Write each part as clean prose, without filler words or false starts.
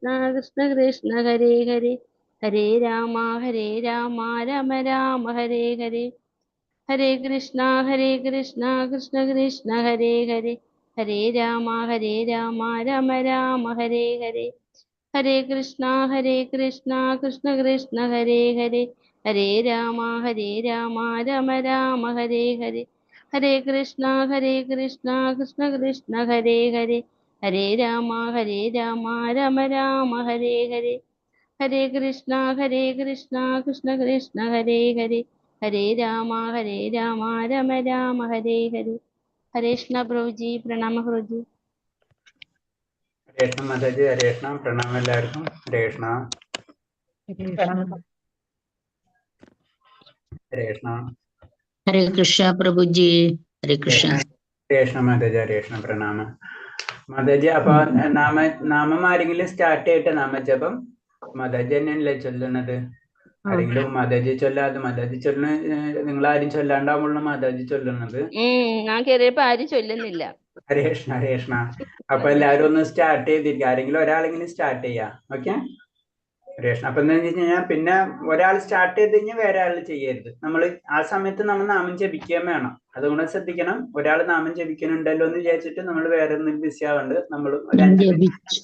കൃഷ്ണ കൃഷ്ണ ഹരേ ഹരേ. ഹരേ രാമ ഹരേ രാമ രാമ രാമ ഹരേ ഹരേ. ഹരേ കൃഷ്ണ ഹരേ കൃഷ്ണ കൃഷ്ണ കൃഷ്ണ ഹരേ ഹരേ. ഹരേ രാമ ഹരേ രാമ രാമ രാമ ഹരേ ഹരേ. ഹരേ കൃഷ്ണ ഹരേ കൃഷ്ണ കൃഷ്ണ കൃഷ്ണ ഹരേ ഹരേ. ഹരേ രാമ ഹരേ രാമ രാമ രാമ ഹരേ ഹരേ. ഹരേ കൃഷ്ണ ഹരേ കൃഷ്ണ കൃഷ്ണ കൃഷ്ണ ഹരേ ഹരേ. ഹരേ രാമ ഹരേ രാമ രാമ രാമ ഹരേ ഹരേ. ഹരേ കൃഷ്ണ ഹരേ കൃഷ്ണ കൃഷ്ണ കൃഷ്ണ ഹരേ ഹരേ. ഹരേ രാമ ഹരേ രാമ രാമ രാമ ഹരേ ഹരേ. ഹരേ കൃഷ്ണ പ്രഭുജി, പ്രണാമ പ്രഭുജി. ഹരേ കൃഷ്ണ മാതാജി, ഹരേ കൃഷ്ണ, പ്രണാമം എല്ലാവർക്കും. ഹരേ കൃഷ്ണ. ഹരേ കൃഷ്ണ. ഹരേ കൃഷ്ണ പ്രഭുജി, ഹരേ കൃഷ്ണ. ഹരേ കൃഷ്ണ മാതാജി, ഹരേ കൃഷ്ണ, പ്രണാമം മാതാജി. അപ്പൊ നാമം ആരെങ്കിലും സ്റ്റാർട്ട് ചെയ്യട്ടെ നാമജപം? മാതാജി തന്നെയല്ലേ ചൊല്ലണത്? ആരെങ്കിലും മാതാജി ചൊല്ലാതെ, മാതാജി ചൊല്ലണ, നിങ്ങൾ ആരും ചൊല്ലാണ്ടാവുമ്പോൾ മാതാജി ചൊല്ലണത്. ഞാൻ കേറിയപ്പോ ആരും ചൊല്ലുന്നില്ല. ഹരേ കൃഷ്ണ, ഹരേ കൃഷ്ണ. അപ്പൊ എല്ലാവരും ഒന്ന് സ്റ്റാർട്ട് ചെയ്തിരിക്കുക, ആരെങ്കിലും ഒരാളെങ്കിലും സ്റ്റാർട്ട് ചെയ്യാ. ഓക്കെ, ഹരേ കൃഷ്ണ. അപ്പൊ എന്താ വെച്ച് കഴിഞ്ഞാൽ പിന്നെ ഒരാൾ സ്റ്റാർട്ട് ചെയ്ത് കഴിഞ്ഞാൽ വേറെ ആൾ ചെയ്യരുത്. നമ്മൾ ആ സമയത്ത് നമ്മൾ നാമം ജപിക്കുകയും വേണം. അതുകൊണ്ട് ശ്രദ്ധിക്കണം. ഒരാൾ നാമം ജപിക്കുന്നുണ്ടല്ലോ എന്ന് വിചാരിച്ചിട്ട് നമ്മൾ വേറെ ഒന്നും ബിസി ആവണ്ട്. നമ്മൾ ഒരു ഞാൻ 5 ജപിച്ചു.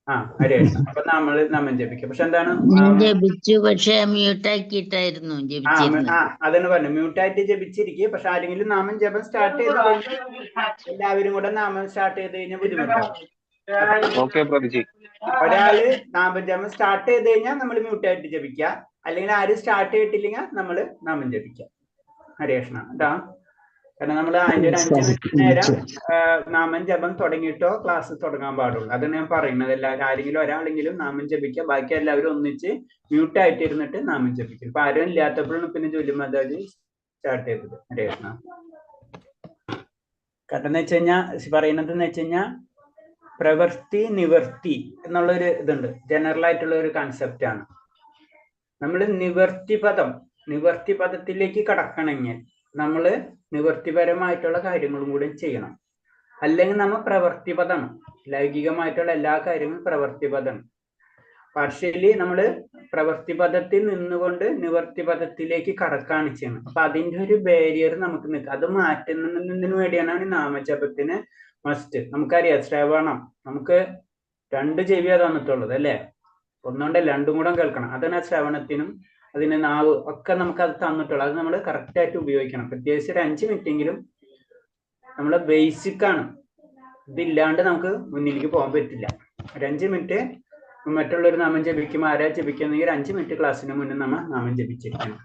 ആ, ഹരേ കൃഷ്ണ. അപ്പൊ നമ്മള് നാമം ജപിക്കും. പക്ഷെ എന്താണ്, ഞാൻ ജപിച്ചു, പക്ഷെ മ്യൂട്ടാക്കിയിട്ടായിരുന്നു ജപിച്ചിരുന്നത്. ആ, അതാണ് പറഞ്ഞു, മ്യൂട്ടായിട്ട് ജപിച്ചിരിക്കുക. പക്ഷെ ആരെങ്കിലും നാമം ജപം സ്റ്റാർട്ട് ചെയ്ത് കഴിഞ്ഞാൽ എല്ലാവരും കൂടെ നാമം സ്റ്റാർട്ട് ചെയ്ത് കഴിഞ്ഞാൽ ബുദ്ധിമുട്ടാവും. ഓക്കെ പ്രഭുജി. ഒരാള് നാമജപം സ്റ്റാർട്ട് ചെയ്ത് കഴിഞ്ഞാൽ നമ്മൾ മ്യൂട്ടായിട്ട് ജപിക്കുക, അല്ലെങ്കിൽ ആരും സ്റ്റാർട്ട് ചെയ്തിട്ടില്ലെങ്കിൽ നമ്മള് നാമം ജപിക്കുക. ഹരേ കൃഷ്ണ കേട്ടോ. കാരണം നമ്മൾ അതിന്റെ ഒരു 5 മിനിറ്റ് നേരം നാമം ജപം തുടങ്ങിയിട്ടോ ക്ലാസ് തുടങ്ങാൻ പാടുള്ളൂ. അതാണ് ഞാൻ പറയുന്നത്. എല്ലാവരും ആരെങ്കിലും ഒരാളെങ്കിലും നാമം ജപിക്കുക, ബാക്കി എല്ലാവരും ഒന്നിച്ച് മ്യൂട്ടായിട്ട് ഇരുന്നിട്ട് നാമം ജപിക്കും. ഇപ്പൊ ആരും ഇല്ലാത്തപ്പോഴാണ് പിന്നെ ജോലി മാതാജി സ്റ്റാർട്ട് ചെയ്തത്. ഹരേ കൃഷ്ണ. കാരണം എന്ന് വെച്ച് കഴിഞ്ഞാൽ പറയുന്നത് എന്ന് വെച്ച് കഴിഞ്ഞാൽ പ്രവൃത്തി നിവർത്തി എന്നുള്ളൊരു ഇതുണ്ട്, ജനറൽ ആയിട്ടുള്ള ഒരു കൺസെപ്റ്റ് ആണ്. നമ്മൾ നിവർത്തി പദത്തിലേക്ക് കടക്കണമെങ്കിൽ നമ്മള് നിവർത്തിപരമായിട്ടുള്ള കാര്യങ്ങളും കൂടി ചെയ്യണം. അല്ലെങ്കിൽ നമ്മൾ പ്രവൃത്തിപദമാണ്, ലൗകികമായിട്ടുള്ള എല്ലാ കാര്യങ്ങളും പ്രവൃത്തിപദമാണ്. പാർഷ്യലി നമ്മള് പ്രവൃത്തിപദത്തിൽ നിന്നുകൊണ്ട് നിവർത്തിപദത്തിലേക്ക് കടക്കാണ് ചെയ്യുന്നത്. അപ്പൊ അതിന്റെ ഒരു ബാരിയർ നമുക്ക് നിൽക്കുക, അത് മാറ്റുന്നതിന് വേണ്ടിയാണ് നാമജപത്തിന് മസ്റ്റ്. നമുക്കറിയാം ശ്രവണം, നമുക്ക് 2 ചെവിയാ തന്നിട്ടുള്ളത് അല്ലേ? ഒന്നുകൊണ്ടല്ല, രണ്ടും കൂടെ കേൾക്കണം. അതാണ് ആ ശ്രവണത്തിനും അതിന് നാവ് ഒക്കെ നമുക്ക് അത് തന്നിട്ടുള്ളത്. അത് നമ്മൾ കറക്റ്റായിട്ട് ഉപയോഗിക്കണം. പ്രത്യേകിച്ച് ഒരു 5 മിനിറ്റെങ്കിലും നമ്മളെ ബേസിക് ആണ്, ഇതില്ലാണ്ട് നമുക്ക് മുന്നിലേക്ക് പോകാൻ പറ്റില്ല. ഒരു 5 മിനിറ്റ് മറ്റുള്ളൊരു നാമം ജപിക്കുമ്പോൾ ആരാ ജപിക്കുന്നെങ്കിൽ ഒരു 5 മിനിറ്റ് ക്ലാസ്സിന് മുന്നേ നമ്മൾ നാമം ജപിച്ചിരിക്കണം.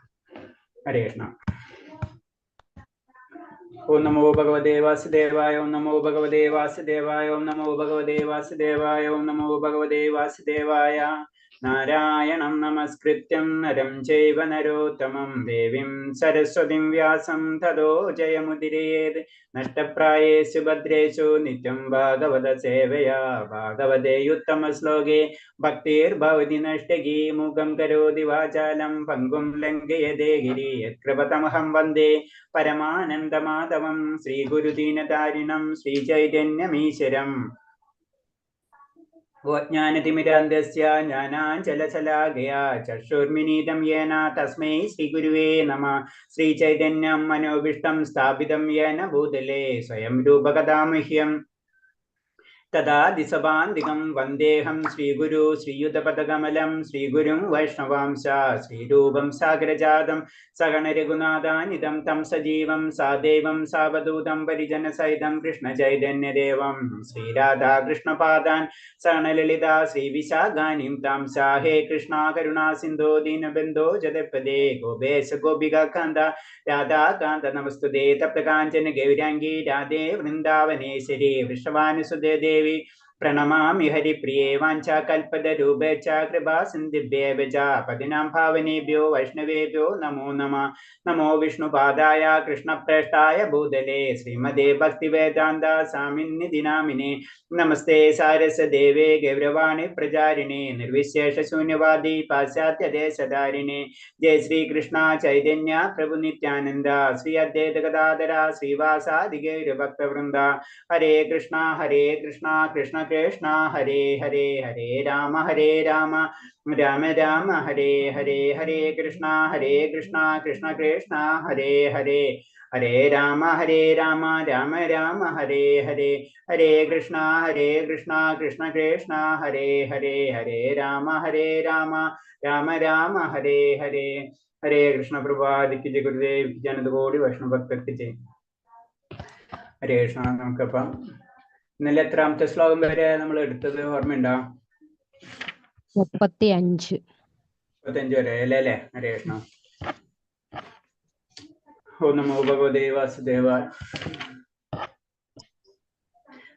ഹരേ കൃഷ്ണ. ഓം നമോ ഭഗവതേ വാസുദേവായ, ഓം നമോ ഭഗവതേ വാസുദേവായ, ഓം നമോ ഭഗവതേ വാസുദേവായ, ഓം നമോ ഭഗവതേ വാസുദേവായ. നാരായണം നമസ്കൃത്യം നരം ചൈവ നരോത്തമം ദേവീം സരസ്വതിം വ്യാസം തതോ ജയമുദിരയേത്. നഷ്ടപ്രായേഷു ഭദ്രേഷു നിത്യം ഭാഗവത സേവയാ ഭാഗവതേ ഉത്തമ ശ്ലോകേ ഭക്തിർഭവതി നഷ്ടകീ മൂകം കരോതി വാചാലം പങ്കും ലംഘയതേ ഗിരി യത്കൃപതമഹം വന്ദേ പരമാനന്ദമാധവം ശ്രീഗുരുദീനതാരിണം ശ്രീചൈതന്യമീശ്വരം. ജ്ഞാനതിമിരാന്ധസ്യ ജ്ഞാനാഞ്ജലശലാകയാ ചക്ഷുർമിനീതം യേന തസ്മൈ ശ്രീഗുരുവേ നമഃ. ശ്രീചൈതന്യം മനോഭീഷ്ടം സ്ഥാപിതം യേന ഭൂതലേ സ്വയം രൂപകഥാമഹ്യം തദാദിസഭാന്തികം വന്ദേഹം ശ്രീഗുരു ശ്രീയുതപദകമലം ശ്രീഗുരും വൈഷ്ണവാംശ ശ്രീരൂപം സാഗരജാതം സഗണരഘുനാഥാനിതം തം സജീവം സാദേവം സാവധൂതം പരിജനസഹിതം കൃഷ്ണചൈതന്യദേവം ശ്രീരാധാകൃഷ്ണപാദാൻ സഗണലളിതാ ശ്രീവിശാഖാനിം താം സാഹേ കൃഷ്ണ കരുണാ സിന്ധോ ദീനബന്ധോ ജഗത്പദേ ഗോപേശ ഗോപികാകാന്ത രാധാകാന്ത നമസ്തുതേ. തപ്തകാഞ്ചന ഗൗരാംഗി രാധേ വൃന്ദാവനേശ്വരി വൃഷഭാനുസുതേ ദേവി പ്രണമാമി ഹരിപ്രിയേ. വാഞ്ചാകൽപതരൂപേ ച കൃപാ സിന്ധിഭ്യേവ ച പതിനാം ഭാവനേഭ്യോ വൈഷ്ണവേഭ്യോ നമോ നമഃ. നമോ വിഷ്ണുപാദായ കൃഷ്ണപ്രേഷ്ഠായ ഭൂതലേ ശ്രീമദേ ഭക്തിവേദാന്ത സ്വാമിനിധി നാമിനെ. നമസ്തേ സാരസദേവേ ഗൗരവാണി പ്രചാരിണേ നിർവിശേഷ ശൂന്യവാദി പാശ്ചാത്യദേശധാരിണേ. ജയ ശ്രീകൃഷ്ണ ചൈതന്യ പ്രഭു നിത്യാനന്ദ ശ്രീ അദ്വൈത ഗദാധര ശ്രീവാസാദി ഗൗരഭക്തവൃന്ദ. ഹരേ കൃഷ്ണ ഹരേ കൃഷ്ണ കൃഷ്ണ കൃഷ്ണ ഹരേ ഹരേ ഹരേ രാമ ഹരേ രാമ രാമ രാമ ഹരേ ഹരേ ഹരേ കൃഷ്ണ ഹരേ കൃഷ്ണ കൃഷ്ണ കൃഷ്ണ ഹരേ ഹരേ ഹരേ രാമ ഹരേ രാമ രാമ രാമ ഹരേ ഹരേ ഹരേ കൃഷ്ണ ഹരേ കൃഷ്ണ കൃഷ്ണ കൃഷ്ണ ഹരേ ഹരേ ഹരേ രാമ ഹരേ രാമ രാമ രാമ ഹരേ ഹരേ ഹരേ കൃഷ്ണ പ്രഭാതിക്ക് ജയ ഗുരുദേവ് ജനതകോടി വൈഷ്ണവ ഭക്തർക്ക് ജയ്. ഹരേ കൃഷ്ണ. നമുക്കപ്പം ഇന്നലെ എത്രാമത്തെ ശ്ലോകം വരെ നമ്മൾ എടുത്തത് ഓർമ്മയുണ്ടോ? 35. 35 വരെ അല്ലേ അല്ലേ? ഹരേ കൃഷ്ണ. ഓം നമോ ഭഗവതേ വാസുദേവായ.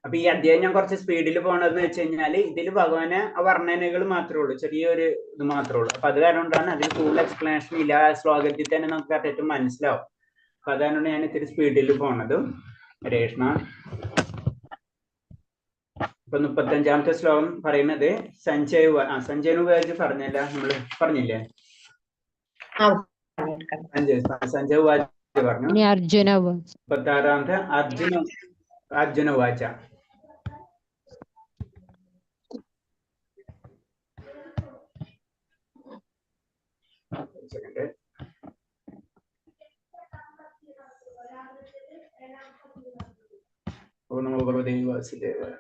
അപ്പൊ ഈ അധ്യായം ഞാൻ കുറച്ച് സ്പീഡിൽ പോണതെന്ന് വെച്ച് കഴിഞ്ഞാല് ഇതിൽ ഭഗവാനെ ആ വർണ്ണനകൾ മാത്രമേ ഉള്ളൂ, ചെറിയൊരു ഇത് മാത്രമേ ഉള്ളൂ. അപ്പൊ അത് കാരണം കൊണ്ടാണ് അതിൽ കൂടുതൽ എക്സ്പ്ലനേഷൻ ഇല്ല. ആ ശ്ലോകത്തിൽ തന്നെ നമുക്ക് കറക്റ്റ് മനസ്സിലാവും. അപ്പൊ അതാണ് ഞാൻ ഇത്തിരി സ്പീഡിൽ പോണത്. ഹരേ കൃഷ്ണ. ഇപ്പൊ 35-ാമത്തെ ശ്ലോകം പറയുന്നത് സഞ്ജയനുപയോഗിച്ച് പറഞ്ഞല്ല, നമ്മള് പറഞ്ഞില്ലേ? സഞ്ജയ് ഉവാച പറഞ്ഞു. ഇനി അർജുന ഉവാച. 36-ാമത്തെ അർജുന ഉവാച. സെക്കൻഡ്. ഓം നമോ ഭഗവതേ വാസുദേവായ.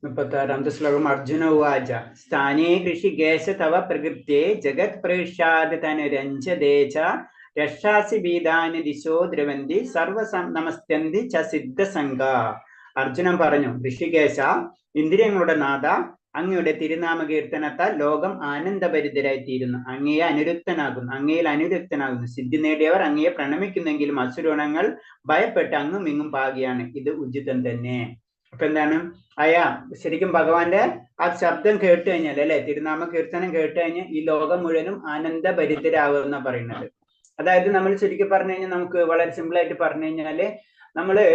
36-ാമത്തെ ശ്ലോകം അർജുന ഉവാച. സ്ഥാനേ ഋഷികേശ തവ പ്രകൃത്യേ ജഗത് പ്രേക്ഷാത് തനുരഞ്ജതേ ച രക്ഷാസി ഭീതാനി ദിശോ ദ്രവന്തി സർവ നമസ്ത്യന്തി ച സിദ്ധസംഗ. അർജുനൻ പറഞ്ഞു, ഋഷികേശ, ഇന്ദ്രിയങ്ങളുടെ നാഥ, അങ്ങയുടെ തിരുനാമ കീർത്തനത്താൽ ലോകം ആനന്ദഭരിതരായി തീരുന്നു. അങ്ങയെ അനുരക്തനാകുന്നു, അങ്ങയിൽ അനുരക്തനാകുന്നു. സിദ്ധി നേടിയവർ അങ്ങയെ പ്രണമിക്കുന്നെങ്കിലും അസുരഗണങ്ങൾ ഭയപ്പെട്ട് അങ്ങും ഇങ്ങും പാകിയാണ്. ഇത് ഉചിതം തന്നെ. അപ്പൊ എന്താണ് അയാ ശരിക്കും ഭഗവാന്റെ ആ ശബ്ദം കേട്ട് കഴിഞ്ഞാൽ അല്ലെ, തിരുനാമ കീർത്തനം കേട്ട് കഴിഞ്ഞാൽ ഈ ലോകം മുഴുവനും ആനന്ദഭരിതരാകുന്ന പറയുന്നത്. അതായത് നമ്മൾ ശരിക്കും പറഞ്ഞു കഴിഞ്ഞാൽ, നമുക്ക് വളരെ സിമ്പിൾ ആയിട്ട് പറഞ്ഞു കഴിഞ്ഞാല് നമ്മള്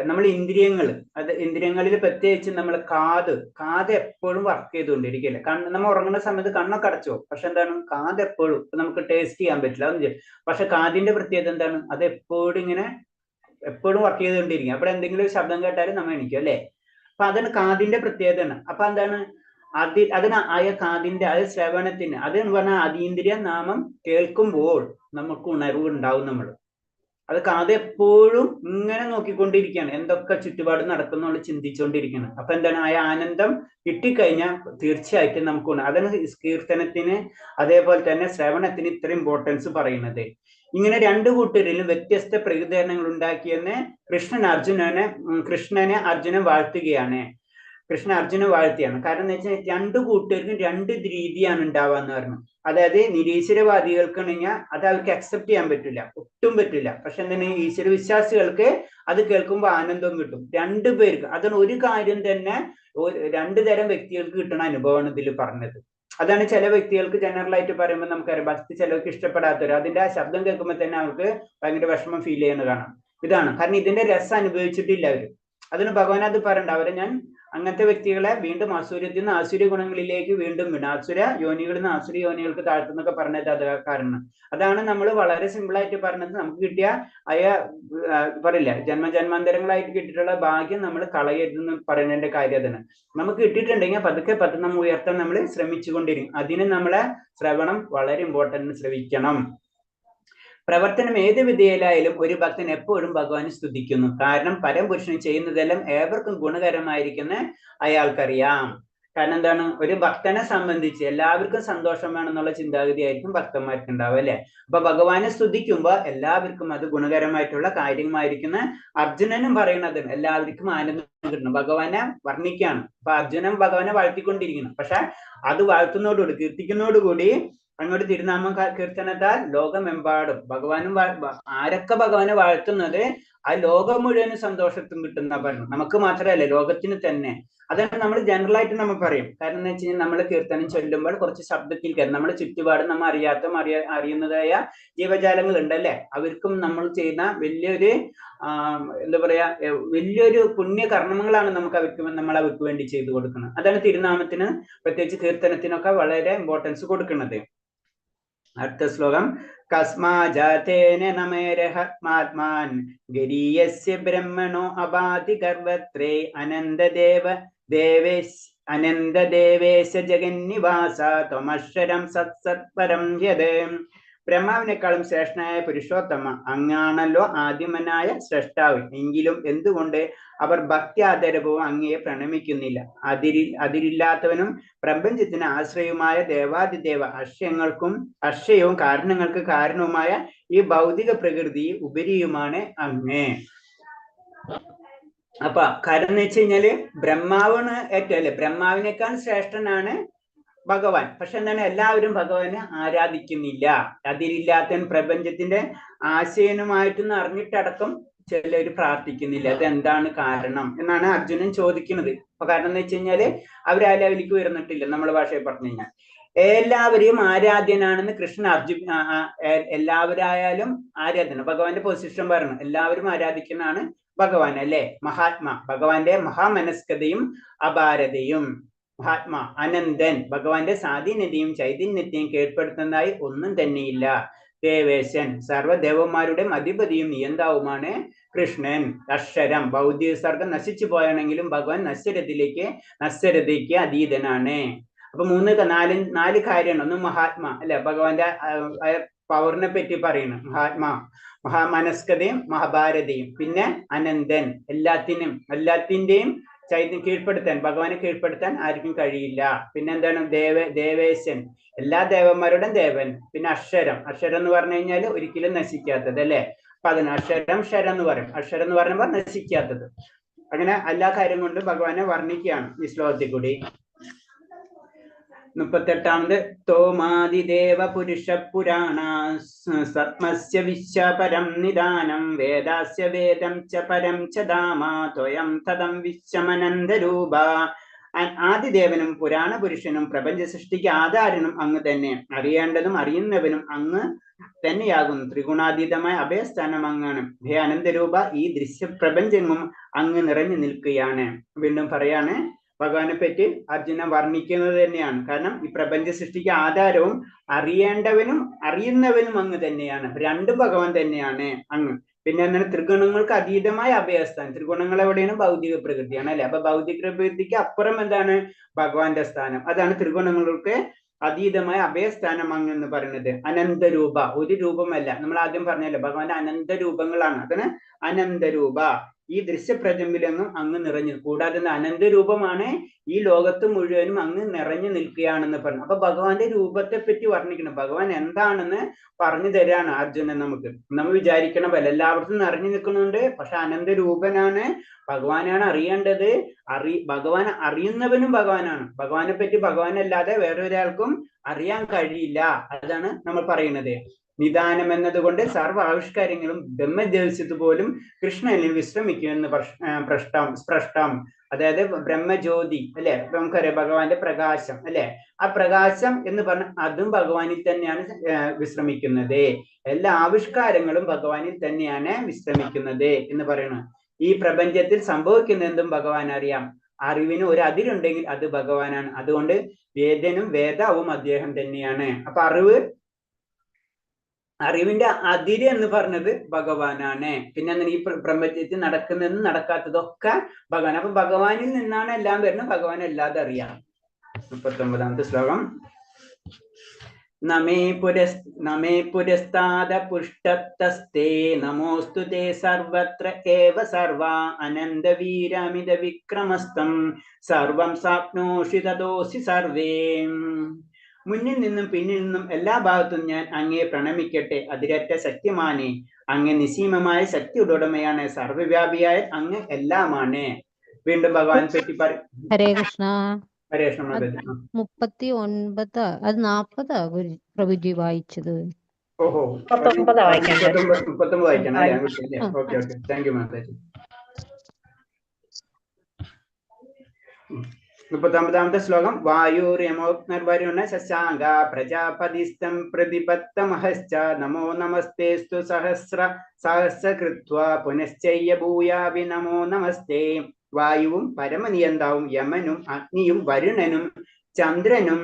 നമ്മൾ ഇന്ദ്രിയങ്ങൾ, അത് ഇന്ദ്രിയങ്ങളിൽ പ്രത്യേകിച്ച് നമ്മൾ കാത് എപ്പോഴും വർക്ക് ചെയ്തുകൊണ്ടിരിക്കുകയല്ലേ. കണ്ണ് നമ്മൾ ഉറങ്ങുന്ന സമയത്ത് കണ്ണൊക്കെ അടച്ചു പോകും, പക്ഷെ എന്താണ് കാത് എപ്പോഴും നമുക്ക് ടേസ്റ്റ് ചെയ്യാൻ പറ്റില്ല, അതൊന്നും. പക്ഷെ കാതിന്റെ പ്രത്യേകത എന്താണ്, അത് എപ്പോഴും ഇങ്ങനെ എപ്പോഴും വർക്ക് ചെയ്തുകൊണ്ടിരിക്കും. അപ്പോൾ എന്തെങ്കിലും ഒരു ശബ്ദം കേട്ടാലും നമ്മൾ എണീക്കും അല്ലേ. അപ്പൊ അതാണ് കാതിന്റെ പ്രത്യേകതയാണ്. അപ്പൊ എന്താണ് അതിന് ആയ കാതിന്റെ അത് ശ്രവണത്തിന് അത് എന്ന് പറഞ്ഞാൽ അതീന്ദ്രിയ നാമം കേൾക്കുമ്പോൾ നമുക്ക് ഉണർവ് ഉണ്ടാവും. നമ്മൾ അത് കാത് എപ്പോഴും ഇങ്ങനെ നോക്കിക്കൊണ്ടിരിക്കുകയാണ്, എന്തൊക്കെ ചുറ്റുപാട് നടക്കുന്നു ചിന്തിച്ചുകൊണ്ടിരിക്കുകയാണ്. അപ്പൊ എന്താണ് ആ ആനന്ദം കിട്ടിക്കഴിഞ്ഞാൽ തീർച്ചയായിട്ടും നമുക്ക് ഉണർ. അതാണ് കീർത്തനത്തിന് അതേപോലെ തന്നെ ശ്രവണത്തിന് ഇത്ര ഇമ്പോർട്ടൻസ് പറയുന്നത്. ഇങ്ങനെ രണ്ടു കൂട്ടരിലും വ്യത്യസ്ത പ്രതികരണങ്ങൾ ഉണ്ടാക്കിയെന്ന് കൃഷ്ണനെ അർജുനൻ വാഴ്ത്തുകയാണ്. കൃഷ്ണൻ അർജുനൻ വാഴ്ത്തിയാണ്. കാരണം എന്ന് വെച്ചാൽ രണ്ടു കൂട്ടർക്കും രണ്ട് രീതിയാണ് ഉണ്ടാവാന്ന് പറഞ്ഞു. അതായത് നിരീശ്വരവാദികൾക്കാണെങ്കിൽ അത് അവർക്ക് അക്സെപ്റ്റ് ചെയ്യാൻ പറ്റില്ല, ഒട്ടും പറ്റില്ല. പക്ഷെ എന്താണ് ഈശ്വര വിശ്വാസികൾക്ക് അത് കേൾക്കുമ്പോൾ ആനന്ദം കിട്ടും. രണ്ടു പേർക്ക് അതാണ് ഒരു കാര്യം തന്നെ രണ്ടു തരം വ്യക്തികൾക്ക് കിട്ടുന്ന അനുഭവമാണ് ഇതിൽ പറഞ്ഞത്. അതാണ് ചില വ്യക്തികൾക്ക് ജനറൽ ആയിട്ട് പറയുമ്പോൾ നമുക്കറിയാം ഭക്തി ചിലർക്ക് ഇഷ്ടപ്പെടാത്തവർ അതിന്റെ ആ ശബ്ദം കേൾക്കുമ്പോൾ തന്നെ അവർക്ക് ഭയങ്കര വിഷമം ഫീൽ ചെയ്യുന്നത് കാണാം. ഇതാണ് കാരണം ഇതിന്റെ രസം അനുഭവിച്ചിട്ടില്ല അവര്. അതിന് ഭഗവാൻ അത് പറയണ്ട, അവരെ ഞാൻ അങ്ങനത്തെ വ്യക്തികളെ വീണ്ടും ആസുര്യത്തിൽ നിന്ന് ആസുര്യ ഗുണങ്ങളിലേക്ക് വീണ്ടും വീണ്ടും ആസുര യോനികളിൽ നിന്ന് ആസുര യോനികൾക്ക് താഴ്ത്തുന്നൊക്കെ പറഞ്ഞത് അത് കാരണം. അതാണ് നമ്മൾ വളരെ സിമ്പിൾ ആയിട്ട് പറഞ്ഞത്. നമുക്ക് കിട്ടിയ അയ പറയില്ല ജന്മജന്മാന്തരങ്ങളായിട്ട് കിട്ടിയിട്ടുള്ള ഭാഗ്യം നമ്മൾ കളയരുതെന്ന് പറയുന്നതിന്റെ കാര്യം അതാണ്. നമുക്ക് കിട്ടിയിട്ടുണ്ടെങ്കിൽ പതുക്കെ പതുക്കെ നമ്മൾ ഉയർത്താൻ നമ്മൾ ശ്രമിച്ചുകൊണ്ടിരിക്കും. അതിന് നമ്മളെ ശ്രവണം വളരെ ഇമ്പോർട്ടന്റ്, ശ്രവിക്കണം. പ്രവർത്തനം ഏത് വിധയിലായാലും ഒരു ഭക്തൻ എപ്പോഴും ഭഗവാനെ സ്തുതിക്കുന്നു. കാരണം പരംപുരുഷൻ ചെയ്യുന്നതെല്ലാം ഏവർക്കും ഗുണകരമായിരിക്കുന്ന അയാൾക്കറിയാം. കാരണം എന്താണ്, ഒരു ഭക്തനെ സംബന്ധിച്ച് എല്ലാവർക്കും സന്തോഷം വേണമെന്നുള്ള ചിന്താഗതി ആയിരിക്കും ഭക്തന്മാർക്ക് ഉണ്ടാവുക അല്ലെ. അപ്പൊ ഭഗവാനെ സ്തുതിക്കുമ്പോ എല്ലാവർക്കും അത് ഗുണകരമായിട്ടുള്ള കാര്യമായിരിക്കുന്ന അർജുനനും പറയണത് എല്ലാവർക്കും ആനന്ദം കിട്ടണം. ഭഗവാനെ വർണ്ണിക്കാണ്. അപ്പൊ അർജുനൻ ഭഗവാനെ വാഴ്ത്തിക്കൊണ്ടിരിക്കുന്നു. പക്ഷെ അത് വാഴ്ത്തുന്നതോടുകൂടി കീർത്തിക്കുന്നതോടുകൂടി അങ്ങോട്ട് തിരുനാമ കീർത്തനത്താൽ ലോകമെമ്പാടും ഭഗവാനും ആരൊക്കെ ഭഗവാനെ വാഴ്ത്തുന്നത് ആ ലോകം മുഴുവനും സന്തോഷത്തും കിട്ടുന്ന പറഞ്ഞു. നമുക്ക് മാത്രമല്ല, ലോകത്തിന് തന്നെ. അതാണ് നമ്മൾ ജനറൽ ആയിട്ട് നമ്മൾ പറയും. കാരണം എന്ന് വെച്ച് കഴിഞ്ഞാൽ നമ്മൾ കീർത്തനം ചൊല്ലുമ്പോൾ കുറച്ച് ശബ്ദത്തിൽ കയറും. നമ്മുടെ ചുറ്റുപാടും നമ്മൾ അറിയാത്ത അറിയുന്നതായ ജീവജാലങ്ങൾ ഉണ്ടല്ലേ, അവർക്കും നമ്മൾ ചെയ്യുന്ന വലിയൊരു എന്താ പറയാ, വലിയൊരു പുണ്യ കർമ്മങ്ങളാണ് നമുക്ക് അവർക്ക് നമ്മൾ അവർക്ക് വേണ്ടി ചെയ്തു കൊടുക്കുന്നത്. അതാണ് തിരുനാമത്തിന് പ്രത്യേകിച്ച് കീർത്തനത്തിനൊക്കെ വളരെ ഇമ്പോർട്ടൻസ് കൊടുക്കുന്നത്. അടുത്ത ശ്ലോകം കസ്മാജാതേന നമേരഹത്മാത്മാൻ ഗരീയസ്യ ബ്രഹ്മണോ അബാധി ഗർവത്രേ അനന്തദേവ ദേവേശ അനന്തദേവേശ ജഗന്നിവാസ ത്വമക്ഷരം സത്സത്പരം യദ്. ബ്രഹ്മാവിനേക്കാളും ശ്രേഷ്ഠനായ പുരുഷോത്തമ, അങ്ങാണല്ലോ ആദിമനായ സ്രഷ്ടാവ്. എങ്കിലും എന്തുകൊണ്ട് അവർ ഭക്തി ആദരവും അങ്ങയെ പ്രണമിക്കുന്നില്ല? അതിരില്ലാത്തവനും പ്രപഞ്ചത്തിന് ആശ്രയവുമായ ദേവാദിദേവ അക്ഷയങ്ങൾക്കും അക്ഷയവും കാരണങ്ങൾക്ക് കാരണവുമായ ഈ ഭൗതിക പ്രകൃതി ഉപരിയുമാണ് അങ്ങ്. അപ്പൊ കാരണം എന്ന് വെച്ച് കഴിഞ്ഞാല് ബ്രഹ്മാവാണ് ഏറ്റവും അല്ലെ, ബ്രഹ്മാവിനേക്കാൾ ശ്രേഷ്ഠനാണ് ഭഗവാൻ. പക്ഷെ എന്താണ്, എല്ലാവരും ഭഗവാനെ ആരാധിക്കുന്നില്ല. അതിരില്ലാത്തവൻ പ്രപഞ്ചത്തിന്റെ ആശയനുമായിട്ടെന്ന് അറിഞ്ഞിട്ടടക്കം ചിലര് പ്രാർത്ഥിക്കുന്നില്ല. അതെന്താണ് കാരണം എന്നാണ് അർജുനൻ ചോദിക്കുന്നത്. അപ്പൊ കാരണം എന്ന് വെച്ച് കഴിഞ്ഞാല് അവർ ആ ലെവലിലേക്ക് ഉയർന്നിട്ടില്ല. നമ്മളെ ഭാഷയിൽ പറഞ്ഞു കഴിഞ്ഞാൽ എല്ലാവരെയും ആരാധ്യനാണെന്ന് കൃഷ്ണൻ എല്ലാവരായാലും ആരാധ്യന ഭഗവാന്റെ പൊസിഷൻ പറഞ്ഞു. എല്ലാവരും ആരാധിക്കുന്നതാണ് ഭഗവാൻ അല്ലെ. മഹാത്മാ, ഭഗവാന്റെ മഹാമനസ്കതയും അപാരതയും. മഹാത്മാ അനന്തൻ, ഭഗവാന്റെ സ്വാധീനതയും ചൈതന്യത്തെയും കീഴ്പ്പെടുത്തുന്നതായി ഒന്നും തന്നെയില്ല. ദേവേശൻ, സർവ്വദേവന്മാരുടെ അധിപതിയും നിയന്താവുമാണ് കൃഷ്ണൻ. അക്ഷരം, ഭൗതിക സർഗം നശിച്ചു പോയാണെങ്കിലും ഭഗവാൻ നശ്വരതയ്ക്ക് അതീതനാണ്. അപ്പൊ നാല് കാര്യമാണ്. ഒന്ന് മഹാത്മാ അല്ലെ, ഭഗവാന്റെ പവറിനെ പറ്റി പറയുന്നു. മഹാത്മാ, മഹാമനസ്കതയും മഹാഭാരതയും. പിന്നെ അനന്തൻ, എല്ലാത്തിന്റെയും ചൈതന്യം കീഴ്പ്പെടുത്താൻ, ഭഗവാനെ കീഴ്പ്പെടുത്താൻ ആർക്കും കഴിയില്ല. പിന്നെ എന്താണ്, ദേവേശൻ, എല്ലാ ദേവന്മാരുടെയും ദേവൻ. പിന്നെ അക്ഷരം, അക്ഷരം എന്ന് പറഞ്ഞു കഴിഞ്ഞാൽ ഒരിക്കലും നശിക്കാത്തത് അല്ലെ. അപ്പൊ അതിന് അക്ഷരം ക്ഷരം എന്ന് പറയും. അക്ഷരം എന്ന് പറയുമ്പോൾ നശിക്കാത്തത്. അങ്ങനെ എല്ലാ കാര്യം കൊണ്ടും ഭഗവാനെ വർണ്ണിക്കുകയാണ് ഈ ശ്ലോകത്തിൽ കൂടി. 38ാമത് തോമാതിദേവ പുരുഷ പുരാണ സത്മസ്യ വിശ്വപരം നിദാനം വേദാസ്യ വേദം ച പരം ച ധാമ ത്വയം തദം വിശ്വമനന്തരൂപ. ആദിദേവനും പുരാണ പുരുഷനും പ്രപഞ്ച സൃഷ്ടിക്ക് ആധാരനും അങ്ങ് തന്നെ. അറിയേണ്ടതും അറിയുന്നവനും അങ്ങ് തന്നെയാകുന്നു. ത്രിഗുണാതീതമായ അഭയസ്ഥാനം അങ്ങാണ്. ഹേ അനന്തരൂപ, ഈ ദൃശ്യ പ്രപഞ്ചങ്ങും അങ്ങ് നിറഞ്ഞു നിൽക്കുകയാണ്. വീണ്ടും പറയാണ്, ഭഗവാനെ പറ്റി അർജുനൻ വർണ്ണിക്കുന്നത് തന്നെയാണ്. കാരണം ഈ പ്രപഞ്ച സൃഷ്ടിക്ക് ആധാരവും അറിയേണ്ടവനും അറിയുന്നവനും അങ്ങ് തന്നെയാണ്. രണ്ടും ഭഗവാൻ തന്നെയാണ് അങ്ങ്. പിന്നെ എന്താണ്, ത്രിഗുണങ്ങൾക്ക് അതീതമായ അഭയസ്ഥാനം. ത്രിഗുണങ്ങൾ എവിടെയാണ്? ഭൗതിക പ്രകൃതിയാണ് അല്ലെ. അപ്പൊ ഭൗതിക പ്രകൃതിക്ക് അപ്പുറം എന്താണ്? ഭഗവാന്റെ സ്ഥാനം. അതാണ് ത്രിഗുണങ്ങൾക്ക് അതീതമായ അഭയസ്ഥാനം അങ്ങ് എന്ന് പറയുന്നത്. അനന്തരൂപ, ഒരു രൂപമല്ല. നമ്മൾ ആദ്യം പറഞ്ഞല്ലോ ഭഗവാന്റെ അനന്തരൂപങ്ങളാണ്. അതാണ് അനന്തരൂപ. ഈ ദൃശ്യപ്രപഞ്ചത്തിലെങ്ങും അങ്ങ് നിറഞ്ഞു. കൂടാതെ അനന്തരൂപമാണ് ഈ ലോകത്ത് മുഴുവനും അങ്ങ് നിറഞ്ഞു നിൽക്കുകയാണെന്ന് പറഞ്ഞു. അപ്പൊ ഭഗവാന്റെ രൂപത്തെ പറ്റി വർണ്ണിക്കണം. ഭഗവാൻ എന്താണെന്ന് പറഞ്ഞു തരാണ് അർജുനൻ നമുക്ക്. നമ്മൾ വിചാരിക്കണം പോലെ എല്ലായിടത്തും നിറഞ്ഞു നിൽക്കുന്നുണ്ട്, പക്ഷെ അനന്തരൂപനാണ് ഭഗവാനാണ് അറിയേണ്ടത്. ഭഗവാൻ അറിയുന്നവനും ഭഗവാനാണ്. ഭഗവാനെ പറ്റി ഭഗവാനല്ലാതെ വേറെ ഒരാൾക്കും അറിയാൻ കഴിയില്ല. അതാണ് നമ്മൾ പറയുന്നത്. നിദാനം എന്നതുകൊണ്ട് സർവ്വ ആവിഷ്കാരങ്ങളും ബ്രഹ്മജ്യോതിസ് പോലും കൃഷ്ണനിൽ വിശ്രമിക്കുമെന്ന് സ്പഷ്ടം. അതായത് ബ്രഹ്മജ്യോതി അല്ലെ, നമുക്കറിയാം ഭഗവാന്റെ പ്രകാശം അല്ലെ. ആ പ്രകാശം എന്ന് പറഞ്ഞ അതും ഭഗവാനിൽ തന്നെയാണ് വിശ്രമിക്കുന്നത്. എല്ലാ ആവിഷ്കാരങ്ങളും ഭഗവാനിൽ തന്നെയാണ് വിശ്രമിക്കുന്നത് എന്ന് പറയുന്നത്. ഈ പ്രപഞ്ചത്തിൽ സംഭവിക്കുന്നതെന്തും ഭഗവാൻ അറിയാം. അറിവിന് ഒരു അതിരുണ്ടെങ്കിൽ അത് ഭഗവാനാണ്. അതുകൊണ്ട് വേദനും വേദാവും അദ്ദേഹം തന്നെയാണ്. അപ്പൊ അറിവിന്റെ അതിര് എന്ന് പറഞ്ഞത് ഭഗവാനാണ്. പിന്നെ അങ്ങനെ ഈ പ്രപഞ്ചത്തിൽ നടക്കുന്നതും നടക്കാത്തതൊക്കെ ഭഗവാൻ. അപ്പൊ ഭഗവാനിൽ നിന്നാണ് എല്ലാം വരുന്നത്. ഭഗവാൻ എല്ലാതും അറിയാം. 39ാമത്തെ ശ്ലോകം. നമേ പുരസ്താദ പുഷ്ടത്തസ്തേ നമോസ്തു തേ സർവത്ര ഏവ സർവ അനന്തവീരമിത വിക്രമസ്തം സർവം സാപ്നോഷി തതോസി സർവേ. മുന്നിൽ നിന്നും പിന്നിൽ നിന്നും എല്ലാ ഭാഗത്തും ഞാൻ അങ്ങയെ പ്രണമിക്കട്ടെ. അതിരറ്റ ശക്തിമാനെ, അങ്ങ് നിസീമമായ ശക്തിയുടെ ഉടമയാണ്. സർവവ്യാപിയായ അങ്ങ് എല്ലാമാണ്. വീണ്ടും ഭഗവാൻ പറ്റി പറയും. ഹരേ കൃഷ്ണ. ഹരേ കൃഷ്ണ. 39 അത് 40 ഗുരു പ്രഭുജി വായിച്ചത്. ഓഹോ, 39 വായിക്കണ്ടേ? 39 വായിക്കണം അല്ലേ? Okay okay, thank you Mataji. 39-ാമത്തെ ശ്ലോകം. വായുര്യമോഗ്നർവരുണ ശശാങ്ക പ്രജാപതിസ്തം പ്രതിപത്തമഹശ്ച നമോ നമസ്തേസ്തു സഹസ്ര സഹസ്രകൃത്വാ പുനശ്ചയ്യ ഭൂയാവി നമോ നമസ്തേ. വായുവും പരമനിയന്താവും യമനും അഗ്നിയും വരുണനും ചന്ദ്രനും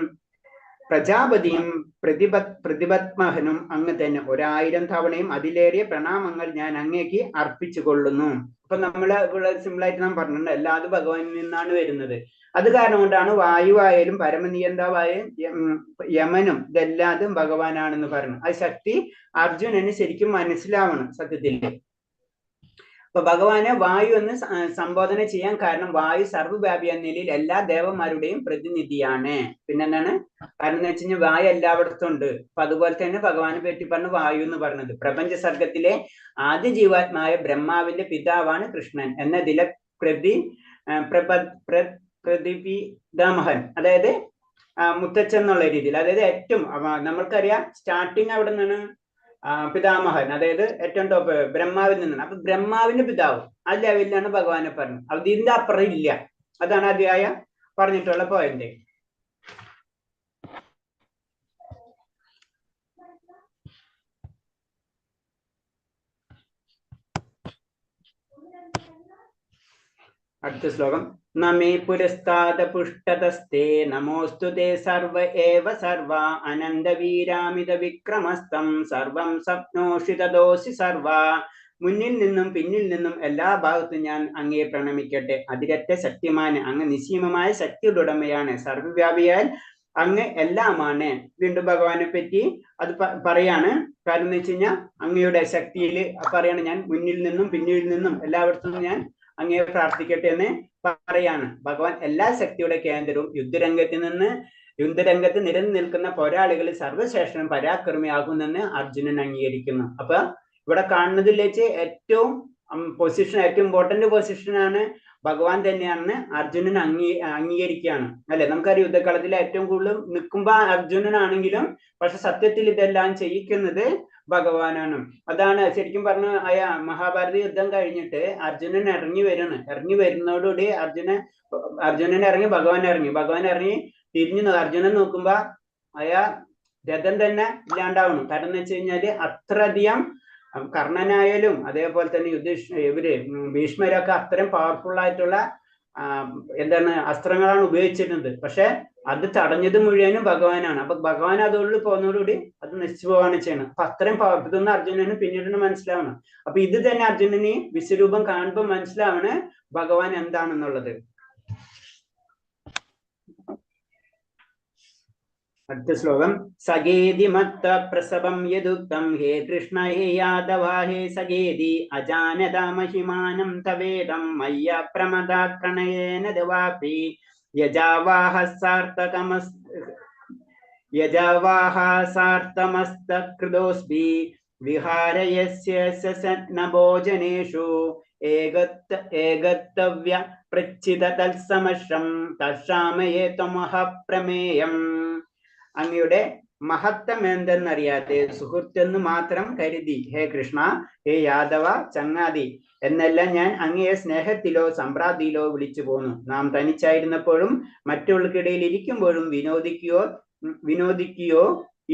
പ്രജാപതിയും പ്രതിപത്മഹനും അങ്ങ് തന്നെ 1000 തവണയും അതിലേറിയ പ്രണാമങ്ങൾ ഞാൻ അങ്ങേക്ക് അർപ്പിച്ചു കൊള്ളുന്നു. അപ്പൊ നമ്മള് ഇവിടെ സിമ്പിളായിട്ട് നാം പറഞ്ഞിട്ടുണ്ട്, എല്ലാതും ഭഗവാനിൽ നിന്നാണ് വരുന്നത്. അത് കാരണം കൊണ്ടാണ് വായുവായാലും പരമനിയന്താവായാലും യമനും ഇതെല്ലാതും ഭഗവാനാണെന്ന് പറയുന്നത്. ആ ശക്തി അർജുനന് ശരിക്കും മനസ്സിലാവണം സത്യത്തില്. അപ്പൊ ഭഗവാനെ വായു എന്ന് സംബോധന ചെയ്യാൻ കാരണം വായു സർവ്വവ്യാപി എന്ന നിലയിൽ എല്ലാ ദേവന്മാരുടെയും പ്രതിനിധിയാണ്. പിന്നെന്താണ് കാരണം എന്ന് വെച്ച് കഴിഞ്ഞാൽ വായു എല്ലായിടത്തും ഉണ്ട്. അപ്പൊ അതുപോലെ തന്നെ ഭഗവാനെ പറ്റി പറഞ്ഞു വായു എന്ന് പറഞ്ഞത്. പ്രപഞ്ച സർഗത്തിലെ ആദ്യ ജീവാത്മായ ബ്രഹ്മാവിന്റെ പിതാവാണ് കൃഷ്ണൻ എന്നതിലെ പ്രതിപിതാമഹൻ, അതായത് മുത്തച്ഛൻ എന്നുള്ള രീതിയിൽ, അതായത് ഏറ്റവും നമ്മൾക്കറിയാം സ്റ്റാർട്ടിങ് അവിടെ നിന്നാണ് പിതാമഹൻ, അതായത് ഏറ്റവും ടോപ്പ് ബ്രഹ്മാവിൽ നിന്നാണ്. അപ്പൊ ബ്രഹ്മാവിന്റെ പിതാവ് ആ ലെവലിലാണ് ഭഗവാനെ പറഞ്ഞത്. അതിന്റെ അപ്പുറം ഇല്ല. അതാണ് അധ്യായ പറഞ്ഞിട്ടുള്ള പോയിന്റ്. അടുത്ത ശ്ലോകം. നമേ പുരസ്താദ പുഷ്ടതസ്തേ നമോസ്തു തേ സർവ ഏവ സർവ അനന്തവീരാമിത വിക്രമസ്തം സർവം സ്വപ്നോഷി തദോസി സർവ. മുന്നിൽ നിന്നും പിന്നിൽ നിന്നും എല്ലാ ഭാഗത്തും ഞാൻ അങ്ങയെ പ്രണമിക്കട്ടെ. അതിരറ്റ ശക്തിമാന്, അങ്ങ് നിസ്സീമമായ ശക്തിയുടെ ഉടമയാണ്. സർവവ്യാപിയാൽ അങ്ങ് എല്ലാമാണ്. വീണ്ടും ഭഗവാനെ പറ്റി അത് പറയാണ്. കാരണം എന്ന് വെച്ച് കഴിഞ്ഞാൽ അങ്ങയുടെ ശക്തിയിൽ പറയാണ്, ഞാൻ മുന്നിൽ നിന്നും പിന്നിൽ നിന്നും എല്ലായിടത്തും ഞാൻ അങ്ങയെ പ്രാർത്ഥിക്കട്ടെ എന്ന് പറയാണ്. ഭഗവാൻ എല്ലാ ശക്തിയുടെ കേന്ദ്രവും യുദ്ധരംഗത്ത് നിരന്നു നിൽക്കുന്ന പോരാളികളിൽ സർവ്വശ്രേഷ്ഠനും പരാക്രമിയാകുന്നെന്ന് അർജുനൻ അംഗീകരിക്കുന്നു. അപ്പൊ ഇവിടെ കാണുന്നതിൽ വെച്ച് ഏറ്റവും പൊസിഷൻ, ഏറ്റവും ഇമ്പോർട്ടന്റ് പൊസിഷനാണ് ഭഗവാൻ തന്നെയാണെന്ന് അർജുനൻ അംഗീകരിക്കുകയാണ് അല്ലെ? നമുക്കറിയാം യുദ്ധക്കളത്തിൽ ഏറ്റവും കൂടുതൽ നിൽക്കുമ്പോ അർജുനനാണെങ്കിലും പക്ഷെ സത്യത്തിൽ ഇതെല്ലാം ചെയ്യിക്കുന്നത് ഭഗവാനാണ്. അതാണ് ശരിക്കും പറഞ്ഞ അയാ മഹാഭാരത യുദ്ധം കഴിഞ്ഞിട്ട് അർജുനൻ ഇറങ്ങി വരാണ്. ഇറങ്ങി വരുന്നതോടുകൂടി അർജുനൻ ഇറങ്ങി, ഭഗവാൻ ഇറങ്ങി, ഭഗവാൻ ഇറങ്ങി തിരിഞ്ഞു അർജുനൻ നോക്കുമ്പോ അയാ രഥം തന്നെ ഇല്ലാണ്ടാവണം. കാരണം എന്ന് വെച്ച് കഴിഞ്ഞാല് അത്രയധികം കർണനായാലും അതേപോലെ തന്നെ ഇവര് ഭീഷ്മരൊക്കെ അത്രയും പവർഫുൾ ആയിട്ടുള്ള എന്താണ് അസ്ത്രങ്ങളാണ് ഉപയോഗിച്ചിരുന്നത്. പക്ഷെ അത് തടഞ്ഞത് മുഴുവനും ഭഗവാനാണ്. അപ്പൊ ഭഗവാൻ അതോടുകൂടി പോകുന്നതോടുകൂടി അത് നശിച്ചു പോവാണ് ചെയ്യണത്. അപ്പൊ അത്രയും പവർ ഇതൊന്നും അർജുനന് പിന്നീട് മനസ്സിലാവണം. അപ്പൊ ഇത് തന്നെ അർജുനന് വിശ്വരൂപം കാണുമ്പോ മനസ്സിലാവണ് ഭഗവാൻ എന്താണെന്നുള്ളത്. അടുത്ത ശ്ലോകം. സഗേതി മത്ത പ്രസവം യദുക്തം ഹേ കൃഷ്ണ ഹേ യാദവ ഹേ സഗേതി അജാനത മഹിമാനം തവേദം മയ്യ പ്രമദാത് പ്രണയേന ദവാപി യജാവാഹ സാർത്ഥമസ്തകൃതോസ്മി വിഹാരയസ്യ നഭോജനേഷു ഏകത്തവ്യ പ്രച്ഛിത തത്സമശ്രം തക്ഷാമയേ ത്വമഹ പ്രമേയം. അങ്ങയുടെ മഹത്വം എന്തെന്നറിയാതെ സുഹൃത്തെന്ന് മാത്രം കരുതി ഹേ കൃഷ്ണ, ഹേ യാദവ ചങ്ങാതി എന്നെല്ലാം ഞാൻ അങ്ങയെ സ്നേഹത്തിലോ സംപ്രാതിയിലോ വിളിച്ചു പോന്നു. നാം തനിച്ചായിരുന്നപ്പോഴും മറ്റുള്ളവർക്കിടയിൽ ഇരിക്കുമ്പോഴും വിനോദിക്കുകയോ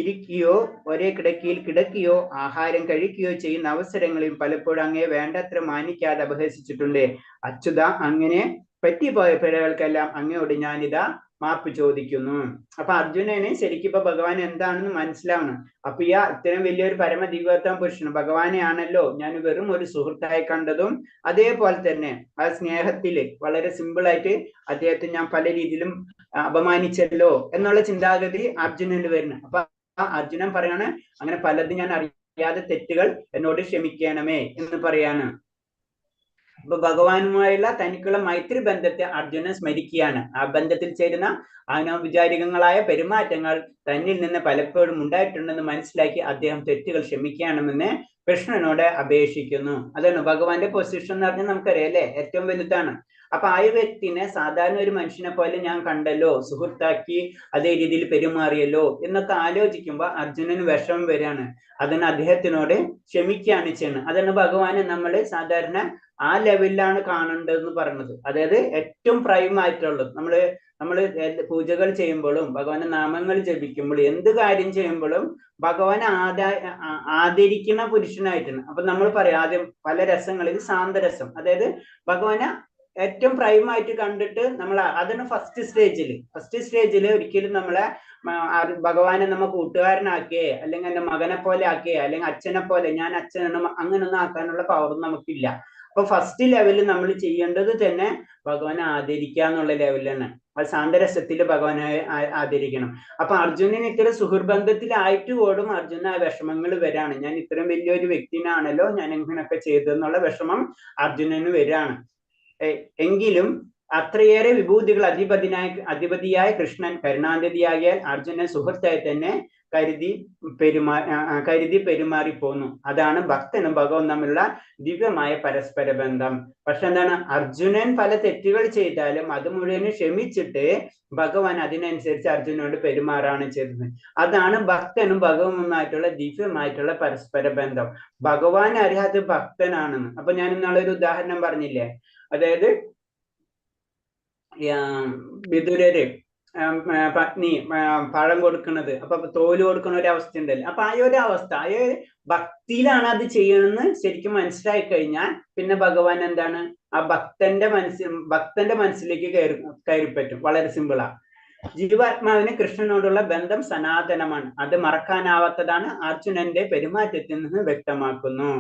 ഇരിക്കുകയോ ഒരേ കിടക്കയിൽ കിടക്കുകയോ ആഹാരം കഴിക്കുകയോ ചെയ്യുന്ന അവസരങ്ങളിൽ പലപ്പോഴും അങ്ങയെ വേണ്ടത്ര മാനിക്കാതെ അപഹസിച്ചിട്ടുണ്ട്. അച്യുത, അങ്ങനെ പറ്റിപ്പോയ പിഴകൾക്കെല്ലാം അങ്ങയോട് ഞാനിതാ മാപ്പ് ചോദിക്കുന്നു. അപ്പൊ അർജുനന് ശരിക്കും ഇപ്പൊ ഭഗവാൻ എന്താണെന്ന് മനസ്സിലാവണം. അപ്പൊ ഈ ഇത്രയും വലിയൊരു പരമ ദിവ്യോത്തമ പുരുഷൻ ഭഗവാനെയാണല്ലോ ഞാൻ വെറും ഒരു സുഹൃത്തായി കണ്ടതും, അതേപോലെ തന്നെ ആ സ്നേഹത്തില് വളരെ സിമ്പിളായിട്ട് അദ്ദേഹത്തെ ഞാൻ പല രീതിയിലും അപമാനിച്ചല്ലോ എന്നുള്ള ചിന്താഗതി അർജുനന് വരുന്നു. അപ്പൊ അർജുനൻ പറയാണ്, അങ്ങനെ പലതും ഞാൻ അറിയാതെ തെറ്റുകൾ എന്നോട് ക്ഷമിക്കണമേ എന്ന് പറയാണ്. അപ്പൊ ഭഗവാനുമായുള്ള തനിക്കുള്ള മൈത്രി ബന്ധത്തെ അർജുനൻ സ്മരിക്കുകയാണ്. ആ ബന്ധത്തിൽ ചേരുന്ന അനൗപചാരികങ്ങളായ പെരുമാറ്റങ്ങൾ തന്നിൽ നിന്ന് പലപ്പോഴും ഉണ്ടായിട്ടുണ്ടെന്ന് മനസ്സിലാക്കി അദ്ദേഹം തെറ്റുകൾ ക്ഷമിക്കണമെന്ന് കൃഷ്ണനോട് അപേക്ഷിക്കുന്നു. അതാണ് ഭഗവാന്റെ പൊസിഷൻ എന്ന് പറഞ്ഞാൽ നമുക്കറിയാം അല്ലെ, ഏറ്റവും വലുതാണ്. അപ്പൊ ആ വ്യക്തിനെ സാധാരണ ഒരു മനുഷ്യനെ പോലെ ഞാൻ കണ്ടല്ലോ, സുഹൃത്താക്കി അതേ രീതിയിൽ പെരുമാറിയല്ലോ എന്നൊക്കെ ആലോചിക്കുമ്പോ അർജുനന് വിഷമം വരികയാണ്. അതിന് അദ്ദേഹത്തിനോട് ക്ഷമിക്കുകയാണ് ചെയ്യുന്നത്. അതാണ് ഭഗവാനെ നമ്മൾ സാധാരണ ആ ലെവലിലാണ് കാണേണ്ടതെന്ന് പറയുന്നത്. അതായത് ഏറ്റവും പ്രൈം ആയിട്ടുള്ളത് നമ്മള് നമ്മള് പൂജകൾ ചെയ്യുമ്പോഴും ഭഗവാന്റെ നാമങ്ങൾ ജപിക്കുമ്പോഴും എന്ത് കാര്യം ചെയ്യുമ്പോഴും ഭഗവാനെ ആദരിക്കുന്ന പുരുഷനായിട്ടാണ്. അപ്പൊ നമ്മൾ പറയാം ആദ്യം പല രസങ്ങളിൽ ശാന്തരസം, അതായത് ഭഗവാനെ ഏറ്റവും പ്രൈമായിട്ട് കണ്ടിട്ട് നമ്മൾ അതാണ് ഫസ്റ്റ് സ്റ്റേജിൽ. ഫസ്റ്റ് സ്റ്റേജിൽ ഒരിക്കലും നമ്മളെ ഭഗവാനെ നമ്മ കൂട്ടുകാരനാക്കിയേ അല്ലെങ്കിൽ എന്റെ മകനെ പോലെ ആക്കിയേ അല്ലെങ്കിൽ അച്ഛനെ പോലെ ഞാൻ അച്ഛനാണ് അങ്ങനൊന്നും ആക്കാനുള്ള പവർ നമുക്കില്ല. അപ്പൊ ഫസ്റ്റ് ലെവലിൽ നമ്മൾ ചെയ്യേണ്ടത് തന്നെ ഭഗവാനെ ആദരിക്കുക എന്നുള്ള ലെവലിലാണ്. അത് ശാന്തരസത്തിൽ ഭഗവാനെ ആദരിക്കണം. അപ്പൊ അർജുനൻ ഇത്ര സുഹൃബന്ധത്തിലായിട്ട് പോലും അർജുന ആ വിഷമങ്ങൾ വരാണ്. ഞാൻ ഇത്രയും വലിയൊരു വ്യക്തിനാണല്ലോ ഞാൻ ഇങ്ങനെയൊക്കെ ചെയ്തെന്നുള്ള വിഷമം അർജുനന് വരാണ്. എങ്കിലും അത്രയേറെ വിഭൂതികൾ അധിപതിയായ കൃഷ്ണൻ കരുണാനിധിയാകിയാൽ അർജുനൻ സുഹൃത്തായി തന്നെ കരുതി പെരുമാറി പോന്നു. അതാണ് ഭക്തനും ഭഗവാൻ തമ്മിലുള്ള ദിവ്യമായ പരസ്പര ബന്ധം. പക്ഷെ എന്താണ്, അർജുനൻ പല തെറ്റുകൾ ചെയ്താലും അത് മുഴുവൻ ക്ഷമിച്ചിട്ട് ഭഗവാൻ അതിനനുസരിച്ച് അർജുനോട് പെരുമാറാണ് ചെയ്തത്. അതാണ് ഭക്തനും ഭഗവാനുമായിട്ടുള്ള ദിവ്യമായിട്ടുള്ള പരസ്പര ബന്ധം. ഭഗവാൻ അറിയാത്ത ഭക്തനാണെന്ന്. അപ്പൊ ഞാൻ ഇന്നാളെ ഒരു ഉദാഹരണം പറഞ്ഞില്ലേ, അതായത് വിതുരര് പത്നി പഴം കൊടുക്കുന്നത്, അപ്പൊ തോല് കൊടുക്കുന്ന ഒരു അവസ്ഥ ഉണ്ടല്ലോ. അപ്പൊ ആ ഒരു അവസ്ഥ, ആ ഒരു ഭക്തിയിലാണ് അത് ചെയ്യണമെന്ന് ശരിക്കും മനസ്സിലായി കഴിഞ്ഞാൽ പിന്നെ ഭഗവാൻ എന്താണ് ആ ഭക്തന്റെ മനസ്സിലേക്ക് കയറിപ്പറ്റും. വളരെ സിമ്പിളാ. ജീവാത്മാവിന് കൃഷ്ണനോടുള്ള ബന്ധം സനാതനമാണ്. അത് മറക്കാനാവാത്തതാണ് അർജുനന്റെ പെരുമാറ്റത്തിൽ നിന്ന് വ്യക്തമാക്കുന്നു.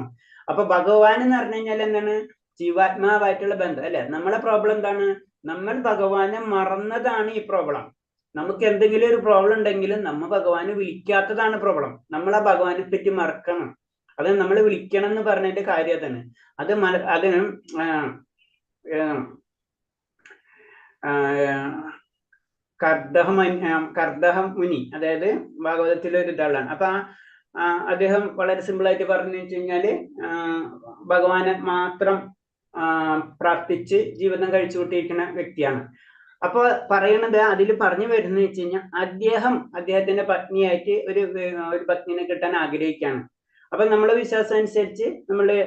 അപ്പൊ ഭഗവാൻ എന്ന് പറഞ്ഞു കഴിഞ്ഞാൽ എന്താണ്, ജീവാത്മാവായിട്ടുള്ള ബന്ധം അല്ലെ. നമ്മളെ പ്രോബ്ലം എന്താണ്, നമ്മൾ ഭഗവാനെ മറന്നതാണ് ഈ പ്രോബ്ലം. നമുക്ക് എന്തെങ്കിലും ഒരു പ്രോബ്ലം ഉണ്ടെങ്കിലും നമ്മ ഭഗവാനെ വിളിക്കാത്തതാണ് പ്രോബ്ലം. നമ്മൾ ആ ഭഗവാനെ പറ്റി മറക്കണം. അത് നമ്മൾ വിളിക്കണം എന്ന് പറഞ്ഞതിന്റെ കാര്യം അതാണ്. അത് അതിന് കർദഹ മുനി, അതായത് ഭാഗവതത്തിലെ ഒരു ഇതാളാണ്. അപ്പൊ അദ്ദേഹം വളരെ സിമ്പിൾ ആയിട്ട് പറഞ്ഞു വെച്ച് കഴിഞ്ഞാല് ഭഗവാനെ മാത്രം പ്രാർത്ഥിച്ച് ജീവിതം കഴിച്ചു കൂട്ടിയിരിക്കുന്ന വ്യക്തിയാണ്. അപ്പൊ പറയണത് അതിൽ പറഞ്ഞു വരുന്നത് വെച്ച് കഴിഞ്ഞാൽ അദ്ദേഹം അദ്ദേഹത്തിന്റെ പത്നിയായിട്ട് ഒരു ഒരു പത്നിനെ കിട്ടാൻ ആഗ്രഹിക്കുകയാണ്. അപ്പൊ നമ്മളെ വിശ്വാസം അനുസരിച്ച് നമ്മള്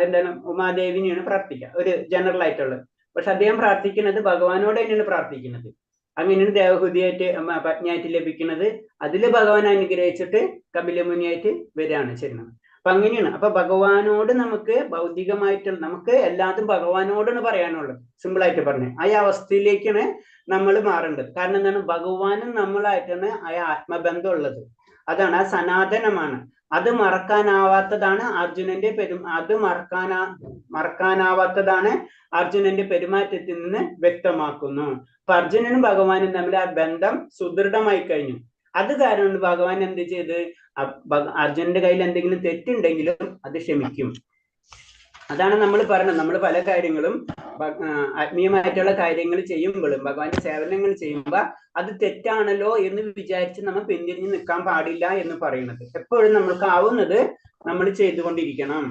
എന്താണ് ഉമാദേവിനെയാണ് പ്രാർത്ഥിക്കുക, ഒരു ജനറൽ ആയിട്ടുള്ളത്. പക്ഷെ അദ്ദേഹം പ്രാർത്ഥിക്കുന്നത് ഭഗവാനോട് തന്നെയാണ് പ്രാർത്ഥിക്കുന്നത്. അങ്ങനെയാണ് ദേവഹൂതിയായിട്ട് പത്നിയായിട്ട് ലഭിക്കുന്നത്. അതില് ഭഗവാൻ അനുഗ്രഹിച്ചിട്ട് കപിലമുനിയായിട്ട് വരികയാണ് ചെയ്യുന്നത്. അപ്പൊ അങ്ങനെയാണ്. അപ്പൊ ഭഗവാനോട് നമുക്ക് ഭൗതികമായിട്ടുള്ള നമുക്ക് എല്ലാതും ഭഗവാനോടാണ് പറയാനുള്ളത്. സിമ്പിൾ ആയിട്ട് പറഞ്ഞു ആ അവസ്ഥയിലേക്കാണ് നമ്മൾ മാറേണ്ടത്. കാരണം എന്താണ്, ഭഗവാനും നമ്മളായിട്ടാണ് ആ ആത്മബന്ധം ഉള്ളത്. അതാണ് ആ സനാതനമാണ്. അത് മറക്കാനാവാത്തതാണ് അർജുനന്റെ അത് മറക്കാനാവാത്തതാണ് അർജുനന്റെ പെരുമാറ്റത്തിൽ നിന്ന് വ്യക്തമാക്കുന്നു. അപ്പൊ അർജുനനും ഭഗവാനും തമ്മിൽ ആ ബന്ധം സുദൃഢമായി കഴിഞ്ഞു. അത് കാരണം ഭഗവാൻ എന്ത് ചെയ്ത്, അർജുനന്റെ കയ്യിൽ എന്തെങ്കിലും തെറ്റുണ്ടെങ്കിലും അത് ക്ഷമിക്കും. അതാണ് നമ്മൾ പറയുന്നത്. നമ്മൾ പല കാര്യങ്ങളും ആത്മീയമായിട്ടുള്ള കാര്യങ്ങൾ ചെയ്യുമ്പോഴും ഭഗവാന്റെ സേവനങ്ങൾ ചെയ്യുമ്പോ അത് തെറ്റാണല്ലോ എന്ന് വിചാരിച്ച് നമ്മൾ പിന്തിരിഞ്ഞ് നിൽക്കാൻ പാടില്ല എന്ന് പറയുന്നത്. എപ്പോഴും നമ്മൾക്ക് ആവുന്നത് നമ്മൾ ചെയ്തുകൊണ്ടിരിക്കണം.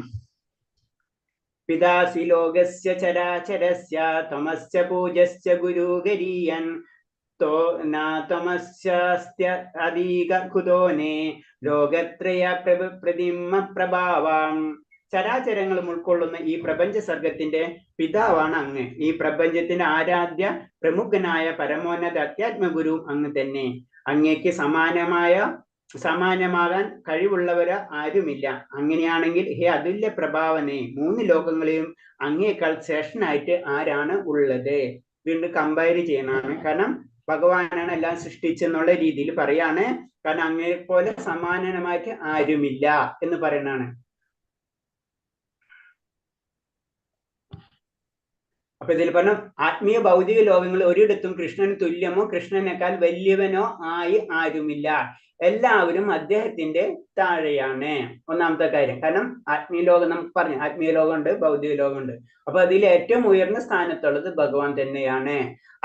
പിതാസി ലോകസ്യ ചരാചരസ്യ തമസ്യ പൂജസ്യ ഗുരുഗരീയൻ തോ നാതമസ്യാസ്ത്യ അധീക കുതോനേ ലോകത്രയ പ്രതിമ പ്രഭാവാം. ചരാചരങ്ങളും ഉൾക്കൊള്ളുന്ന ഈ പ്രപഞ്ച സർഗത്തിന്റെ പിതാവാണ് അങ്ങ്. ഈ പ്രപഞ്ചത്തിന്റെ ആരാധ്യ പ്രമുഖനായ പരമോന്നത അധ്യാത്മഗുരു അങ്ങ് തന്നെ. അങ്ങേക്ക് സമാനമാകാൻ കഴിവുള്ളവര് ആരുമില്ല. അങ്ങനെയാണെങ്കിൽ ഹേ അതുല്യ പ്രഭാവനെ, മൂന്ന് ലോകങ്ങളെയും അങ്ങേക്കാൾ ശ്രേഷ്ഠനായിട്ട് ആരാണ് ഉള്ളത്? വീണ്ടും കമ്പയർ ചെയ്യണമാണ്. കാരണം ഭഗവാനാണ് എല്ലാം സൃഷ്ടിച്ചെന്നുള്ള രീതിയിൽ പറയാണ്. കാരണം അങ്ങേ പോലെ സമാനമായിട്ട് ആരുമില്ല എന്ന് പറയണാണ്. അപ്പൊ ഇതിൽ പറഞ്ഞു ആത്മീയ ഭൗതിക ലോകങ്ങളിൽ ഒരിടത്തും കൃഷ്ണന് തുല്യമോ കൃഷ്ണനേക്കാൾ വലിയവനോ ആയി ആരുമില്ല. എല്ലാവരും അദ്ദേഹത്തിന്റെ താഴെയാണ്. ഒന്നാമത്തെ കാര്യം. കാരണം ആത്മീയ ലോകം നമുക്ക് പറഞ്ഞു, ആത്മീയ ലോകമുണ്ട്, ഭൗതിക ലോകമുണ്ട്. അപ്പൊ അതിൽ ഏറ്റവും ഉയർന്ന സ്ഥാനത്തുള്ളത് ഭഗവാൻ തന്നെയാണ്.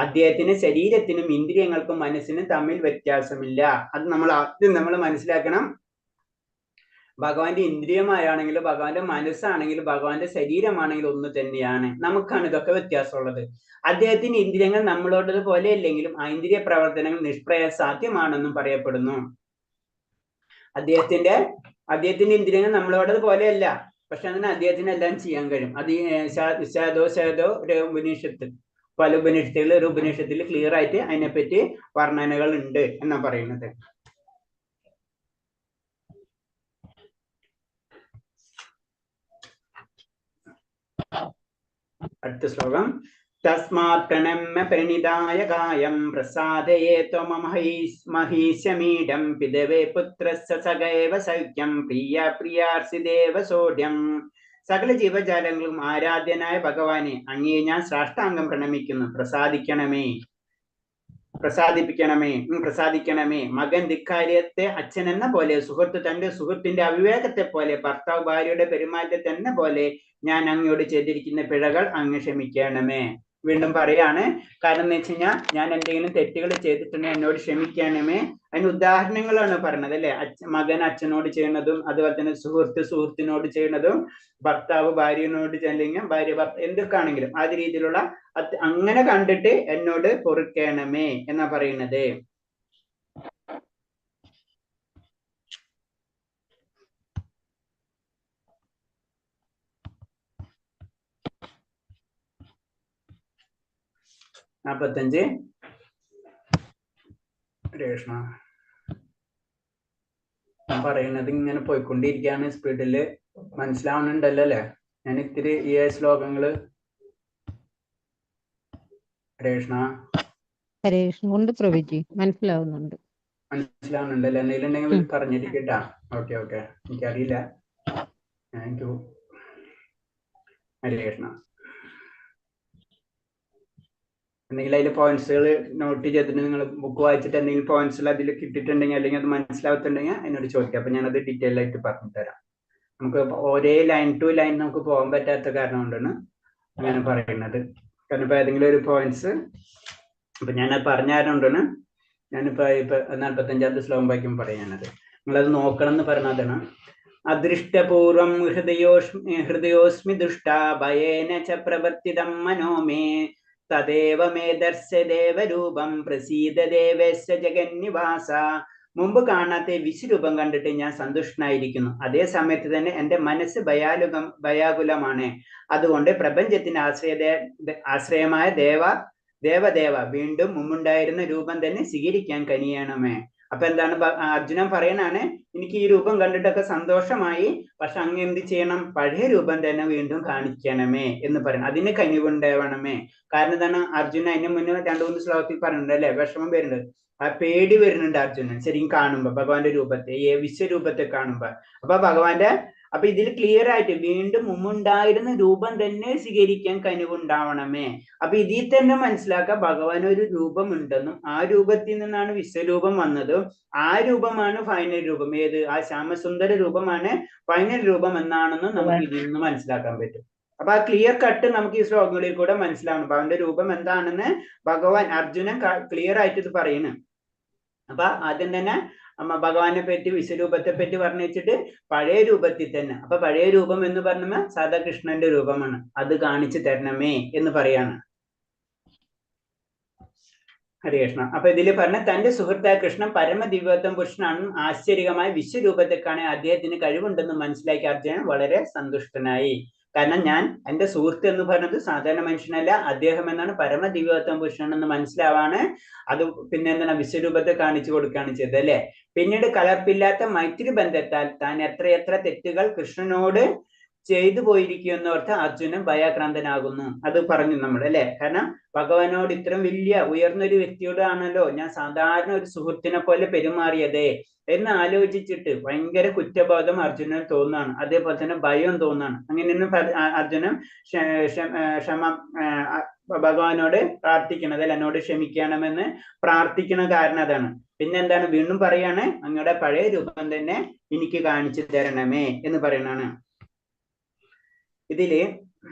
അദ്ദേഹത്തിന് ശരീരത്തിനും ഇന്ദ്രിയങ്ങൾക്കും മനസ്സിനും തമ്മിൽ വ്യത്യാസമില്ല. അത് നമ്മൾ ആദ്യം നമ്മൾ മനസ്സിലാക്കണം. ഭഗവാന്റെ ഇന്ദ്രിയമായാണെങ്കിലും ഭഗവാന്റെ മനസ്സാണെങ്കിലും ഭഗവാന്റെ ശരീരമാണെങ്കിലും ഒന്ന് തന്നെയാണ്. നമുക്കാണ് ഇതൊക്കെ വ്യത്യാസമുള്ളത്. അദ്ദേഹത്തിന്റെ ഇന്ദ്രിയങ്ങൾ നമ്മളോടത് പോലെ അല്ലെങ്കിലും ആ ഇന്ദ്രിയ പ്രവർത്തനങ്ങൾ നിഷ്പ്രയാസാധ്യമാണെന്നും പറയപ്പെടുന്നു. അദ്ദേഹത്തിന്റെ ഇന്ദ്രിയങ്ങൾ നമ്മളോടത് പോലെയല്ല, പക്ഷെ അങ്ങനെ അദ്ദേഹത്തിന് എല്ലാം ചെയ്യാൻ കഴിയും. അത് ശാദോ ശാദോ ഉപനിഷത്ത്, പല ഉപനിഷത്തുകളിൽ ഒരു ഉപനിഷത്തിൽ ക്ലിയർ ആയിട്ട് അതിനെപ്പറ്റി വർണ്ണനകൾ ഉണ്ട് എന്നാ പറയുന്നത്. അടുത്ത ശ്ലോകം. തസ്മാത് പ്രണമ്യ പ്രണിതായ കായം പ്രസാദയേ ത്വമഹീശമീഡം പിതവേ പുത്രസ്യ സകൈവ സൗഖ്യം പ്രിയ പ്രിയാർസിദേവ സോഢ്യം. സകല ജീവജാലങ്ങളും ആരാധ്യനായ ഭഗവാനെ, അങ്ങയെ ഞാൻ സാഷ്ടാംഗം പ്രണമിക്കുന്നു. പ്രസാദിക്കണമേ, പ്രസാദിപ്പിക്കണമേ, പ്രസാദിക്കണമേ. മകൻ ധിക്കാര്യത്തെ അച്ഛനെന്ന പോലെ, സുഹൃത്ത് തന്റെ സുഹൃത്തിന്റെ അവിവേകത്തെ പോലെ, ഭർത്താവ് ഭാര്യയുടെ പെരുമാറ്റത്തെ എന്ന പോലെ ഞാൻ അങ്ങയോട് ചെയ്തിരിക്കുന്ന പിഴകൾ അങ്ങ് ക്ഷമിക്കണമേ. വീണ്ടും പറയാണ്, കാരണം എന്ന് വെച്ച് കഴിഞ്ഞാൽ ഞാൻ എന്തെങ്കിലും തെറ്റുകൾ ചെയ്തിട്ടുണ്ടെങ്കിൽ എന്നോട് ക്ഷമിക്കണമേ. അതിന് ഉദാഹരണങ്ങളാണ് പറഞ്ഞത് അല്ലെ? മകൻ അച്ഛനോട് ചെയ്യുന്നതും അതുപോലെ തന്നെ സുഹൃത്ത് സുഹൃത്തിനോട് ചെയ്യുന്നതും ഭർത്താവ് ഭാര്യനോട് അല്ലെങ്കിൽ ഭാര്യ ഭർത്താവ് എന്തൊക്കെയാണെങ്കിലും ആ രീതിയിലുള്ള അങ്ങനെ കണ്ടിട്ട് എന്നോട് പൊറുക്കണമേ എന്നാ പറയുന്നത്. നാപ്പത്തഞ്ച്. രേഷ്മ ഞാൻ പറയുന്നത് ഇങ്ങനെ പോയിക്കൊണ്ടിരിക്കുകയാണ് സ്പീഡില്, മനസ്സിലാവുന്നുണ്ടല്ലോ അല്ലേ? ഞാൻ ഇത്തിരി ഈ ശ്ലോകങ്ങള് രേഷ്ണ ഉണ്ട് പ്രഭുജി, മനസ്സിലാവുന്നുണ്ട്. മനസ്സിലാവുന്നുണ്ടല്ലേ? എന്തെങ്കിലും ഉണ്ടെങ്കിൽ പറഞ്ഞിരിക്കട്ടാ. ഓക്കെ ഓക്കെ, എനിക്കറിയില്ല. Thank you Hare Krishna. എന്തെങ്കിലും അതിൽ പോയിന്റ്സുകൾ not ചെയ്തിട്ട് നിങ്ങൾ ബുക്ക് വായിച്ചിട്ട് എന്തെങ്കിലും പോയിന്റ്സുകൾ അതിൽ കിട്ടിയിട്ടുണ്ടെങ്കിൽ അല്ലെങ്കിൽ അത് മനസ്സിലാവത്തുണ്ടെങ്കിൽ എന്നോട് ചോദിക്കാം. അപ്പൊ ഞാനത് ഡീറ്റെയിൽ ആയിട്ട് പറഞ്ഞു തരാം. നമുക്ക് ഒരേ ലൈൻ ടു ലൈൻ നമുക്ക് പോകാൻ പറ്റാത്ത കാരണം കൊണ്ടാണ് അങ്ങനെ പറയുന്നത്. കാരണം ഇപ്പൊ ഏതെങ്കിലും ഒരു പോയിന്റ്സ് ഇപ്പൊ ഞാനത് പറഞ്ഞ കാരണം കൊണ്ടാണ് ഞാനിപ്പോ ഇപ്പൊ 45-ാമത്തെ ശ്ലോകം വായിക്കുമ്പോൾ പറയാനത് നിങ്ങളത് നോക്കണം എന്ന് പറഞ്ഞതാണ്. അദൃഷ്ടപൂർവം ഹൃദയോസ്മി ദുഷ്ട ഭയേന ച പ്രവർത്തിതം മനോ മേ തദേവ മേ ദർശദേവരൂപം പ്രസീദ ദേവേശ ജഗന്നിവാസ. മുമ്പ് കാണാത്ത വിശ്വരൂപം കണ്ടിട്ട് ഞാൻ സന്തുഷ്ടനായിരിക്കുന്നു. അതേ സമയത്ത് തന്നെ എൻ്റെ മനസ്സ് ഭയാകുലമാണ്. അതുകൊണ്ട് പ്രപഞ്ചത്തിന് ആശ്രയമായ ദേവദേവ വീണ്ടും മുമ്പുണ്ടായിരുന്ന രൂപം തന്നെ സ്വീകരിക്കാൻ കനിയണമേ. അപ്പൊ എന്താണ് അർജുനൻ പറയണാണ്, എനിക്ക് ഈ രൂപം കണ്ടിട്ടൊക്കെ സന്തോഷമായി, പക്ഷെ അങ്ങ് എന്ത് ചെയ്യണം, പഴയ രൂപം തന്നെ വീണ്ടും കാണിക്കണമേ എന്ന് പറയണം. അതിന് കനിവുണ്ടാവണമേ. കാരണം എന്താണ്, അർജുനൻ അതിന് മുന്നേ 2-3 ശ്ലോകത്തിൽ പറഞ്ഞിട്ടുണ്ട് അല്ലെ, വിഷമം വരുന്നുണ്ട്, ആ പേടി വരുന്നുണ്ട് അർജുനൻ ശരിക്കും കാണുമ്പോ ഭഗവാന്റെ രൂപത്തെ, ഈ വിശ്വരൂപത്തെ കാണുമ്പോ. അപ്പൊ ഭഗവാന്റെ അപ്പൊ ഇതിൽ ക്ലിയർ ആയിട്ട് വീണ്ടും മുമ്പുണ്ടായിരുന്ന രൂപം തന്നെ സ്വീകരിക്കാൻ കനിവുണ്ടാവണമേ. അപ്പൊ ഇതിൽ തന്നെ മനസ്സിലാക്കാം ഭഗവാൻ ഒരു രൂപമുണ്ടെന്നും ആ രൂപത്തിൽ നിന്നാണ് വിശ്വരൂപം വന്നതും ആ രൂപമാണ് ഫൈനൽ രൂപം. ഏത്? ആ ശ്യാമസുന്ദര രൂപമാണ് ഫൈനൽ രൂപം എന്നാണെന്നും നമുക്ക് ഇതിൽ നിന്ന് മനസ്സിലാക്കാൻ പറ്റും. അപ്പൊ ആ ക്ലിയർ കട്ട് നമുക്ക് ഈ ശ്ലോകങ്ങളിൽ കൂടെ മനസ്സിലാവണം ഭഗവാന്റെ രൂപം എന്താണെന്ന് ഭഗവാൻ അർജുനൻ ക്ലിയർ ആയിട്ട് ഇത് പറയുന്നു. അപ്പൊ ആദ്യം തന്നെ ഭഗവാനെ പറ്റി വിശ്വരൂപത്തെ പറ്റി പറഞ്ഞു വെച്ചിട്ട് പഴയ രൂപത്തിൽ തന്നെ. അപ്പൊ പഴയ രൂപം എന്ന് പറഞ്ഞാൽ സാധാ കൃഷ്ണന്റെ രൂപമാണ്, അത് കാണിച്ചു തരണമേ എന്ന് പറയാണ്. ഹരേകൃഷ്ണ. അപ്പൊ ഇതില് പറഞ്ഞ തന്റെ സുഹൃത്തായ കൃഷ്ണൻ പരമദിവ്യോത്തം പുരുഷനാണെന്നും ആശ്ചര്യകമായ വിശ്വരൂപത്തെ കാണാൻ അദ്ദേഹത്തിന് കഴിവുണ്ടെന്നും മനസ്സിലാക്കി അർജുനൻ വളരെ സന്തുഷ്ടനായി. കാരണം ഞാൻ എന്റെ സുഹൃത്ത് എന്ന് പറഞ്ഞത് സാധാരണ മനുഷ്യനല്ല, അദ്ദേഹം എന്നാണ് പരമദിവ്യോത്തം പുരുഷനെന്ന് മനസ്സിലാവാണ്. അത് പിന്നെ എന്താണ് വിശ്വരൂപത്തെ കാണിച്ചു കൊടുക്കുകയാണ് ചെയ്തത് അല്ലെ. പിന്നീട് കലർപ്പില്ലാത്ത മൈത്രി ബന്ധത്താൽ താൻ എത്രയെത്ര തെറ്റുകൾ കൃഷ്ണനോട് ചെയ്തു പോയിരിക്കുന്നോർത്ത് അർജുനൻ ഭയാക്രാന്തനാകുന്നു. അത് പറഞ്ഞു നമ്മൾ അല്ലെ. കാരണം ഭഗവാനോട് ഇത്രയും വലിയ ഉയർന്നൊരു വ്യക്തിയോടാണല്ലോ ഞാൻ സാധാരണ ഒരു സുഹൃത്തിനെ പോലെ പെരുമാറിയത് എന്ന് ആലോചിച്ചിട്ട് ഭയങ്കര കുറ്റബോധം അർജുനൻ തോന്നാണ്. അതേപോലെ തന്നെ ഭയം തോന്നാണ്. അങ്ങനെയൊന്നും അർജുനൻ ക്ഷമ ഭഗവാനോട് പ്രാർത്ഥിക്കണത് അല്ല, എന്നോട് ക്ഷമിക്കണമെന്ന് പ്രാർത്ഥിക്കണ കാരണം അതാണ്. പിന്നെന്താണ് വീണ്ടും പറയാണ്, അങ്ങയുടെ പഴയ രൂപം തന്നെ എനിക്ക് കാണിച്ചു തരണമേ എന്ന് പറയണാണ്. ഇതില്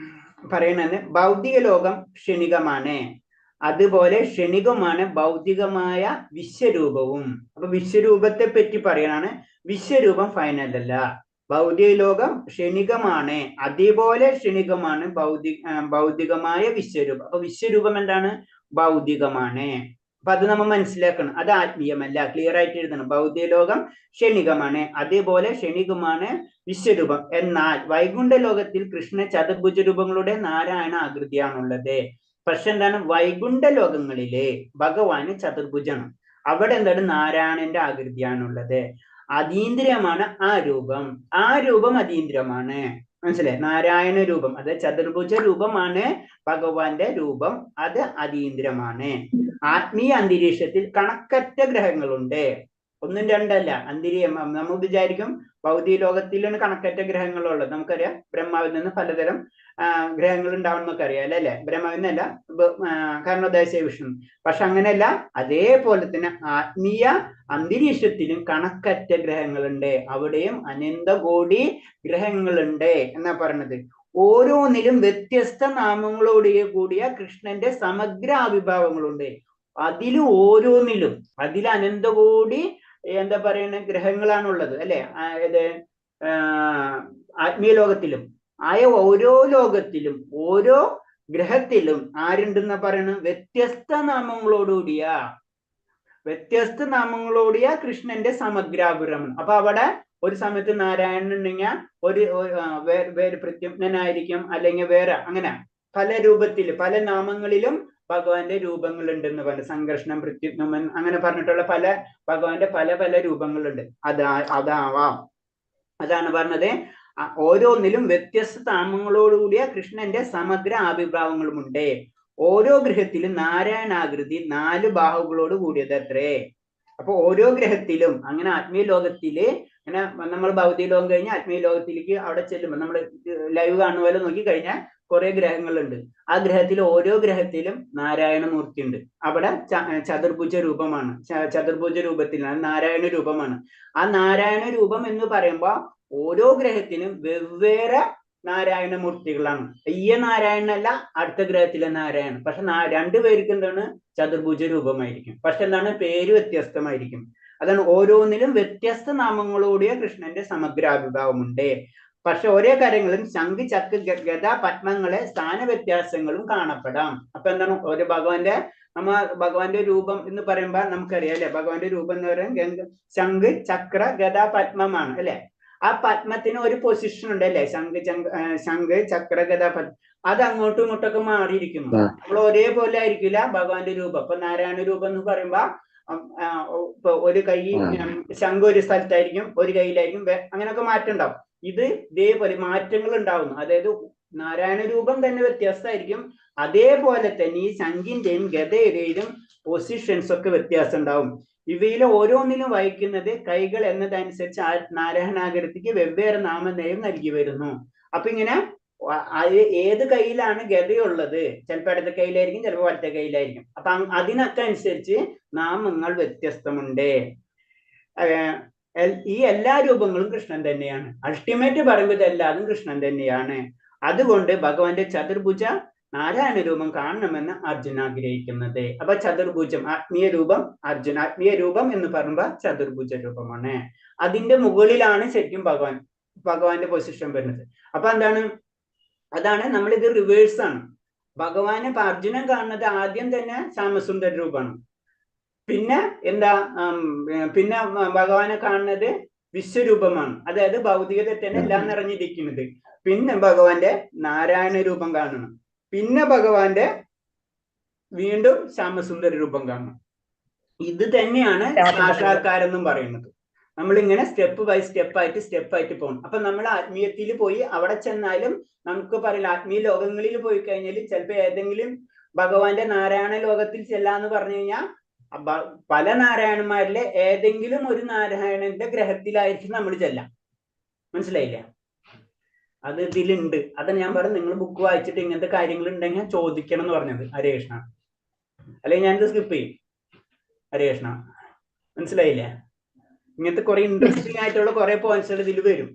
പറയണത് ഭൗതിക ലോകം ക്ഷണികമാണ്, അതുപോലെ ക്ഷണികമാണ് ഭൗതികമായ വിശ്വരൂപവും. അപ്പൊ വിശ്വരൂപത്തെ പറ്റി പറയണാണ്, വിശ്വരൂപം ഫൈനൽ അല്ല. ഭൗതിക ലോകം ക്ഷണികമാണ്, അതേപോലെ ക്ഷണികമാണ് ഭൗതികമായ വിശ്വരൂപം. അപ്പൊ വിശ്വരൂപം എന്താണ്? ഭൗതികമാണ്. അപ്പൊ അത് നമ്മൾ മനസ്സിലാക്കണം, അത് ആത്മീയമല്ല. ക്ലിയർ ആയിട്ട് എഴുതണം. ഭൗതിക ലോകം ക്ഷണികമാണ്, അതേപോലെ ക്ഷണികമാണ് വിശ്വരൂപം. എന്നാൽ വൈകുണ്ഠ ലോകത്തിൽ കൃഷ്ണ ചതുർഭുജ രൂപങ്ങളുടെ നാരായണ ആകൃതിയാണുള്ളത്. പക്ഷെ എന്താണ്? വൈകുണ്ഠ ലോകങ്ങളിലെ ഭഗവാന് ചതുർഭുജാണ്. അവിടെ എന്താണ്? നാരായണന്റെ ആകൃതിയാണുള്ളത്. അതീന്ദ്രിയമാണ് ആ രൂപം. ആ രൂപം അതീന്ദ്രിയമാണ്. മനസ്സിലായി? നാരായണ രൂപം, അത് ചതുർഭുജ രൂപമാണ് ഭഗവാന്റെ രൂപം, അത് അതീന്ദ്രമാണ്. ആത്മീയ അന്തരീക്ഷത്തിൽ കണക്കറ്റ ഗ്രഹങ്ങളുണ്ട്. ഒന്നും രണ്ടല്ല. അന്തരീയം നമ്മൾ വിചാരിക്കും ഭൗതിക ലോകത്തിലാണ് കണക്കറ്റ ഗ്രഹങ്ങളുള്ളത്. നമുക്കറിയാം ബ്രഹ്മാവിൽ നിന്ന് പലതരം ഗ്രഹങ്ങൾ ഉണ്ടാവും എന്നൊക്കെ അറിയാം, അല്ലേ? അല്ലേ? ബ്രഹ്മാവിൽ നിന്നല്ല, കാരണോദാശയ വിഷ്ണു. പക്ഷെ അങ്ങനെയല്ല, അതേപോലെ തന്നെ ആത്മീയ അന്തരീക്ഷത്തിലും കണക്കറ്റ ഗ്രഹങ്ങളുണ്ട്. അവിടെയും അനന്തകോടി ഗ്രഹങ്ങളുണ്ട് എന്നാ പറഞ്ഞത്. ഓരോന്നിലും വ്യത്യസ്ത നാമങ്ങളോട് കൂടിയ കൃഷ്ണന്റെ സമഗ്ര ആവിർഭാവങ്ങളുണ്ട്. അതിലും ഓരോന്നിലും അതിൽ അനന്തകോടി എന്താ പറയുന്ന ഗ്രഹങ്ങളാണുള്ളത്, അല്ലെ? ഇത് ആത്മീയ ലോകത്തിലും ആയ ഓരോ ലോകത്തിലും ഓരോ ഗ്രഹത്തിലും ആരുണ്ടെന്നാ പറയണത്? വ്യത്യസ്ത നാമങ്ങളോടിയ കൃഷ്ണന്റെ സമഗ്രാഭിരമം. അപ്പൊ അവിടെ ഒരു സമയത്ത് നാരായണൻ ഉണ്ടെങ്കിൽ ഒരു വേറെ പ്രത്യുമ്നായിരിക്കും, അല്ലെങ്കിൽ വേറെ, അങ്ങനെ പല രൂപത്തിൽ പല നാമങ്ങളിലും ഭഗവാന്റെ രൂപങ്ങൾ ഉണ്ടെന്ന് പറഞ്ഞു. സംഘർഷണം, പ്രത്യുമ്നൻ, അങ്ങനെ പറഞ്ഞിട്ടുള്ള പല ഭഗവാന്റെ പല പല രൂപങ്ങളുണ്ട്. അതാവാം, അതാണ് പറഞ്ഞത്. ഓരോന്നിലും വ്യത്യസ്ത നാമങ്ങളോടുകൂടിയ കൃഷ്ണന്റെ സമഗ്ര ആവിർഭാവങ്ങളുമുണ്ട്. ഓരോ ഗ്രഹത്തിലും നാരായണാകൃതി 4 ബാഹുക്കളോട് കൂടിയത് അത്രേ. അപ്പൊ ഓരോ ഗ്രഹത്തിലും അങ്ങനെ ആത്മീയ ലോകത്തില്, അങ്ങനെ നമ്മൾ ഭൗതിക ലോകം കഴിഞ്ഞ് ആത്മീയ ലോകത്തിലേക്ക് അവിടെ ചെല്ലുമ്പോൾ നമ്മൾ ലൈവ് കാണുന്ന പോലെ നോക്കി കഴിഞ്ഞാൽ കുറെ ഗ്രഹങ്ങളുണ്ട്. ആ ഗ്രഹത്തിൽ ഓരോ ഗ്രഹത്തിലും നാരായണമൂർത്തി ഉണ്ട്. അവിടെ ചതുർഭുജ രൂപമാണ്, ചതുർഭുജ രൂപത്തിലാണ് നാരായണ രൂപമാണ്. ആ നാരായണ രൂപം എന്ന് പറയുമ്പോ ഓരോ ഗ്രഹത്തിനും വെവ്വേറെ നാരായണമൂർത്തികളാണ്. ഈ നാരായണനല്ല അടുത്ത ഗ്രഹത്തിലെ നാരായണൻ. പക്ഷെ രണ്ടുപേർക്കും എന്താണ്? ചതുർഭുജ രൂപമായിരിക്കും. പക്ഷെ എന്താണ്? പേര് വ്യത്യസ്തമായിരിക്കും. അതാണ് ഓരോന്നിലും വ്യത്യസ്ത നാമങ്ങളോടിയ കൃഷ്ണന്റെ സമഗ്രാവിർഭാവമുണ്ട്. പക്ഷെ ഒരേ കാര്യങ്ങളും ശംഖ്, ചക്ക്, ഗദ, പത്മങ്ങളെ സ്ഥാന വ്യത്യാസങ്ങളും കാണപ്പെടാം. അപ്പൊ എന്താണ്? ഒരു ഭഗവാന്റെ നമ്മ ഭഗവാന്റെ രൂപം എന്ന് പറയുമ്പോ നമുക്കറിയാം അല്ലെ? ഭഗവാന്റെ രൂപം എന്ന് പറയുന്നത് ശംഖ്, ചക്ര, ഗദ, പത്മമാണ് അല്ലെ? ആ പത്മത്തിന് ഒരു പൊസിഷൻ ഉണ്ട് അല്ലെ? ശംഖ്, ചക്ര, ഗദ, പത്മ, അത് അങ്ങോട്ടും ഇങ്ങോട്ടൊക്കെ മാറിയിരിക്കുന്നു. നമ്മൾ ഒരേപോലെ ആയിരിക്കില്ല ഭഗവാന്റെ രൂപം. അപ്പൊ നാരായണ രൂപം എന്ന് പറയുമ്പോ ഇപ്പൊ ഒരു കൈ ശംഖ് ഒരു സ്ഥലത്തായിരിക്കും, ഒരു കൈയിലായിരിക്കും, അങ്ങനെയൊക്കെ മാറ്റം ഉണ്ടാവും. ഇത് ഇതേപോലെ മാറ്റങ്ങൾ ഉണ്ടാവുന്നു. അതായത് നാരായണ രൂപം തന്നെ വ്യത്യാസമായിരിക്കും. അതേപോലെ തന്നെ ഈ ശംഖിന്റെയും ഗദയുടെയും പൊസിഷൻസ് ഒക്കെ വ്യത്യാസം ഉണ്ടാവും. ഇവയിലെ ഓരോന്നിലും വഹിക്കുന്നത് കൈകൾ എന്നതനുസരിച്ച് നാരായണാകൃതിക്ക് വെവ്വേറെ നാമധേയം നൽകി വരുന്നു. അപ്പൊ ഇങ്ങനെ ഏത് കൈയിലാണ് ഗതയുള്ളത്, ചിലപ്പോ ഇടത്തെ കൈയിലായിരിക്കും, ചിലപ്പോ വലത്തെ കൈയിലായിരിക്കും. അപ്പൊ അതിനൊക്കെ അനുസരിച്ച് നാമങ്ങൾ വ്യത്യസ്തമുണ്ട്. ഈ എല്ലാ രൂപങ്ങളും കൃഷ്ണൻ തന്നെയാണ്. അൾട്ടിമേറ്റ് പറയുമ്പോൾ ഇതെല്ലാതും കൃഷ്ണൻ തന്നെയാണ്. അതുകൊണ്ട് ഭഗവാന്റെ ചതുർഭുജ നാരായണ രൂപം കാണണമെന്ന് അർജുന ആഗ്രഹിക്കുന്നത്. അപ്പൊ ചതുർഭുജം ആത്മീയ രൂപം, അർജുന ആത്മീയ രൂപം എന്ന് പറയുമ്പോ ചതുർഭുജ രൂപമാണ്. അതിന്റെ മുകളിലാണ് ശരിക്കും ഭഗവാന്റെ പൊസിഷൻ വരുന്നത്. അപ്പൊ എന്താണ്? അതാണ് നമ്മളിത് റിവേഴ്സ് ആണ്. ഭഗവാനെ അർജുനൻ കാണുന്നത് ആദ്യം തന്നെ ശ്യാമസുന്ദര രൂപമാണ്. പിന്നെ എന്താ? പിന്നെ ഭഗവാനെ കാണുന്നത് വിശ്വരൂപമാണ്. അതായത് ഭൗതികത തന്നെ എല്ലാം നിറഞ്ഞിരിക്കുന്നത്. പിന്നെ ഭഗവാന്റെ നാരായണ രൂപം കാണണം. പിന്നെ ഭഗവാന്റെ വീണ്ടും ശ്യാമസുന്ദര രൂപം കാണണം. ഇത് തന്നെയാണ് സാക്ഷാത്കാരെന്നും പറയുന്നത്. നമ്മളിങ്ങനെ സ്റ്റെപ്പ് ബൈ സ്റ്റെപ്പ് ആയിട്ട് പോകണം. അപ്പൊ നമ്മൾ ആത്മീയത്തിൽ പോയി അവിടെ ചെന്നാലും നമുക്ക് പറയില്ല, ആത്മീയ ലോകങ്ങളിൽ പോയി കഴിഞ്ഞാൽ ചിലപ്പോ ഏതെങ്കിലും ഭഗവാന്റെ നാരായണ ലോകത്തിൽ ചെല്ലാന്ന് പറഞ്ഞു കഴിഞ്ഞാൽ പല നാരായണന്മാരിലെ ഏതെങ്കിലും ഒരു നാരായണന്റെ ഗ്രഹത്തിലായിരിക്കും നമ്മൾ ചെല്ലാം. മനസ്സിലായില്ല? അത് ഇതിലുണ്ട്. അത് ഞാൻ പറഞ്ഞു, നിങ്ങൾ ബുക്ക് വായിച്ചിട്ട് ഇങ്ങനത്തെ കാര്യങ്ങൾ ഉണ്ടെങ്കിൽ ചോദിക്കണം എന്ന് പറഞ്ഞത്. ഹരേ കൃഷ്ണ. അല്ലെങ്കിൽ ഞാനിത് സ്കിപ്പ് ചെയ്യും. ഹരേ കൃഷ്ണ. മനസ്സിലായില്ലേ? ഇങ്ങനത്തെ കുറെ ഇൻട്രസ്റ്റിംഗ് ആയിട്ടുള്ള കുറെ പോയിന്റ്സുകൾ ഇതിൽ വരും.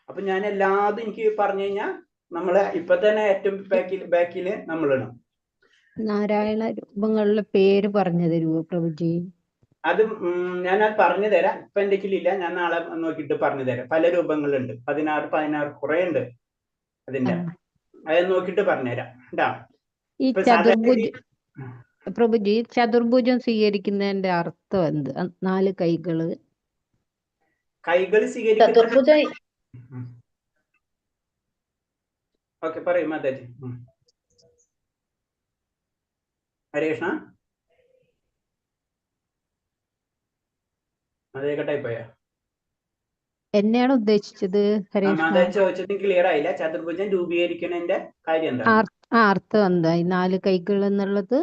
അപ്പൊ ഞാൻ എല്ലാതും എനിക്ക് പറഞ്ഞു കഴിഞ്ഞാൽ നമ്മളെ ഇപ്പൊ തന്നെ ഏറ്റവും ബാക്കില് നമ്മളിടണം. നാരായണ രൂപങ്ങളുടെ പേര് പറഞ്ഞു തരുമോ പ്രഭുജി? അത് ഞാനത് പറഞ്ഞു തരാം. ഇപ്പൊ എന്റെ കയ്യിലില്ല, ഞാൻ നാളെ നോക്കിയിട്ട് പറഞ്ഞു തരാം. പല രൂപങ്ങളുണ്ട്, 16 16 കുറെ ഉണ്ട് അതിന്റെ. അത് നോക്കിയിട്ട് പറഞ്ഞുതരാം കേട്ടാ. ഈ ഇപ്പൊ സാധാരണ ചതുർഭുജ പ്രഭുജി, ചതുർഭുജം സ്വീകരിക്കുന്നതിന്റെ അർത്ഥം എന്ത്? 4 കൈകള്, കൈകൾ സ്വീകരിക്കുന്ന ചതുർഭുജ. ഓക്കെ, പറയൂ മാതാജി. ഹരേ കൃഷ്ണ. അതേ, കട്ടായി പോയാ? എന്നെയാണ് ഉദ്ദേശിച്ചത്. ഹരേ കൃഷ്ണ. മാതാജി ചോദിച്ചത് ക്ലിയർ ആയില്ല. ചതുർഭുജം രൂപീകരിക്കണതിന്റെ കാര്യം എന്താണ്? അർത്ഥം എന്താ ഈ 4 കൈകൾ എന്നുള്ളത്?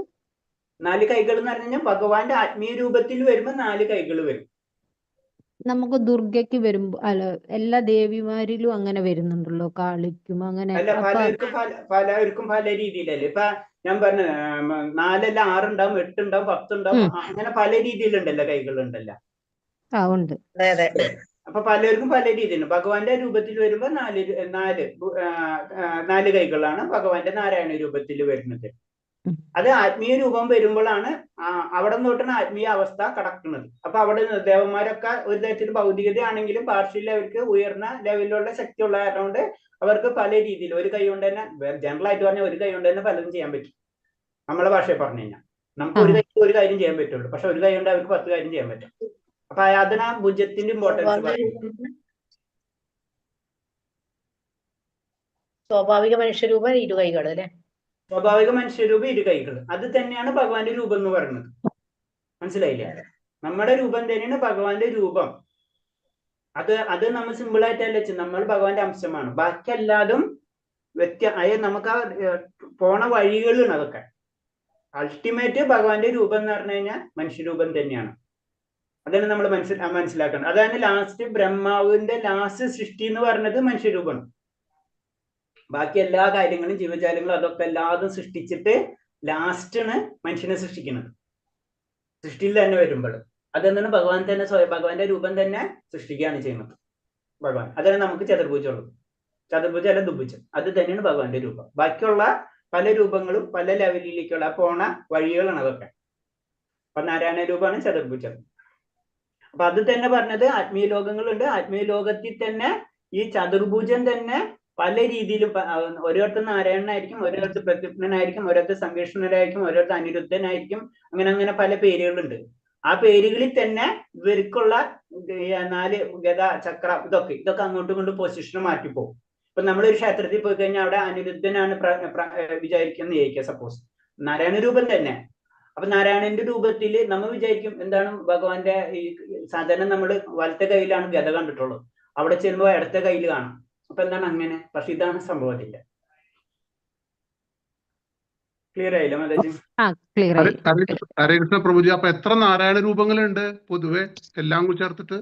4 കൈകൾ എന്ന് പറഞ്ഞു കഴിഞ്ഞാൽ ഭഗവാന്റെ ആത്മീയ രൂപത്തിൽ വരുമ്പോ 4 കൈകൾ വരും. നമുക്ക് ദുർഗയ്ക്ക് വരുമ്പോ, അല്ല, എല്ലാ ദേവിമാരിലും അങ്ങനെ വരുന്നുണ്ടല്ലോ, കാളിക്കും അങ്ങനെ. അല്ല, പലർക്കും പലർക്കും പല രീതിയിലല്ലേ. ഇപ്പൊ ഞാൻ പറഞ്ഞ 4 അല്ല 6 ഉണ്ടാവും, 8 ഉണ്ടാവും, 10 ഉണ്ടാവും, അങ്ങനെ പല രീതിയിലുണ്ടല്ലോ കൈകളുണ്ടല്ലോ. ഉണ്ട്. അപ്പൊ പലർക്കും പല രീതിയിലുണ്ട്. ഭഗവാന്റെ രൂപത്തിൽ വരുമ്പോ 4 കൈകളാണ് ഭഗവാന്റെ നാരായണ രൂപത്തിൽ വരുന്നത്. അത് ആത്മീയ രൂപം വരുമ്പോഴാണ് അവിടെ തൊട്ടാണ് ആത്മീയ അവസ്ഥ കടക്കുന്നത്. അപ്പൊ അവിടെ ദേവന്മാരൊക്കെ ഒരു തരത്തിൽ ഭൗതികതയാണെങ്കിലും പാർഷ്യലി അവർക്ക് ഉയർന്ന ലെവലിലുള്ള ശക്തിയുള്ള കാരണം കൊണ്ട് അവർക്ക് പല രീതിയിൽ ഒരു കൈ കൊണ്ട് തന്നെ, ജനറൽ ആയിട്ട് പറഞ്ഞാൽ ഒരു കൈ കൊണ്ട് തന്നെ പലതും ചെയ്യാൻ പറ്റും. നമ്മളെ ഭാഷയെ പറഞ്ഞു കഴിഞ്ഞാൽ നമുക്ക് ഒരു കൈ ഒരു കാര്യം ചെയ്യാൻ പറ്റുള്ളൂ, പക്ഷെ ഒരു കൈ കൊണ്ട് അവർക്ക് 10 കാര്യം ചെയ്യാൻ പറ്റും. അപ്പൊ അതിനാ ഭുജത്തിന്റെ ഇമ്പോർട്ടൻസ് പറയുന്നത്. സ്വാഭാവിക മനുഷ്യരൂപം ഇരു കൈകൾ അല്ലെ? സ്വാഭാവിക മനുഷ്യരൂപം ഇരു കൈകൾ, അത് തന്നെയാണ് ഭഗവാന്റെ രൂപം എന്ന് പറയുന്നത്. മനസ്സിലായില്ലേ? നമ്മുടെ രൂപം തന്നെയാണ് ഭഗവാന്റെ രൂപം. അത് അത് നമ്മൾ സിമ്പിൾ ആയിട്ടല്ല വെച്ചത്, നമ്മൾ ഭഗവാന്റെ അംശമാണ്. ബാക്കി എല്ലാതും അതായത് നമുക്ക് ആ പോണ വഴികളാണ് അതൊക്കെ. അൾട്ടിമേറ്റ് ഭഗവാന്റെ രൂപം എന്ന് പറഞ്ഞു കഴിഞ്ഞാൽ മനുഷ്യരൂപം തന്നെയാണ്. അതാണ് നമ്മൾ മനസ്സിലാക്കണം. അതാണ് ലാസ്റ്റ് ബ്രഹ്മാവിന്റെ ലാസ്റ്റ് സൃഷ്ടി എന്ന് പറഞ്ഞത് മനുഷ്യരൂപമാണ്. ബാക്കി എല്ലാ കാര്യങ്ങളും ജീവജാലങ്ങളും അതൊക്കെ എല്ലാതും സൃഷ്ടിച്ചിട്ട് ലാസ്റ്റാണ് മനുഷ്യനെ സൃഷ്ടിക്കുന്നത്. സൃഷ്ടിയിൽ തന്നെ വരുമ്പോൾ അതെന്താണ്, ഭഗവാൻ തന്നെ സ്വയം ഭഗവാന്റെ രൂപം തന്നെ സൃഷ്ടിക്കുകയാണ് ചെയ്യുന്നത് ഭഗവാൻ. അതാണ് നമുക്ക് ചതുർഭുജമുള്ളത്. ചതുർഭുജം അല്ല ദുഭുജം, അത് തന്നെയാണ് ഭഗവാന്റെ രൂപം. ബാക്കിയുള്ള പല രൂപങ്ങളും പല ലെവലിലേക്കുള്ള പോണ വഴികളാണ് അതൊക്കെ. അപ്പൊ നാരായണ രൂപമാണ് ചതുർഭുജം. അപ്പൊ അത് തന്നെ പറഞ്ഞത് ആത്മീയ ലോകങ്ങളുണ്ട്. ആത്മീയ ലോകത്തിൽ തന്നെ ഈ ചതുർഭുജം തന്നെ പല രീതിയിലും, ഓരോരുത്തർ നാരായണനായിരിക്കും, ഓരോരുത്തർ പ്രദ്യുമ്നനായിരിക്കും, ഓരോരുത്തർ സംകൃഷ്ണനായിരിക്കും, ഓരോരുത്തർ അനിരുദ്ധനായിരിക്കും, അങ്ങനെ അങ്ങനെ പല പേരുകളുണ്ട്. ആ പേരുകളിൽ തന്നെ ഇവർക്കുള്ള 4 ഗദ ചക്ര ഇതൊക്കെ ഇതൊക്കെ അങ്ങോട്ടും ഇങ്ങോട്ടും പൊസിഷൻ മാറ്റിപ്പോകും. ഇപ്പൊ നമ്മളൊരു ക്ഷേത്രത്തിൽ പോയി കഴിഞ്ഞാൽ അവിടെ അനിരുദ്ധനാണ് വിചാരിക്കുന്ന വിചാരിക്കുക, സപ്പോസ് നാരായണ രൂപം തന്നെ. അപ്പൊ നാരായണന്റെ രൂപത്തിൽ നമ്മൾ വിചാരിക്കും എന്താണ് ഭഗവാന്റെ ഈ സാധാരണ നമ്മൾ വലത്തെ കയ്യിലാണ് ഗദ കണ്ടിട്ടുള്ളത്, അവിടെ ചെല്ലുമ്പോൾ ഇടത്തെ കയ്യിൽ കാണാം. അപ്പൊ എന്താണ് അങ്ങനെ? പക്ഷെ ഇതാണ് സംഭവത്തില്ല. ക്ലിയർ ആയില്ല മാതാജി? ഹരേ കൃഷ്ണ പ്രഭുജി. അപ്പൊ എത്ര നാരായണ രൂപങ്ങളുണ്ട് പൊതുവെ എല്ലാം കൂടി ചേർത്തിട്ട്?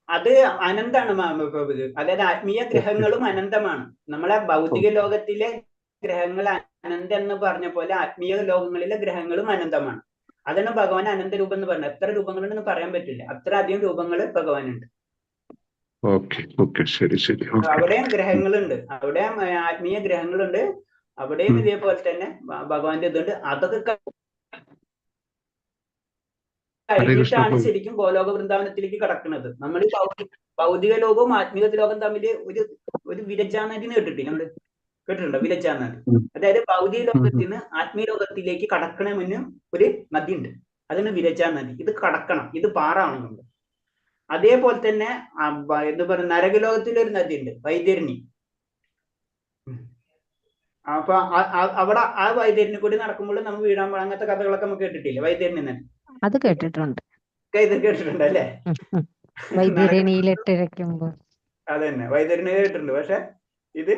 അത് അനന്താണ് പ്രഭുജി. അതായത് ആത്മീയ ഗ്രഹങ്ങളും അനന്തമാണ്. നമ്മളെ ഭൗതിക ലോകത്തിലെ ഗ്രഹങ്ങൾ അനന്തം എന്ന് പറഞ്ഞ പോലെ ആത്മീയ ലോകങ്ങളിലെ ഗ്രഹങ്ങളും അനന്തമാണ്. അതാണ് ഭഗവാൻ അനന്ത രൂപം എന്ന് പറഞ്ഞത്. എത്ര രൂപങ്ങളുണ്ടെന്ന് പറയാൻ പറ്റില്ല, അത്ര അധികം രൂപങ്ങൾ ഭഗവാനുണ്ട്. അവിടെയും ഗ്രഹങ്ങളുണ്ട്, അവിടെ ആത്മീയ ഗ്രഹങ്ങളുണ്ട്, അവിടെയും ഇതേപോലെ തന്നെ ഭഗവാന്റെ ഇതുണ്ട്. അതൊക്കെ കഴിഞ്ഞിട്ടാണ് ശരിക്കും ഗോലോക വൃന്ദാവനത്തിലേക്ക് കടക്കുന്നത്. നമ്മൾ ഈ ഭൗതിക ലോകവും ആത്മീക ലോകം തമ്മിൽ ഒരു ഒരു വിരജാനദി കേട്ടിട്ടില്ല? നമ്മള് കേട്ടിട്ടുണ്ടോ വിരജാനദി? അതായത് ഭൗതിക ലോകത്തിന് ആത്മീയ ലോകത്തിലേക്ക് കടക്കണ മുന്നേ ഒരു നദി ഉണ്ട്, അതിന് വിരജാനദി. ഇത് കടക്കണം, ഇത് പാറാണ് നമ്മൾ. അതേപോലെ തന്നെ എന്താ പറയുക, നരകലോകത്തിലൊരു നദി ഉണ്ട്, വൈതരണി. അപ്പൊ അവിടെ ആ വൈതരണി കൂടി നടക്കുമ്പോൾ നമ്മൾ വീഴാൻ, അങ്ങനത്തെ കഥകളൊക്കെ നമുക്ക് കേട്ടിട്ടില്ലേ? വൈതരണി തന്നെ അത് കേട്ടിട്ടുണ്ട്, ഇത് കേട്ടിട്ടുണ്ട് അല്ലേ? വൈതരണിയിലിട്ടിരക്കുമ്പോ അതന്നെ, വൈതരണി കേട്ടിട്ടുണ്ട്. പക്ഷെ ഇത്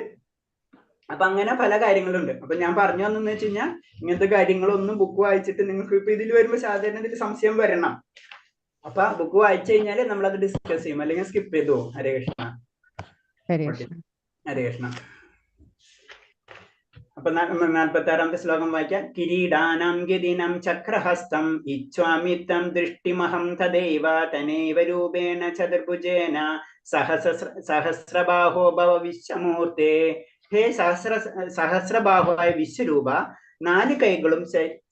അപ്പൊ അങ്ങനെ പല കാര്യങ്ങളുണ്ട്. അപ്പൊ ഞാൻ പറഞ്ഞു വന്നെന്ന് വെച്ച് കഴിഞ്ഞാൽ ഇങ്ങനത്തെ കാര്യങ്ങളൊന്നും ബുക്ക് വായിച്ചിട്ട് നിങ്ങൾക്ക് ഇപ്പൊ ഇതിൽ വരുമ്പോ സാധാരണ ഇതിൽ സംശയം വരണം. അപ്പൊ ബുക്ക് വായിച്ചു കഴിഞ്ഞാല് നമ്മളത് ഡിസ്കസ് ചെയ്യും, അല്ലെങ്കിൽ സ്കിപ്പ് ചെയ്തു പോകും. ഹരേ കൃഷ്ണ. ഹരേ കൃഷ്ണ. അപ്പൊ 46-ാമത്തെ ശ്ലോകം വായിക്കാം. കിരീടാനാം ഗതിനം ചക്രഹസ്തം ഇച്ഛാമിത്തം ദൃഷ്ടിമഹം തദൈവ തനൈവ രൂപേണ ചതുർഭുജേന സഹസ്രബാഹോ ഭവ വിശ്വമൂർത്തേ. ഹേ സഹസ്രബാഹുവായ വിശ്വരൂപ, നാല് കൈകളും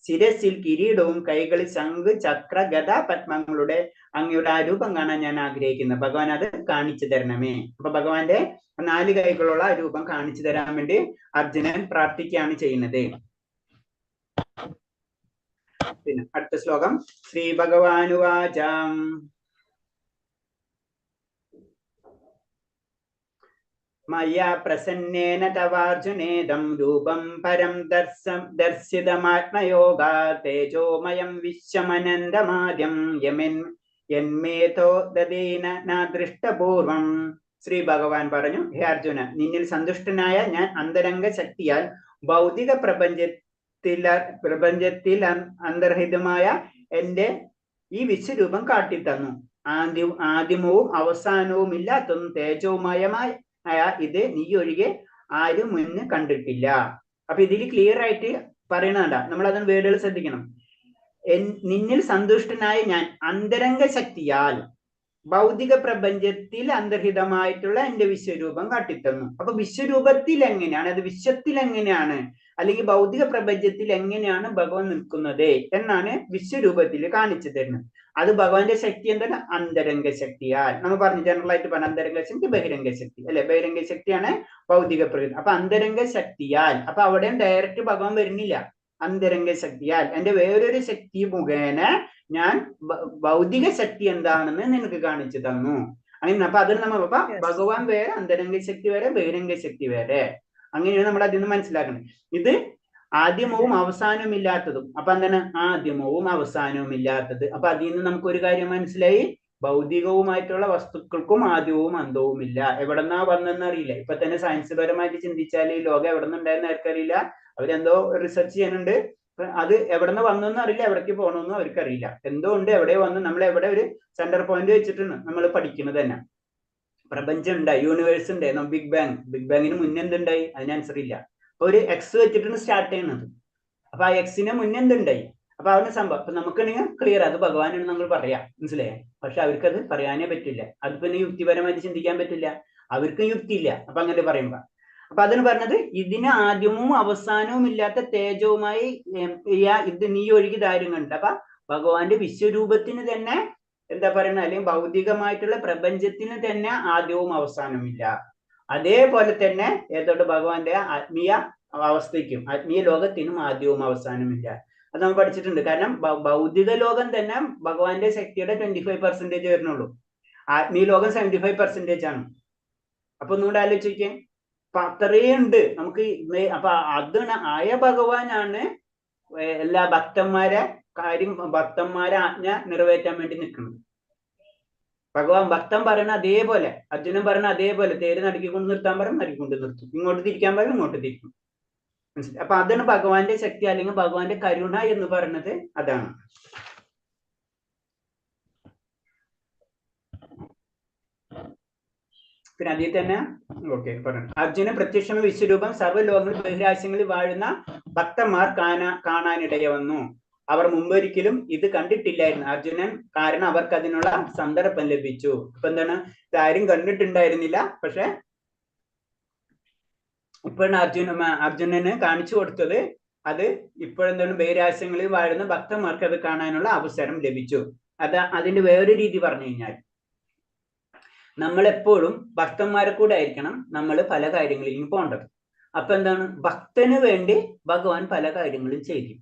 ശിരസിൽ കിരീടവും കൈകളിൽ ശംഖ്, ചക്ര, ഗദ, പത്മങ്ങളുടെ അങ്ങയുടെ ആ രൂപം കാണാൻ ഞാൻ ആഗ്രഹിക്കുന്നു. ഭഗവാൻ അത് കാണിച്ചു തരണമേ. അപ്പൊ ഭഗവാന്റെ നാല് കൈകളുള്ള ആ രൂപം കാണിച്ചു തരാൻ വേണ്ടി അർജുനൻ പ്രാർത്ഥിക്കുകയാണ് ചെയ്യുന്നത്. പിന്നെ അടുത്ത ശ്ലോകം, ശ്രീ ഭഗവാനുവാചാം മയാ പ്രസന്നേന തവാർജുനേദം രൂപം പരം ദർശിതമാത്മയോഗാ തേജോമയം വിശ്വമനന്തമാദ്യം യന്മേധോ ദദേന നാദൃഷ്ടപൂർവം. ശ്രീ ഭഗവാൻ പറഞ്ഞു, ഹേ അർജുന, നിന്നിൽ സന്തുഷ്ടനായ ഞാൻ അന്തരംഗ ശക്തിയാൽ ഭൗതിക പ്രപഞ്ചത്തിൽ അന്തർഹിതമായ എന്റെ ഈ വിശ്വരൂപം കാട്ടിത്തന്നു. ആദ്യമവും അവസാനവും ഇല്ലാത്തതും തേജോമയമായ ഇത് നീ ഒഴികെ ആരും മുന്ന് കണ്ടിട്ടില്ല. അപ്പൊ ഇതിൽ ക്ലിയർ ആയിട്ട് പറയണണ്ട, നമ്മൾ അതിന് വേർഡുകൾ ശ്രദ്ധിക്കണം. നിന്നിൽ സന്തുഷ്ടനായ ഞാൻ അന്തരംഗ ശക്തിയാൽ ഭൗതിക പ്രപഞ്ചത്തിൽ അന്തർഹിതമായിട്ടുള്ള എന്റെ വിശ്വരൂപം കാട്ടിത്തന്നു. അപ്പൊ വിശ്വരൂപത്തിൽ എങ്ങനെയാണ്, അത് വിശ്വത്തിൽ എങ്ങനെയാണ്, അല്ലെങ്കിൽ ഭൗതിക പ്രപഞ്ചത്തിൽ എങ്ങനെയാണ് ഭഗവാൻ നിൽക്കുന്നത് എന്നാണ് വിശ്വരൂപത്തിൽ കാണിച്ചു തരുന്നത്. അത് ഭഗവാന്റെ ശക്തി എന്താണ്? അന്തരംഗ ശക്തിയാൽ. നമ്മൾ പറഞ്ഞു ജനറൽ ആയിട്ട് പറഞ്ഞ അന്തരംഗ ശക്തി, ബഹിരംഗ ശക്തി അല്ലെ? ബഹിരംഗ ശക്തിയാണ് ഭൗതിക പ്രകൃതി. അപ്പൊ അന്തരംഗ ശക്തിയാൽ, അപ്പൊ അവിടെയും ഡയറക്റ്റ് ഭഗവാൻ വരുന്നില്ല. അന്തരംഗ ശക്തിയാൽ എന്റെ വേറൊരു ശക്തി മുഖേന ഞാൻ ഭൗതിക ശക്തി എന്താണെന്ന് നിനക്ക് കാണിച്ചു തന്നു. അങ്ങനെ അപ്പൊ അതിന് നമ്മൾ അപ്പൊ ഭഗവാൻ വേറെ, അന്തരംഗ ശക്തി വേറെ, ബഹിരംഗ ശക്തി വേറെ. അങ്ങനെയാണ് നമ്മൾ അതിൽ നിന്ന് മനസ്സിലാക്കുന്നത്. ഇത് ആദ്യമവും അവസാനവും ഇല്ലാത്തതും. അപ്പൊ എന്താണ് ആദ്യമവും അവസാനവും ഇല്ലാത്തത്? അപ്പൊ അതിൽ നിന്ന് നമുക്ക് ഒരു കാര്യം മനസ്സിലായി, ഭൗതികവുമായിട്ടുള്ള വസ്തുക്കൾക്കും ആദ്യവും അന്തവും ഇല്ല. എവിടെന്നാ വന്നെന്ന് അറിയില്ല. ഇപ്പൊ തന്നെ സയൻസ് പരമായിട്ട് ചിന്തിച്ചാൽ ഈ ലോകം എവിടെ നിന്നുണ്ടായെന്ന് ആർക്കറിയില്ല. അവരെന്തോ റിസർച്ച് ചെയ്യുന്നുണ്ട്. അത് എവിടെന്ന് വന്നെന്നും അറിയില്ല, എവിടേക്ക് പോകണമെന്നും അവർക്കറിയില്ല. എന്തോ ഉണ്ട്, എവിടെ വന്നു, നമ്മൾ എവിടെ ഒരു സെന്റർ പോയിന്റ് വെച്ചിട്ടുണ്ട് നമ്മൾ പഠിക്കുന്നത് തന്നെ. പ്രപഞ്ചം ഉണ്ടായി, യൂണിവേഴ്സ് ഉണ്ടായി, ബിഗ് ബാങ്, ബിഗ് ബാങ്ങിന് മുന്നേ എന്തുണ്ടായി അതിന് ആൻസർ ഇല്ല. അപ്പൊ ഒരു എക്സ് വെച്ചിട്ടാണ് സ്റ്റാർട്ട് ചെയ്യുന്നത്. അപ്പൊ ആ എക്സിന് മുന്നേ എന്തുണ്ടായി? അപ്പൊ അവന് സംഭവം അപ്പൊ നമുക്കാണെങ്കിൽ ക്ലിയർ, അത് ഭഗവാനാണ് നമ്മൾ പറയാം, മനസ്സിലായേ? പക്ഷെ അവർക്കത് പറയാനേ പറ്റില്ല. അത് പിന്നെ യുക്തിപരമായിട്ട് ചിന്തിക്കാൻ പറ്റില്ല, അവർക്കും യുക്തിയില്ല. അപ്പൊ അങ്ങനെ പറയുമ്പോ അപ്പൊ അതിന് പറഞ്ഞത് ഇതിന് ആദ്യവും അവസാനവും ഇല്ലാത്ത തേജവുമായി ഇത് നീ ഒഴുകി ദാര്യം കണ്ടു. അപ്പൊ ഭഗവാന്റെ വിശ്വരൂപത്തിന് തന്നെ എന്താ പറയുന്നത്, അല്ലെങ്കിൽ ഭൗതികമായിട്ടുള്ള പ്രപഞ്ചത്തിന് തന്നെ ആദ്യവും അവസാനവും ഇല്ല. അതേപോലെ തന്നെ ഏതോട് ഭഗവാന്റെ ആത്മീയ അവസ്ഥയ്ക്കും ആത്മീയ ലോകത്തിനും ആദ്യവും അവസാനവുമില്ല. അത് നമ്മൾ പഠിച്ചിട്ടുണ്ട്. കാരണം ഭൗതിക ലോകം തന്നെ ഭഗവാന്റെ ശക്തിയുടെ 25% വരുന്നുള്ളൂ. ആത്മീയ ലോകം 75% ആണ്. അപ്പൊ ഒന്നുകൂടെ ആലോചിക്കേ, അപ്പൊ അത്രയുണ്ട് നമുക്ക്. അപ്പൊ അത് ആയ ഭഗവാനാണ് എല്ലാ ഭക്തന്മാരെ കാര്യം, ഭക്തന്മാരെ ആജ്ഞ നിറവേറ്റാൻ വേണ്ടി നിൽക്കുന്നത്. ഭഗവാൻ ഭക്തൻ പറയണ അതേപോലെ, അർജുനൻ പറയണ അതേപോലെ തേര് നടുക്കിക്കൊണ്ട് നിർത്താൻ പറയും, നടുക്കിക്കൊണ്ട് നിർത്തും, ഇങ്ങോട്ട് തിരിക്കാൻ പറയും, ഇങ്ങോട്ട് തിരിക്കും. മനസ്സിലായി? അപ്പൊ അതാണ് ഭഗവാന്റെ ശക്തി, അല്ലെങ്കിൽ ഭഗവാന്റെ കരുണ എന്ന് പറയുന്നത് അതാണ്. പിന്നെ അതിൽ തന്നെ ഓക്കെ പറഞ്ഞു, അർജുന പ്രത്യക്ഷമ വിശ്വരൂപം സർവ്വലോകങ്ങളിൽ ബഹിരാശങ്ങളിൽ വാഴുന്ന ഭക്തന്മാർ കാണാനിടയ വന്നു. അവർ മുമ്പൊരിക്കലും ഇത് കണ്ടിട്ടില്ലായിരുന്നു അർജുനൻ, കാരണം അവർക്ക് അതിനുള്ള സന്ദർഭം ലഭിച്ചു. അപ്പൊ എന്താണ്, ഇതാരും കണ്ടിട്ടുണ്ടായിരുന്നില്ല. പക്ഷെ ഇപ്പോഴാണ് അർജുനന് കാണിച്ചു കൊടുത്തത്. അത് ഇപ്പോഴെന്താണ്, ബഹിരാശങ്ങളിൽ വാഴുന്ന ഭക്തന്മാർക്ക് അത് കാണാനുള്ള അവസരം ലഭിച്ചു. അത് അതിന്റെ വേറൊരു രീതി പറഞ്ഞു കഴിഞ്ഞാൽ, നമ്മളെപ്പോഴും ഭക്തന്മാരെ കൂടെ ആയിരിക്കണം നമ്മൾ പല കാര്യങ്ങളിലും പോകേണ്ടത്. അപ്പൊ എന്താണ്, ഭക്തന് വേണ്ടി ഭഗവാൻ പല കാര്യങ്ങളും ചെയ്യും.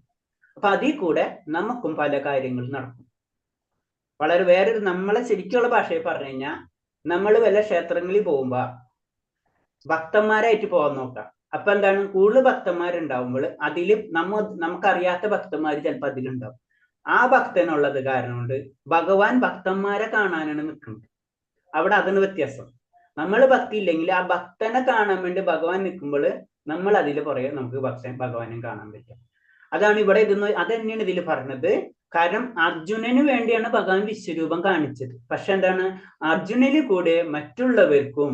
അപ്പൊ അതിൽ കൂടെ നമുക്കും പല കാര്യങ്ങളും നടക്കും. വളരെ വേറൊരു നമ്മളെ ശരിക്കുള്ള ഭാഷയിൽ പറഞ്ഞു കഴിഞ്ഞാൽ, നമ്മൾ വല്ല ക്ഷേത്രങ്ങളിൽ പോകുമ്പോ ഭക്തന്മാരായിട്ട് പോകാൻ നോക്കാം. അപ്പൊ എന്താണ്, കൂടുതൽ ഭക്തന്മാരുണ്ടാവുമ്പോൾ അതിൽ നമുക്കറിയാത്ത ഭക്തന്മാര് ചിലപ്പോ അതിലുണ്ടാവും. ആ ഭക്തനുള്ളത് കാരണം കൊണ്ട് ഭഗവാൻ ഭക്തന്മാരെ കാണാനാണ് നിൽക്കുന്നത്. അവിടെ അതിന് വ്യത്യാസം. നമ്മൾ ഭക്തി ഇല്ലെങ്കിൽ ആ ഭക്തനെ കാണാൻ വേണ്ടി ഭഗവാൻ നിൽക്കുമ്പോൾ നമ്മൾ അതിൽ പുറകെ നമുക്ക് ഭഗവാനും കാണാൻ പറ്റും. അതാണ് ഇവിടെ ഇതെന്ന് അത് തന്നെയാണ് ഇതിൽ പറഞ്ഞത്. കാരണം അർജുനന് വേണ്ടിയാണ് ഭഗവാൻ വിശ്വരൂപം കാണിച്ചത്. പക്ഷെ എന്താണ്, അർജുനന് കൂടെ മറ്റുള്ളവർക്കും,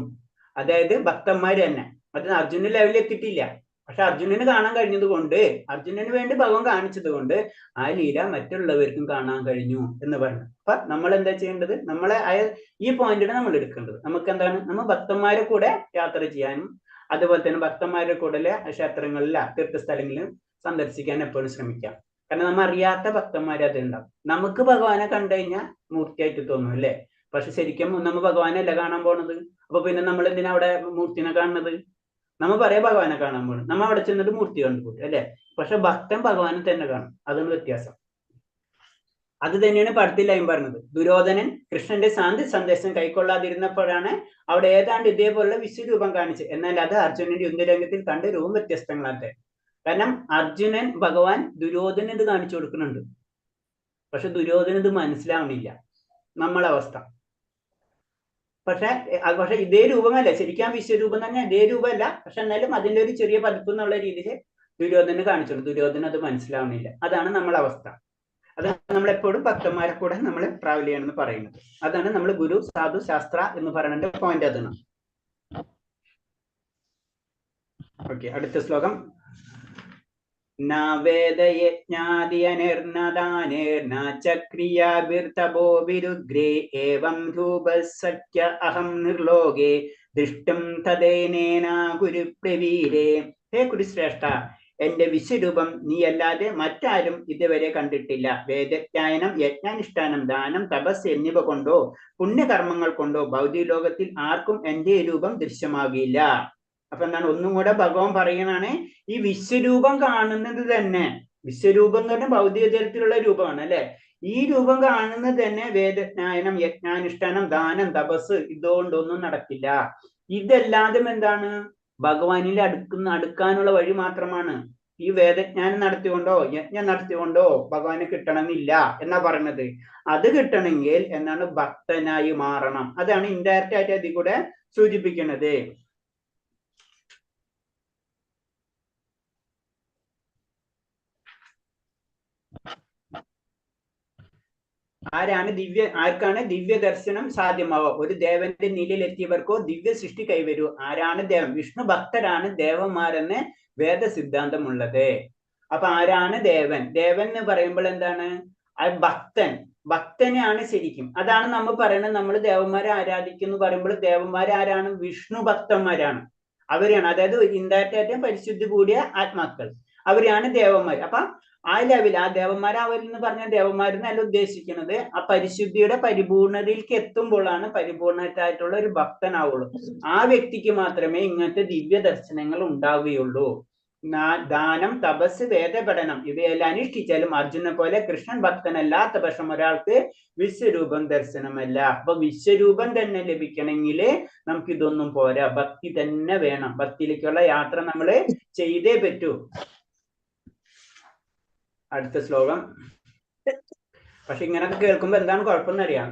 അതായത് ഭക്തന്മാര് തന്നെ, അത് അർജുന ലെവലിൽ എത്തിയിട്ടില്ല. പക്ഷെ അർജുനന് കാണാൻ കഴിഞ്ഞത് കൊണ്ട്, അർജുനന് വേണ്ടി ഭഗവാൻ കാണിച്ചത് കൊണ്ട് ആ ലീല മറ്റുള്ളവർക്കും കാണാൻ കഴിഞ്ഞു എന്ന് പറഞ്ഞു. അപ്പൊ നമ്മൾ എന്താ ചെയ്യേണ്ടത്, നമ്മളെ ഈ പോയിന്റാണ് നമ്മൾ എടുക്കേണ്ടത്. നമുക്ക് എന്താണ്, നമ്മൾ ഭക്തന്മാരെ കൂടെ യാത്ര ചെയ്യാനും അതുപോലെ തന്നെ ഭക്തന്മാരുടെ കൂടെ ക്ഷേത്രങ്ങളില തീർത്ഥസ്ഥലങ്ങളിലും സന്ദർശിക്കാൻ എപ്പോഴും ശ്രമിക്കാം. കാരണം നമ്മ അറിയാത്ത ഭക്തന്മാർ അതുണ്ടാവും. നമുക്ക് ഭഗവാനെ കണ്ടു കഴിഞ്ഞാൽ മൂർത്തിയായിട്ട് തോന്നും അല്ലേ? പക്ഷെ ശരിക്കും നമ്മ ഭഗവാനല്ല കാണാൻ പോണത്. അപ്പൊ പിന്നെ നമ്മൾ എന്തിനാ അവിടെ മൂർത്തിനെ കാണുന്നത്? നമ്മ പറയാ ഭഗവാനെ കാണാൻ പോണത്, നമ്മ അവിടെ ചെന്നിട്ട് മൂർത്തി കണ്ടുപോകും അല്ലെ? പക്ഷെ ഭക്തൻ ഭഗവാനെ തന്നെ കാണും. അതാണ് വ്യത്യാസം. അത് തന്നെയാണ് പടത്തിലായും പറഞ്ഞത്. ദുര്യോധനൻ കൃഷ്ണന്റെ ശാന്തി സന്ദേശം കൈക്കൊള്ളാതിരുന്നപ്പോഴാണ് അവിടെ ഏതാണ്ട് ഇതേപോലുള്ള വിശ്വരൂപം കാണിച്ചത്. എന്നാൽ അത് അർജുനന്റെ യുദ്ധരംഗത്തിൽ കണ്ട രൂപം വ്യത്യസ്തങ്ങളാട്ടെ. കാരണം അർജുനൻ ഭഗവാൻ ദുര്യോധനൻ ഇത് കാണിച്ചു കൊടുക്കുന്നുണ്ട്, പക്ഷെ ദുര്യോധനൻ ഇത് മനസ്സിലാവണില്ല നമ്മളവസ്ഥ. പക്ഷെ പക്ഷെ ഇതേ രൂപമല്ല ശരിക്കും ആ വിശ്വരൂപം തന്നെ ഇതേ രൂപമല്ല, പക്ഷെ എന്നാലും അതിന്റെ ഒരു ചെറിയ പതിപ്പ് എന്നുള്ള രീതിയിൽ ദുര്യോധനന് കാണിച്ചു കൊടുത്തു. ദുര്യോധനൻ അത് മനസ്സിലാവുന്നില്ല. അതാണ് നമ്മളെ അവസ്ഥ. അത് നമ്മളെപ്പോഴും ഭക്തന്മാരെ കൂടെ നമ്മൾ ട്രാവൽ ചെയ്യണമെന്ന് പറയുന്നത്. അതാണ് നമ്മൾ ഗുരു സാധു ശാസ്ത്ര എന്ന് പറയുന്നതിന്റെ പോയിന്റ് അതാണ്. ഓക്കെ, അടുത്ത ശ്ലോകം. ഗ്രേ ഏവം രൂപസഖ്യ അഹം നിർലോകേ ദൃഷ്ടം തദേനേന ഗുരുപ്രവീരേ. ഹേ ഗുരുശ്രേഷ്ഠ, എന്റെ വിശ്വരൂപം നീയല്ലാതെ മറ്റാരും ഇതുവരെ കണ്ടിട്ടില്ല. വേദജ്ഞാനം, യജ്ഞാനുഷ്ഠാനം, ദാനം, തപസ് എന്നിവ കൊണ്ടോ പുണ്യകർമ്മങ്ങൾ കൊണ്ടോ ഭൗതിക ലോകത്തിൽ ആർക്കും എന്റെ രൂപം ദൃശ്യമാകില്ല. അപ്പൊ എന്താണ് ഒന്നും കൂടെ ഭഗവാൻ പറയണാണ്, ഈ വിശ്വരൂപം കാണുന്നത് തന്നെ, വിശ്വരൂപം എന്ന് പറഞ്ഞാൽ ഭൗതിക തരത്തിലുള്ള രൂപമാണ് അല്ലെ? ഈ രൂപം കാണുന്നത് തന്നെ വേദജ്ഞാനം, യജ്ഞാനുഷ്ഠാനം, ദാനം, തപസ് ഇതുകൊണ്ടൊന്നും നടക്കില്ല. ഇതെല്ലാതും എന്താണ്? ഭഗവാനിൽ അടുക്കാനുള്ള വഴി മാത്രമാണ്. ഈ വേദജ്ഞാനം നടത്തിക്കൊണ്ടോ യജ്ഞം നടത്തിക്കൊണ്ടോ ഭഗവാനെ കിട്ടണമെന്നില്ല എന്നാ പറയുന്നത്. അത് കിട്ടണമെങ്കിൽ എന്താണ്? ഭക്തനായി മാറണം. അതാണ് ഇൻഡയറക്റ്റ് ആയിട്ട് അതിൽ കൂടെ സൂചിപ്പിക്കുന്നത്. ആർക്കാണ് ദിവ്യ ദർശനം സാധ്യമാവുക? ഒരു ദേവന്റെ നിലയിലെത്തിയവർക്കോ ദിവ്യ സൃഷ്ടി കൈവരൂ. ആരാണ് ദേവൻ? വിഷ്ണു ഭക്തരാണ് ദേവന്മാരെന്ന് വേദ സിദ്ധാന്തമുള്ളത്. അപ്പൊ ആരാണ് ദേവൻ? ദേവൻ എന്ന് പറയുമ്പോൾ എന്താണ്? ആ ഭക്തൻ, ഭക്തനെയാണ് ശരിക്കും. അതാണ് നമ്മൾ പറയുന്നത്. നമ്മൾ ദേവന്മാരെ ആരാധിക്കുന്നു പറയുമ്പോൾ ദേവന്മാരാരാണ്? വിഷ്ണു ഭക്തന്മാരാണ് അവരാണ്. അതായത് ഇൻഡയറക്റ്റ് പരിശുദ്ധി കൂടിയ ആത്മാക്കൾ അവരാണ് ദേവന്മാർ. അപ്പൊ ആ ലെവൽ, ആ ദേവന്മാരാവലെന്ന് പറഞ്ഞ ദേവന്മാരെന്നല്ല ഉദ്ദേശിക്കുന്നത്. ആ പരിശുദ്ധിയുടെ പരിപൂർണതയിലേക്ക് എത്തുമ്പോഴാണ് പരിപൂർണതായിട്ടുള്ള ഒരു ഭക്തനാവുള്ളൂ. ആ വ്യക്തിക്ക് മാത്രമേ ഇങ്ങനത്തെ ദിവ്യ ദർശനങ്ങൾ ഉണ്ടാവുകയുള്ളൂ. ദാനം, തപസ്, വേദപഠനം ഇവയെല്ലാം അനുഷ്ഠിച്ചാലും അർജുനെ പോലെ കൃഷ്ണൻ ഭക്തനല്ലാത്ത പക്ഷം ഒരാൾക്ക് വിശ്വരൂപം ദർശനമല്ല. അപ്പൊ വിശ്വരൂപം തന്നെ ലഭിക്കണമെങ്കിൽ നമുക്ക് ഇതൊന്നും പോരാ, ഭക്തി തന്നെ വേണം. ഭക്തിയിലേക്കുള്ള യാത്ര നമ്മള് ചെയ്തേ പറ്റൂ. അടുത്ത ശ്ലോകം. പക്ഷെ ഇങ്ങനൊക്കെ കേൾക്കുമ്പോ എന്താണ് കുഴപ്പമെന്ന് അറിയാം.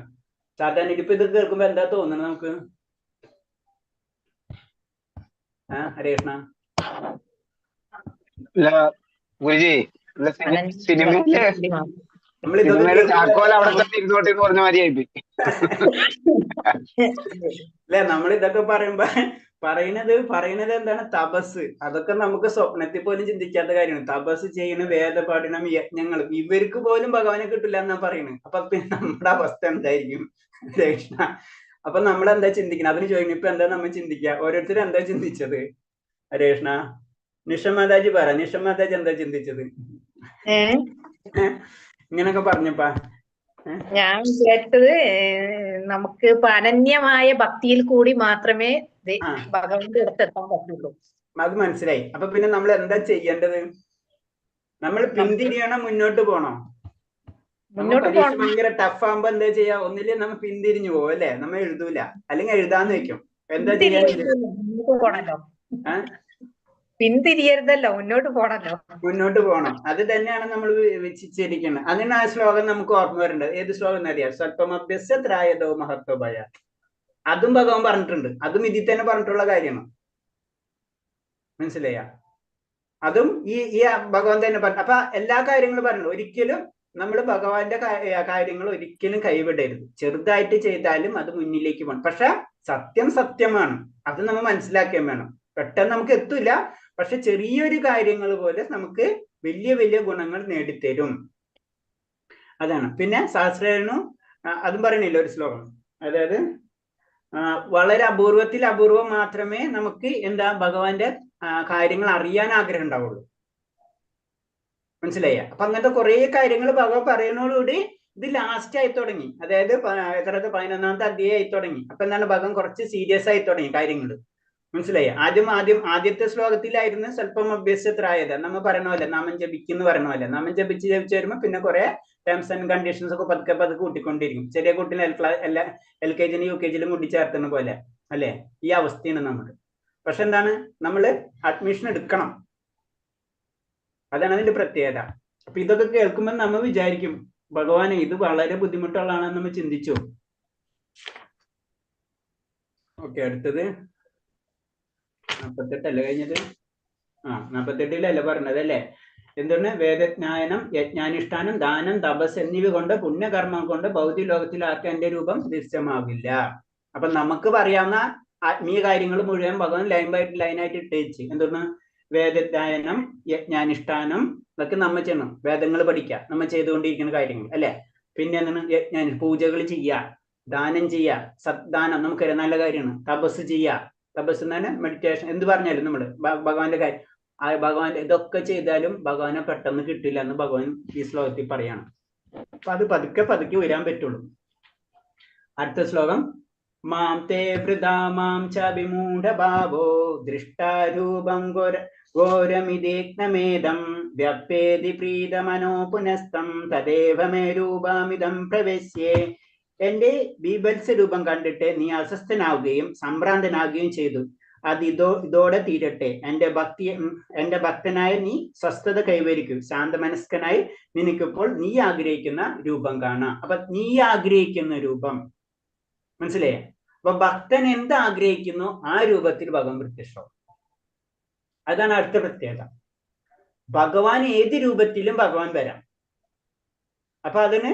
സാധാരണ ഇപ്പൊ ഇത് കേൾക്കുമ്പോ എന്താ തോന്നുന്നത് നമുക്ക്? ഹരേ കൃഷ്ണ. ഗുരുജി, സിനിമയിലെ ചാക്കോല അവിടെ തന്നെ ഇരുന്നോട്ടെ എന്ന് പറഞ്ഞ മാതിരിയായി. അല്ലെ, നമ്മളിതൊക്കെ പറയുമ്പോ പറയുന്നത് എന്താണ്? തപസ്. അതൊക്കെ നമുക്ക് സ്വപ്നത്തിൽ പോലും ചിന്തിക്കാത്ത കാര്യമാണ്. തപസ് ചെയ്യണ, വേദപാഠനം, യജ്ഞങ്ങൾ, ഇവർക്ക് പോലും ഭഗവാനെ കിട്ടില്ല എന്നാ പറയുന്നത്. അപ്പൊ പിന്നെ നമ്മുടെ അവസ്ഥ എന്തായിരിക്കും കൃഷ്ണ? അപ്പൊ നമ്മളെന്താ ചിന്തിക്കണം? അതിന് ചോദിക്കണം, ഇപ്പൊ എന്താ നമ്മൾ ചിന്തിക്കുക? ഓരോരുത്തരും എന്താ ചിന്തിച്ചത്? ഹരേകൃഷ്ണ. നിഷമാതാജി പറ, നിഷമാതാജി എന്താ ചിന്തിച്ചത് ഇങ്ങനൊക്കെ പറഞ്ഞപ്പാ? ഞാൻ വിചാരിച്ചത് നമുക്ക് അനന്യമായ ഭക്തിയിൽ കൂടി മാത്രമേ ഭഗവാന്റെ അടുത്ത് എത്താൻ പറ്റുള്ളൂ. അത് മനസ്സിലായി. അപ്പൊ പിന്നെ നമ്മൾ എന്താ ചെയ്യേണ്ടത്? നമ്മൾ പിന്തിരിയണോ മുന്നോട്ട് പോണോ? മുന്നോട്ട് പോകണം. ഭയങ്കര ടഫ് ആകുമ്പോ എന്താ ചെയ്യാ? ഒന്നില്ലേ നമ്മ പിന്തിരിഞ്ഞു പോകും അല്ലെ? നമ്മ എഴുതൂല, അല്ലെങ്കിൽ എഴുതാന്ന് വെക്കും. എന്താ ചെയ്യാ? മുന്നോട്ട് പോണല്ലോ, പിന്തിരിയരുതല്ലോ, മുന്നോട്ട് പോണല്ലോ, മുന്നോട്ട് പോകണം. അത് തന്നെയാണ് നമ്മൾ വിചിരിക്കുന്നത്. അതിന് ആ ശ്ലോകം നമുക്ക് ഓർമ്മ വരേണ്ടത്. ഏത് ശ്ലോകം എന്നറിയാം? സ്വല്പമഭ്യസ്യ ത്രായതോ മഹത്വ ഭയ. അതും ഭഗവാൻ പറഞ്ഞിട്ടുണ്ട്. അതും ഇതിൽ തന്നെ പറഞ്ഞിട്ടുള്ള കാര്യമാണ്. മനസ്സിലായ? അതും ഈ ഈ ഭഗവാൻ തന്നെ പറഞ്ഞു. അപ്പൊ എല്ലാ കാര്യങ്ങളും പറഞ്ഞു. ഒരിക്കലും നമ്മൾ ഭഗവാന്റെ കാര്യങ്ങൾ ഒരിക്കലും കൈവിടരുത്. ചെറുതായിട്ട് ചെയ്താലും അത് മുന്നിലേക്ക് പോകണം. പക്ഷെ സത്യം സത്യമാണ്, അത് നമ്മൾ മനസ്സിലാക്കുകയും വേണം. പെട്ടെന്ന് നമുക്ക് എത്തൂല, പക്ഷെ ചെറിയൊരു കാര്യങ്ങൾ പോലെ നമുക്ക് വലിയ വലിയ ഗുണങ്ങൾ നേടിത്തരും. അതാണ്. പിന്നെ സഹസ്രേണു അതും പറയണില്ല ഒരു ശ്ലോകം. അതായത് വളരെ അപൂർവത്തിൽ അപൂർവം മാത്രമേ നമുക്ക് എന്താ ഭഗവാന്റെ കാര്യങ്ങൾ അറിയാൻ ആഗ്രഹം ഉണ്ടാവുള്ളൂ. മനസ്സിലായ? അപ്പൊ അങ്ങനത്തെ കുറെ കാര്യങ്ങൾ ഭഗവാൻ പറയുന്നതോടുകൂടി ഇത് ലാസ്റ്റ് ആയി തുടങ്ങി. അതായത് എത്രത്തെ 11-ാമത്തെ അധ്യായം ആയി തുടങ്ങി. അപ്പൊ എന്താണ്, ഭഗവാൻ കുറച്ച് സീരിയസ് ആയി തുടങ്ങി കാര്യങ്ങൾ. മനസ്സിലായി? ആദ്യത്തെ ശ്ലോകത്തിലായിരുന്നു സ്വല്പം അഭ്യസ്യത്രായത്. നമ്മ പറയണ പോലെ നാമം ജപിക്കുന്നു പറയണ പോലെ നാമം ജപിച്ച് ജപിച്ച് വരുമ്പോ പിന്നെ കുറെ ടേംസ് ആൻഡ് കണ്ടീഷൻസ് ഒക്കെ പതുക്കെ പതുക്കെ കൂട്ടിക്കൊണ്ടിരിക്കും. ചെറിയ കുട്ടീനെ എല്ലാ LKG UKG കൂട്ടിച്ചേർത്തുന്ന പോലെ അല്ലെ? ഈ അവസ്ഥയാണ് നമുക്ക്. പക്ഷെ എന്താണ്, നമ്മള് അഡ്മിഷൻ എടുക്കണം. അതാണ് അതിന്റെ പ്രത്യേകത. അപ്പൊ ഇതൊക്കെ കേൾക്കുമ്പോൾ നമ്മൾ വിചാരിക്കും ഭഗവാനെ ഇത് വളരെ ബുദ്ധിമുട്ടുള്ളതാണെന്ന് നമ്മൾ ചിന്തിച്ചു. ഓക്കെ, അടുത്തത് 48 കഴിഞ്ഞത്? 48 പറഞ്ഞത് അല്ലേ? എന്താണ്? വേദജ്ഞാനം, യജ്ഞാനുഷ്ഠാനം, ദാനം, തപസ് എന്നിവ കൊണ്ട് പുണ്യകർമ്മം കൊണ്ട് ഭൗതിക ലോകത്തിൽ ആർക്കും എന്റെ രൂപം ദൃശ്യമാവില്ല. അപ്പൊ നമുക്ക് പറയാവുന്ന ആത്മീയ കാര്യങ്ങൾ മുഴുവൻ ഭഗവാൻ ലൈൻ ബൈ ലൈനായിട്ട് ഇട്ടേച്ച്. എന്താണ്? വേദജ്ഞാനം, യജ്ഞാനുഷ്ഠാനം, ഇതൊക്കെ നമ്മ ചെയ്യണം. വേദങ്ങൾ പഠിക്കുക, നമ്മ ചെയ്തുകൊണ്ടിരിക്കുന്ന കാര്യങ്ങൾ അല്ലെ? പിന്നെ എന്താണ്? യജ്ഞ പൂജകൾ ചെയ്യുക, ദാനം ചെയ്യുക, സദ്ദാനം നമുക്കറിയാം നല്ല കാര്യമാണ്. തപസ് ചെയ്യുക, തപസ് തന്നെ മെഡിറ്റേഷൻ എന്ത് പറഞ്ഞാലും നമ്മള് ഭഗവാന്റെ കാര്യം, ആ ഭഗവാന്റെ ഇതൊക്കെ ചെയ്താലും ഭഗവാനെ പെട്ടെന്ന് കിട്ടില്ല എന്ന് ഭഗവാൻ ഈ ശ്ലോകത്തിൽ പറയാണ്. അപ്പൊ അത് പതുക്കെ പതുക്കെ വരാൻ പറ്റുള്ളൂ. അടുത്ത ശ്ലോകം, മാം തേ വൃഥാ മാം ച വിമൂഢഭാവോ ദൃഷ്ടാരൂപം ഘോരമിതേഗ്നമേദം വ്യപ്പേതി പ്രീതമനോ പുനസ്തം തദേവ മേ രൂപമിതം പ്രവേശ്യേ. എന്റെ ബീഭത്സ രൂപം കണ്ടിട്ട് നീ അസ്വസ്ഥനാവുകയും സംഭ്രാന്തനാകുകയും ചെയ്തു. അത് ഇതോടെ തീരട്ടെ. എന്റെ ഭക്തനായ നീ സ്വസ്ഥത കൈവരിക്കൂ. ശാന്തമനസ്കനായി നിനക്കിപ്പോൾ നീ ആഗ്രഹിക്കുന്ന രൂപം കാണാം. അപ്പൊ നീ ആഗ്രഹിക്കുന്ന രൂപം മനസ്സിലായേ? അപ്പൊ ഭക്തൻ എന്ത് ആഗ്രഹിക്കുന്നു ആ രൂപത്തിൽ ഭഗവാൻ പ്രത്യക്ഷമാവും. അതാണ് അടുത്ത പ്രത്യേകത. ഭഗവാൻ ഏത് രൂപത്തിലും ഭഗവാൻ വരാം. അപ്പൊ അതിന്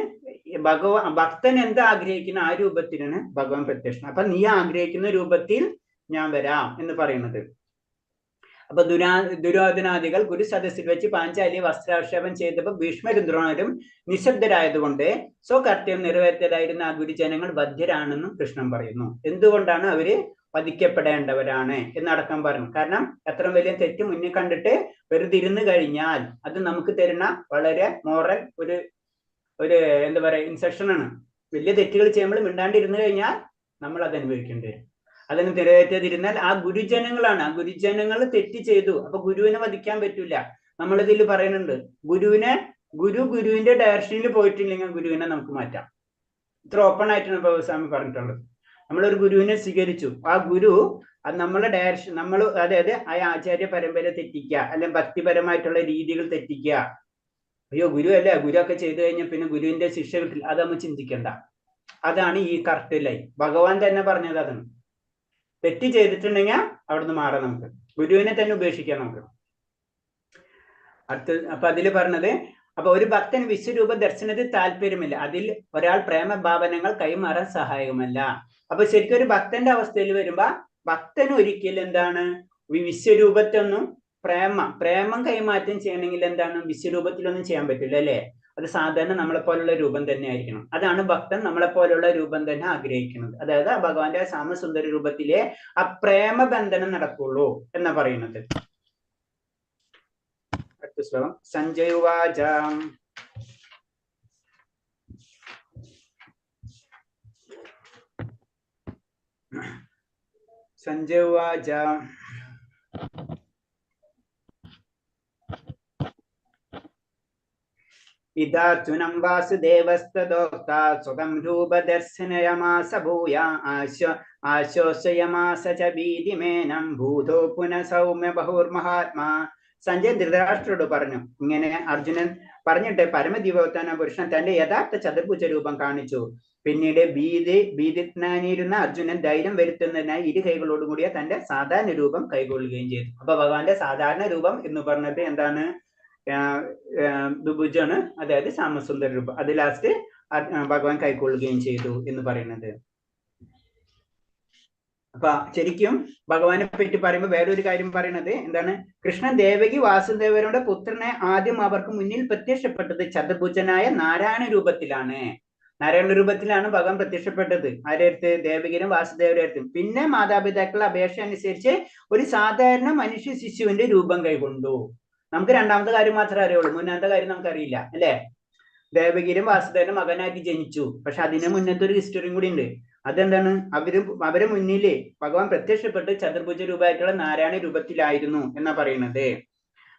ഭക്തൻ എന്ത് ആഗ്രഹിക്കുന്ന ആ രൂപത്തിലാണ് ഭഗവാൻ പ്രത്യക്ഷം. അപ്പൊ നീ ആഗ്രഹിക്കുന്ന രൂപത്തിൽ ഞാൻ വരാം എന്ന് പറയുന്നത്. അപ്പൊ ദുര്യോധനാദികൾ ഗുരു സദസ്സിൽ വെച്ച് പാഞ്ചാലി വസ്ത്രാക്ഷേപം ചെയ്തപ്പോ ഭീഷ്മരും ദ്രോണരും നിശബ്ദരായതുകൊണ്ട് സ്വകർത്തവ്യം നിറവേറ്റരായിരുന്ന ആ ഗുരുജനങ്ങൾ ബദ്ധ്യരാണെന്നും കൃഷ്ണൻ പറയുന്നു. എന്തുകൊണ്ടാണ് അവര് വധിക്കപ്പെടേണ്ടവരാണ് എന്നടക്കം പറഞ്ഞു. കാരണം എത്ര വലിയ തെറ്റ് മുന്നിൽ കണ്ടിട്ട് വെറുതെ ഇരുന്ന് കഴിഞ്ഞാൽ അത് നമുക്ക് തരുന്ന വളരെ മോറൽ ഒരു ഒരു എന്താ പറയാ ഇൻസെക്ഷൻ ആണ്. വലിയ തെറ്റുകൾ ചെയ്യുമ്പോൾ മിണ്ടാണ്ടിരുന്നു കഴിഞ്ഞാൽ നമ്മൾ അത് അനുഭവിക്കേണ്ടി വരും. അതിന് നിറവേറ്റാതിരുന്നാൽ ആ ഗുരുജനങ്ങളാണ്, ആ ഗുരുജനങ്ങൾ തെറ്റ് ചെയ്തു. അപ്പൊ ഗുരുവിനെ വധിക്കാൻ പറ്റൂല. നമ്മളിതിൽ പറയുന്നുണ്ട്, ഗുരുവിന്റെ ഡയറക്ഷനിൽ പോയിട്ടില്ലെങ്കിൽ ഗുരുവിനെ നമുക്ക് മാറ്റാം. ഇത്ര ഓപ്പൺ ആയിട്ടാണ് സ്വാമി പറഞ്ഞിട്ടുള്ളത്. നമ്മളൊരു ഗുരുവിനെ സ്വീകരിച്ചു, ആ ഗുരു അത് നമ്മളെ ഡയറക്ഷൻ നമ്മൾ, അതായത് ആ ആചാര്യ പരമ്പര തെറ്റിക്കുക, അല്ലെങ്കിൽ ഭക്തിപരമായിട്ടുള്ള രീതികൾ തെറ്റിക്കുക. അയ്യോ ഗുരു അല്ലേ, ഗുരു ഒക്കെ ചെയ്തു കഴിഞ്ഞാൽ പിന്നെ ഗുരുവിന്റെ ശിക്ഷ കിട്ടില്ല, അത് നമ്മൾ ചിന്തിക്കണ്ട. അതാണ് ഈ കറക്റ്റ് ലൈൻ. ഭഗവാൻ തന്നെ പറഞ്ഞത് അതാണ്. തെറ്റ് ചെയ്തിട്ടുണ്ടെങ്കിൽ അവിടുന്ന് മാറാം, നമുക്ക് ഗുരുവിനെ തന്നെ ഉപേക്ഷിക്കാം നമുക്ക്. അടുത്ത അപ്പൊ അതില് പറഞ്ഞത്, അപ്പൊ ഒരു ഭക്തൻ വിശ്വരൂപ ദർശനത്തിൽ താല്പര്യമില്ല, അതിൽ ഒരാൾ പ്രേമഭാവനങ്ങൾ കൈമാറാൻ സഹായകമല്ല. അപ്പൊ ശരിക്കും ഒരു ഭക്തന്റെ അവസ്ഥയിൽ വരുമ്പോ ഭക്തൻ ഒരിക്കലും എന്താണ് വിശ്വരൂപത്തൊന്നും പ്രേമം കൈമാറ്റം ചെയ്യണമെങ്കിൽ എന്താണ് വിശ്വരൂപത്തിലൊന്നും ചെയ്യാൻ പറ്റില്ല അല്ലേ? അത് സാധാരണ നമ്മളെ പോലുള്ള രൂപം തന്നെ ആയിരിക്കണം. അതാണ് ഭക്തൻ നമ്മളെ പോലുള്ള രൂപം തന്നെ ആഗ്രഹിക്കുന്നത്. അതായത് ആ ഭഗവാന്റെ ശ്യാമസുന്ദര രൂപത്തിലെ ആ പ്രേമബന്ധനം നടക്കുള്ളൂ എന്നാ പറയുന്നത്. അടുത്ത ശ്ലോകം, സഞ്ജയുവാച സഞ്ജയുവാച ഇദാർജുനം വാസുദേവസ്തദോക്താ സ്വതം രൂപദർശനയമാസ ഭൂയ ആശ്വാസയമാസ ച ഭീതിമേനം ഭൂതോ പുനഃ സൗമ്യ ബഹുർമഹാത്മാ. സഞ്ജയൻ ധൃതരാഷ്ട്രരോട് പറഞ്ഞു, ഇങ്ങനെ അർജുനൻ പറഞ്ഞിട്ട് പരമദിവോത്തന പുരുഷൻ തന്റെ യഥാർത്ഥ ചതുർഭുജ രൂപം കാണിച്ചു. പിന്നീട് ഭീതിജ്ഞാനിരുന്ന അർജുനൻ ധൈര്യം വരുത്തുന്നതിനായി ഇരു കൈകളോടും കൂടിയ തന്റെ സാധാരണ രൂപം കൈകൊള്ളുകയും ചെയ്തു. അപ്പൊ ഭഗവാന്റെ സാധാരണ രൂപം എന്ന് പറഞ്ഞത് എന്താണ്? ദുഭുജാണ്, അതായത് ശ്യാമസുന്ദര രൂപം. അത് ലാസ്റ്റ് ഭഗവാൻ കൈക്കൊള്ളുകയും ചെയ്തു എന്ന് പറയുന്നത്. അപ്പൊ ശരിക്കും ഭഗവാനെ പറ്റി പറയുമ്പോൾ വേറൊരു കാര്യം പറയണത് എന്താണ്? കൃഷ്ണൻ ദേവകി വാസുദേവരുടെ പുത്രനെ ആദ്യം അവർക്ക് മുന്നിൽ പ്രത്യക്ഷപ്പെട്ടത് ചതുർഭുജനായ നാരായണ രൂപത്തിലാണ്. നാരായണ രൂപത്തിലാണ് ഭഗവാൻ പ്രത്യക്ഷപ്പെട്ടത്. ആരെടുത്ത്? ദേവകിനും വാസുദേവരുടെ അടുത്തും. പിന്നെ മാതാപിതാക്കളുടെ അപേക്ഷ അനുസരിച്ച് ഒരു സാധാരണ മനുഷ്യ ശിശുവിന്റെ രൂപം കൈക്കൊണ്ടു. നമുക്ക് രണ്ടാമത്തെ കാര്യം മാത്രമേ അറിയുള്ളൂ, മുന്നാമത്തെ കാര്യം നമുക്കറിയില്ല, അല്ലേ? ദേവകിയും വാസുദേവന്റെ മകനായിട്ട് ജനിച്ചു. പക്ഷെ അതിന് മുന്നത്തെ ഒരു ഹിസ്റ്ററിയും കൂടി ഉണ്ട്. അതെന്താണ്? അവരെ മുന്നില് ഭഗവാൻ പ്രത്യക്ഷപ്പെട്ട് ചതുർഭുജ രൂപമായിട്ടുള്ള നാരായണ രൂപത്തിലായിരുന്നു എന്നാ പറയുന്നത്.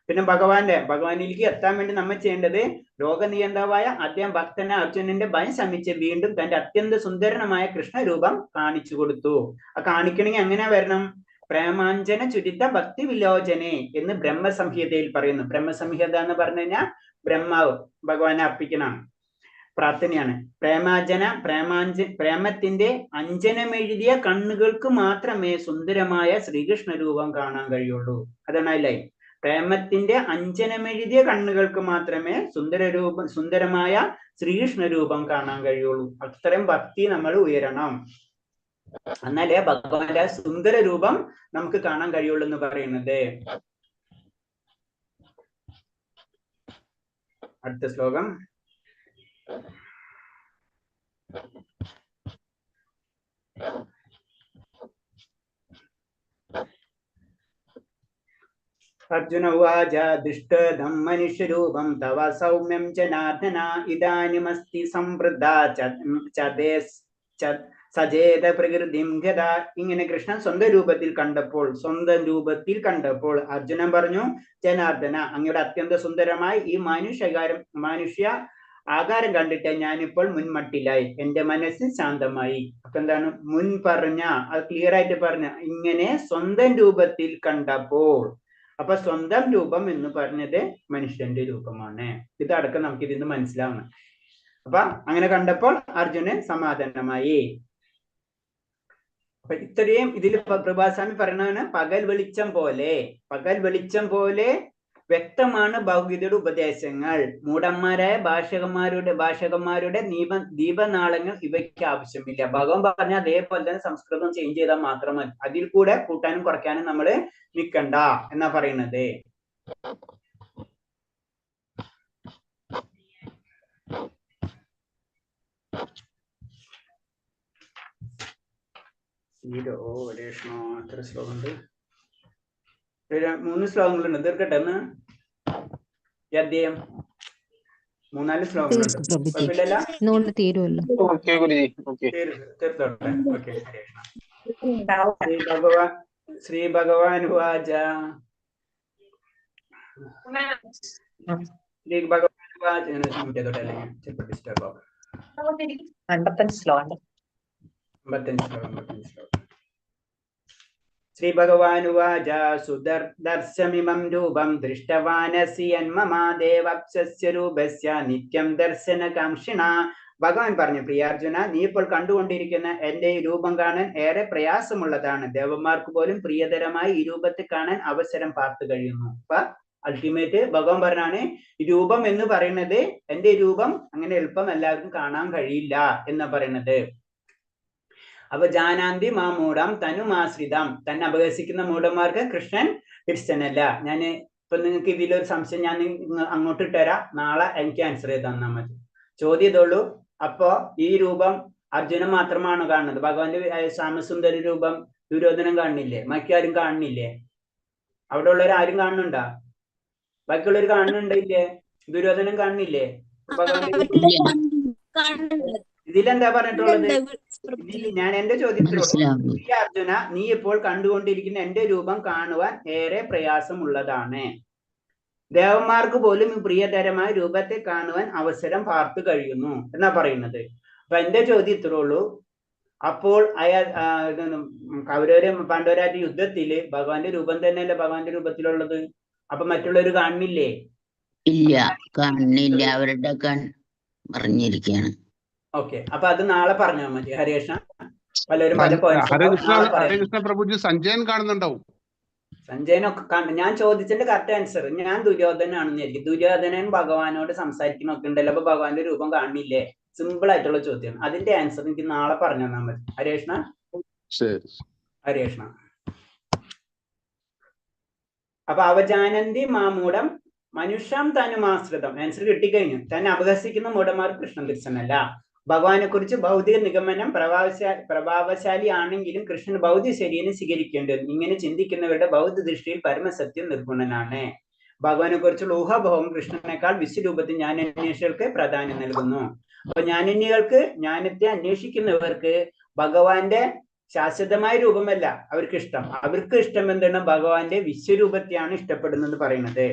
പിന്നെ ഭഗവാനിലേക്ക് എത്താൻ വേണ്ടി നമ്മൾ ചെയ്യേണ്ടത് ലോകനിയന്താവായ അദ്ദേഹം ഭക്തനെ അർജുനന്റെ ഭയം ശമിച്ച് വീണ്ടും തന്റെ അത്യന്ത സുന്ദരമായ കൃഷ്ണരൂപം കാണിച്ചു കൊടുത്തു. ആ കാണിക്കണമെങ്കിൽ എങ്ങനെ വരണം? പ്രേമാഞ്ജന ചുരിത ഭക്തി വിലോചനെ എന്ന് ബ്രഹ്മസംഹിതയിൽ പറയുന്നു. ബ്രഹ്മസംഹിത എന്ന് പറഞ്ഞു കഴിഞ്ഞാൽ ബ്രഹ്മാവ് ഭഗവാനെ അർപ്പിക്കണം പ്രാർത്ഥനയാണ്. പ്രേമത്തിന്റെ അഞ്ജനമെഴുതിയ കണ്ണുകൾക്ക് മാത്രമേ സുന്ദരമായ ശ്രീകൃഷ്ണ രൂപം കാണാൻ കഴിയുള്ളൂ. അതാണ് ആ ലൈൻ. പ്രേമത്തിന്റെ അഞ്ജനമെഴുതിയ കണ്ണുകൾക്ക് മാത്രമേ സുന്ദരമായ ശ്രീകൃഷ്ണ രൂപം കാണാൻ കഴിയുള്ളൂ. അത്രയും ഭക്തി നമ്മൾ ഉയരണം, എന്നാലേ ഭഗവാന്റെ സുന്ദര രൂപം നമുക്ക് കാണാൻ കഴിയുള്ളൂ എന്ന് പറയുന്നത്. അടുത്ത ശ്ലോകം. അർജുന ഉവാച ദൃഷ്ടദം മനുഷ്യരൂപം തവ സൗമ്യം ജനാർദ്ദന ഇദാനിമസ്തി സംവൃദ്ധ സചേത പ്രകൃതിം ഗത. ഇങ്ങനെ കൃഷ്ണൻ സ്വന്തം രൂപത്തിൽ കണ്ടപ്പോൾ അർജുനൻ പറഞ്ഞു, ജനാർദ്ദന, അങ്ങയുടെ അത്യന്ത സുന്ദരമായി ഈ മനുഷ്യ ആകാരം കണ്ടിട്ട് ഞാനിപ്പോൾ മുൻമട്ടിലായി, എന്റെ മനസ്സ് ശാന്തമായി. അപ്പൊ എന്താണ് മുൻ പറഞ്ഞ അത് ക്ലിയർ ആയിട്ട് പറഞ്ഞ ഇങ്ങനെ സ്വന്തം രൂപത്തിൽ കണ്ടപ്പോൾ. അപ്പൊ സ്വന്തം രൂപം എന്ന് പറഞ്ഞത് മനുഷ്യന്റെ രൂപമാണ്. ഇതടക്കം നമുക്ക് ഇതിന്ന് മനസ്സിലാവണം. അപ്പൊ അങ്ങനെ കണ്ടപ്പോൾ അർജുനൻ സമാധാനമായി. അപ്പൊ ഇത്രയും ഇതിൽ പ്രഭാസ്വാമി പറയണതാണ് പകൽ വെളിച്ചം പോലെ വ്യക്തമാണ് ഭഗവത്ഗീതയുടെ ഉപദേശങ്ങൾ. മൂഢന്മാരായ ഭാഷകന്മാരുടെ ദീപനാളങ്ങൾ ഇവയ്ക്ക് ആവശ്യമില്ല. ഭഗവാൻ പറഞ്ഞ അതേപോലെ തന്നെ സംസ്കൃതം ചേഞ്ച് ചെയ്താൽ മാത്രം മതി, അതിൽ കൂടെ കൂട്ടാനും കുറയ്ക്കാനും നമ്മള് നിക്കണ്ട എന്നാ പറയുന്നത്. എത്ര ശ്ലോകമുണ്ട്? 3 ശ്ലോകങ്ങളുണ്ട്. തീർക്കട്ടെ എന്ന് അധ്യായം 3-4 ശ്ലോകങ്ങളുണ്ട്. തീർത്തോട്ടെ. ഓക്കെ. ശ്രീ ഭഗവാൻ ഉവാച. ശ്രീ ഭഗവാൻ ഉവാച. അല്ലെങ്കിൽ ചിലപ്പോൾ ഡിസ്റ്റർബ് ആവും. 55 ശ്ലോകം. 55 ശ്ലോകം. ശ്രീ ഭഗവാനുവാച സുദർശമിമം രൂപം ദൃഷ്ടവാനസി യന്മമ ദേവപ്സസ്യ രൂപസ്യ നിത്യം ദർശനകാംക്ഷിണ. ഭഗവാൻ പറഞ്ഞു, പ്രിയാർജുന, നീ ഇപ്പോൾ കണ്ടുകൊണ്ടിരിക്കുന്ന എന്റെ ഈ രൂപം കാണാൻ ഏറെ പ്രയാസമുള്ളതാണ്. ദേവന്മാർക്ക് പോലും പ്രിയതരമായി ഈ രൂപത്തെ കാണാൻ അവസരം പാർത്തു കഴിയുന്നു. അപ്പൊ അൾട്ടിമേറ്റ് ഭഗവാൻ പറഞ്ഞാണ്, രൂപം എന്ന് പറയുന്നത് എന്റെ രൂപം അങ്ങനെ എളുപ്പം എല്ലാവർക്കും കാണാൻ കഴിയില്ല എന്നാ പറയുന്നത്. അപ്പൊ ജാനാന്തി മാമൂഢം തനുമാശ്രിതം, തന്നെ അപഹസിക്കുന്ന മൂഢന്മാർക്ക് കൃഷ്ണൻ കൃഷ്ണനല്ല. ഞാൻ ഇപ്പൊ നിങ്ങൾക്ക് ഇതിലൊരു സംശയം ഞാൻ അങ്ങോട്ട് ഇട്ടുതരാം, നാളെ എനിക്ക് ആൻസർ ചെയ്ത് തന്നാൽ മതി. ചോദ്യം ഇതുള്ളൂ. അപ്പോ ഈ രൂപം അർജുനൻ മാത്രമാണ് കാണുന്നത്? ഭഗവാന്റെ ശ്യാമസുന്ദര രൂപം ദുര്യോധനൻ കാണുന്നില്ലേ? ബാക്കി കാണുന്നില്ലേ? അവിടെ ഉള്ളവർ ആരും കാണുന്നുണ്ടോ? ബാക്കിയുള്ളവർ കാണുന്നുണ്ടില്ലേ? ദുര്യോധനൻ കാണുന്നില്ലേ? ഭഗവാന്റെ ഇതിലെന്താ പറഞ്ഞിട്ടുള്ളത്? ഇതിൽ ഞാൻ എന്റെ ചോദ്യത്തിലോട്, അർജുന, നീ ഇപ്പോൾ കണ്ടുകൊണ്ടിരിക്കുന്ന എന്റെ രൂപം കാണുവാൻ ഏറെ പ്രയാസമുള്ളതാണ്. ദേവന്മാർക്ക് പോലും ഈ പ്രിയതരമായ രൂപത്തെ കാണുവാൻ അവസരം പാർത്തു കഴിയുന്നു എന്നാ പറയുന്നത്. അപ്പൊ എന്റെ ചോദ്യം ഇത്രേ ഉള്ളൂ. അപ്പോൾ അയാൾ കൗരവരും പാണ്ഡവരായിട്ട് യുദ്ധത്തില് ഭഗവാന്റെ രൂപം തന്നെയല്ലേ ഭഗവാന്റെ രൂപത്തിലുള്ളത്? അപ്പൊ മറ്റുള്ളവര് കാണുന്നില്ലേ? ഇല്ല, കാണുന്നില്ല. അവരുടെ കൺ പറഞ്ഞിരിക്കുകയാണ്. ഓക്കെ, അപ്പൊ അത് നാളെ പറഞ്ഞാൽ മതി. ഹരേഷ പലരും പല ഹരേകൃഷ്ണ പ്രഭുജി സഞ്ജയൻ കാണുന്നുണ്ടാവും. സഞ്ജയനൊക്കെ ഞാൻ ചോദിച്ചതിന്റെ കറക്റ്റ് ആൻസർ ഞാൻ ദുര്യോധനാണെന്ന് വിചാരിക്കും. ദുര്യോധനൻ ഭഗവാനോട് സംസാരിക്കുന്നൊക്കെ ഉണ്ടല്ലോ, അപ്പൊ ഭഗവാന്റെ രൂപം കാണില്ലേ? സിമ്പിൾ ആയിട്ടുള്ള ചോദ്യം. അതിന്റെ ആൻസർ എനിക്ക് നാളെ പറഞ്ഞു തന്നാൽ മതി. ഹരേഷ്ണ, ഹരേഷ്ണ. അപ്പൊ അവജാനന്തി മാമൂടം മനുഷ്യം തനുമാശ്രിതം. ആൻസർ കിട്ടിക്കഴിഞ്ഞു. തന്നെ അപഹസിക്കുന്ന മൂഢന്മാർ കൃഷ്ണൻ തിരിച്ചനല്ല. ഭഗവാനെ കുറിച്ച് ഭൗതിക നിഗമനം പ്രഭാവശാലി ആണെങ്കിലും കൃഷ്ണൻ ഭൗതിക ശരീരം സ്വീകരിക്കേണ്ടത്. ഇങ്ങനെ ചിന്തിക്കുന്നവരുടെ ബൗദ്ധ ദൃഷ്ടിയിൽ പരമസത്യം നിർഗുണനാണ്. ഭഗവാനെ കുറിച്ചുള്ള ഊഹാപോഹം കൃഷ്ണനേക്കാൾ വിശ്വരൂപത്തിൽ ജ്ഞാനാന്വേഷികൾക്ക് പ്രാധാന്യം നൽകുന്നു. അപ്പൊ ജ്ഞാനന്യകൾക്ക്, ജ്ഞാനത്തെ അന്വേഷിക്കുന്നവർക്ക് ഭഗവാന്റെ ശാശ്വതമായ രൂപമല്ല അവർക്ക് ഇഷ്ടം. അവർക്ക് ഇഷ്ടം എന്താണ്? ഭഗവാന്റെ വിശ്വരൂപത്തെയാണ് ഇഷ്ടപ്പെടുന്നത് പറയുന്നത്.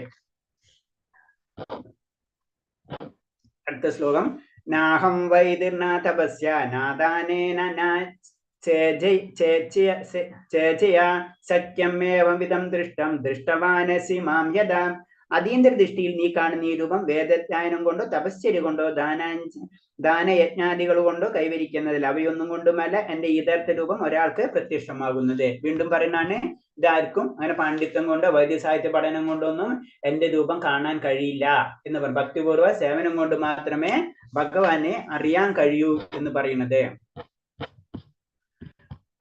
അടുത്ത ശ്ലോകം, നാഹം വൈദിർനാ തപസ്യ നാദാനേന നാ ചേചയാ സഖ്യം ഏവം വിധം ദൃഷ്ടം ദൃഷ്ടവാനസി മാം യഥാ. അതീന്ദ്ര ദൃഷ്ടിയിൽ നീ കാണുന്ന ഈ രൂപം വേദധ്യാനം കൊണ്ടോ തപശ്ചര്യ കൊണ്ടോ ദാനയജ്ഞാദികൾ കൊണ്ടോ കൈവരിക്കുന്നതിൽ അവയൊന്നും കൊണ്ടുമല്ല എന്റെ യഥാർത്ഥ രൂപം ഒരാൾക്ക് പ്രത്യക്ഷമാകുന്നത്. വീണ്ടും പറയുന്നതാണ്, ഇതാർക്കും അങ്ങനെ പാണ്ഡിത്യം കൊണ്ടോ വൈദ്യസാഹിത്യ പഠനം കൊണ്ടോ ഒന്നും എന്റെ രൂപം കാണാൻ കഴിയില്ല എന്ന് പറയും. ഭക്തിപൂർവ്വ സേവനം കൊണ്ട് മാത്രമേ ഭഗവാനെ അറിയാൻ കഴിയൂ എന്ന് പറയുന്നത്.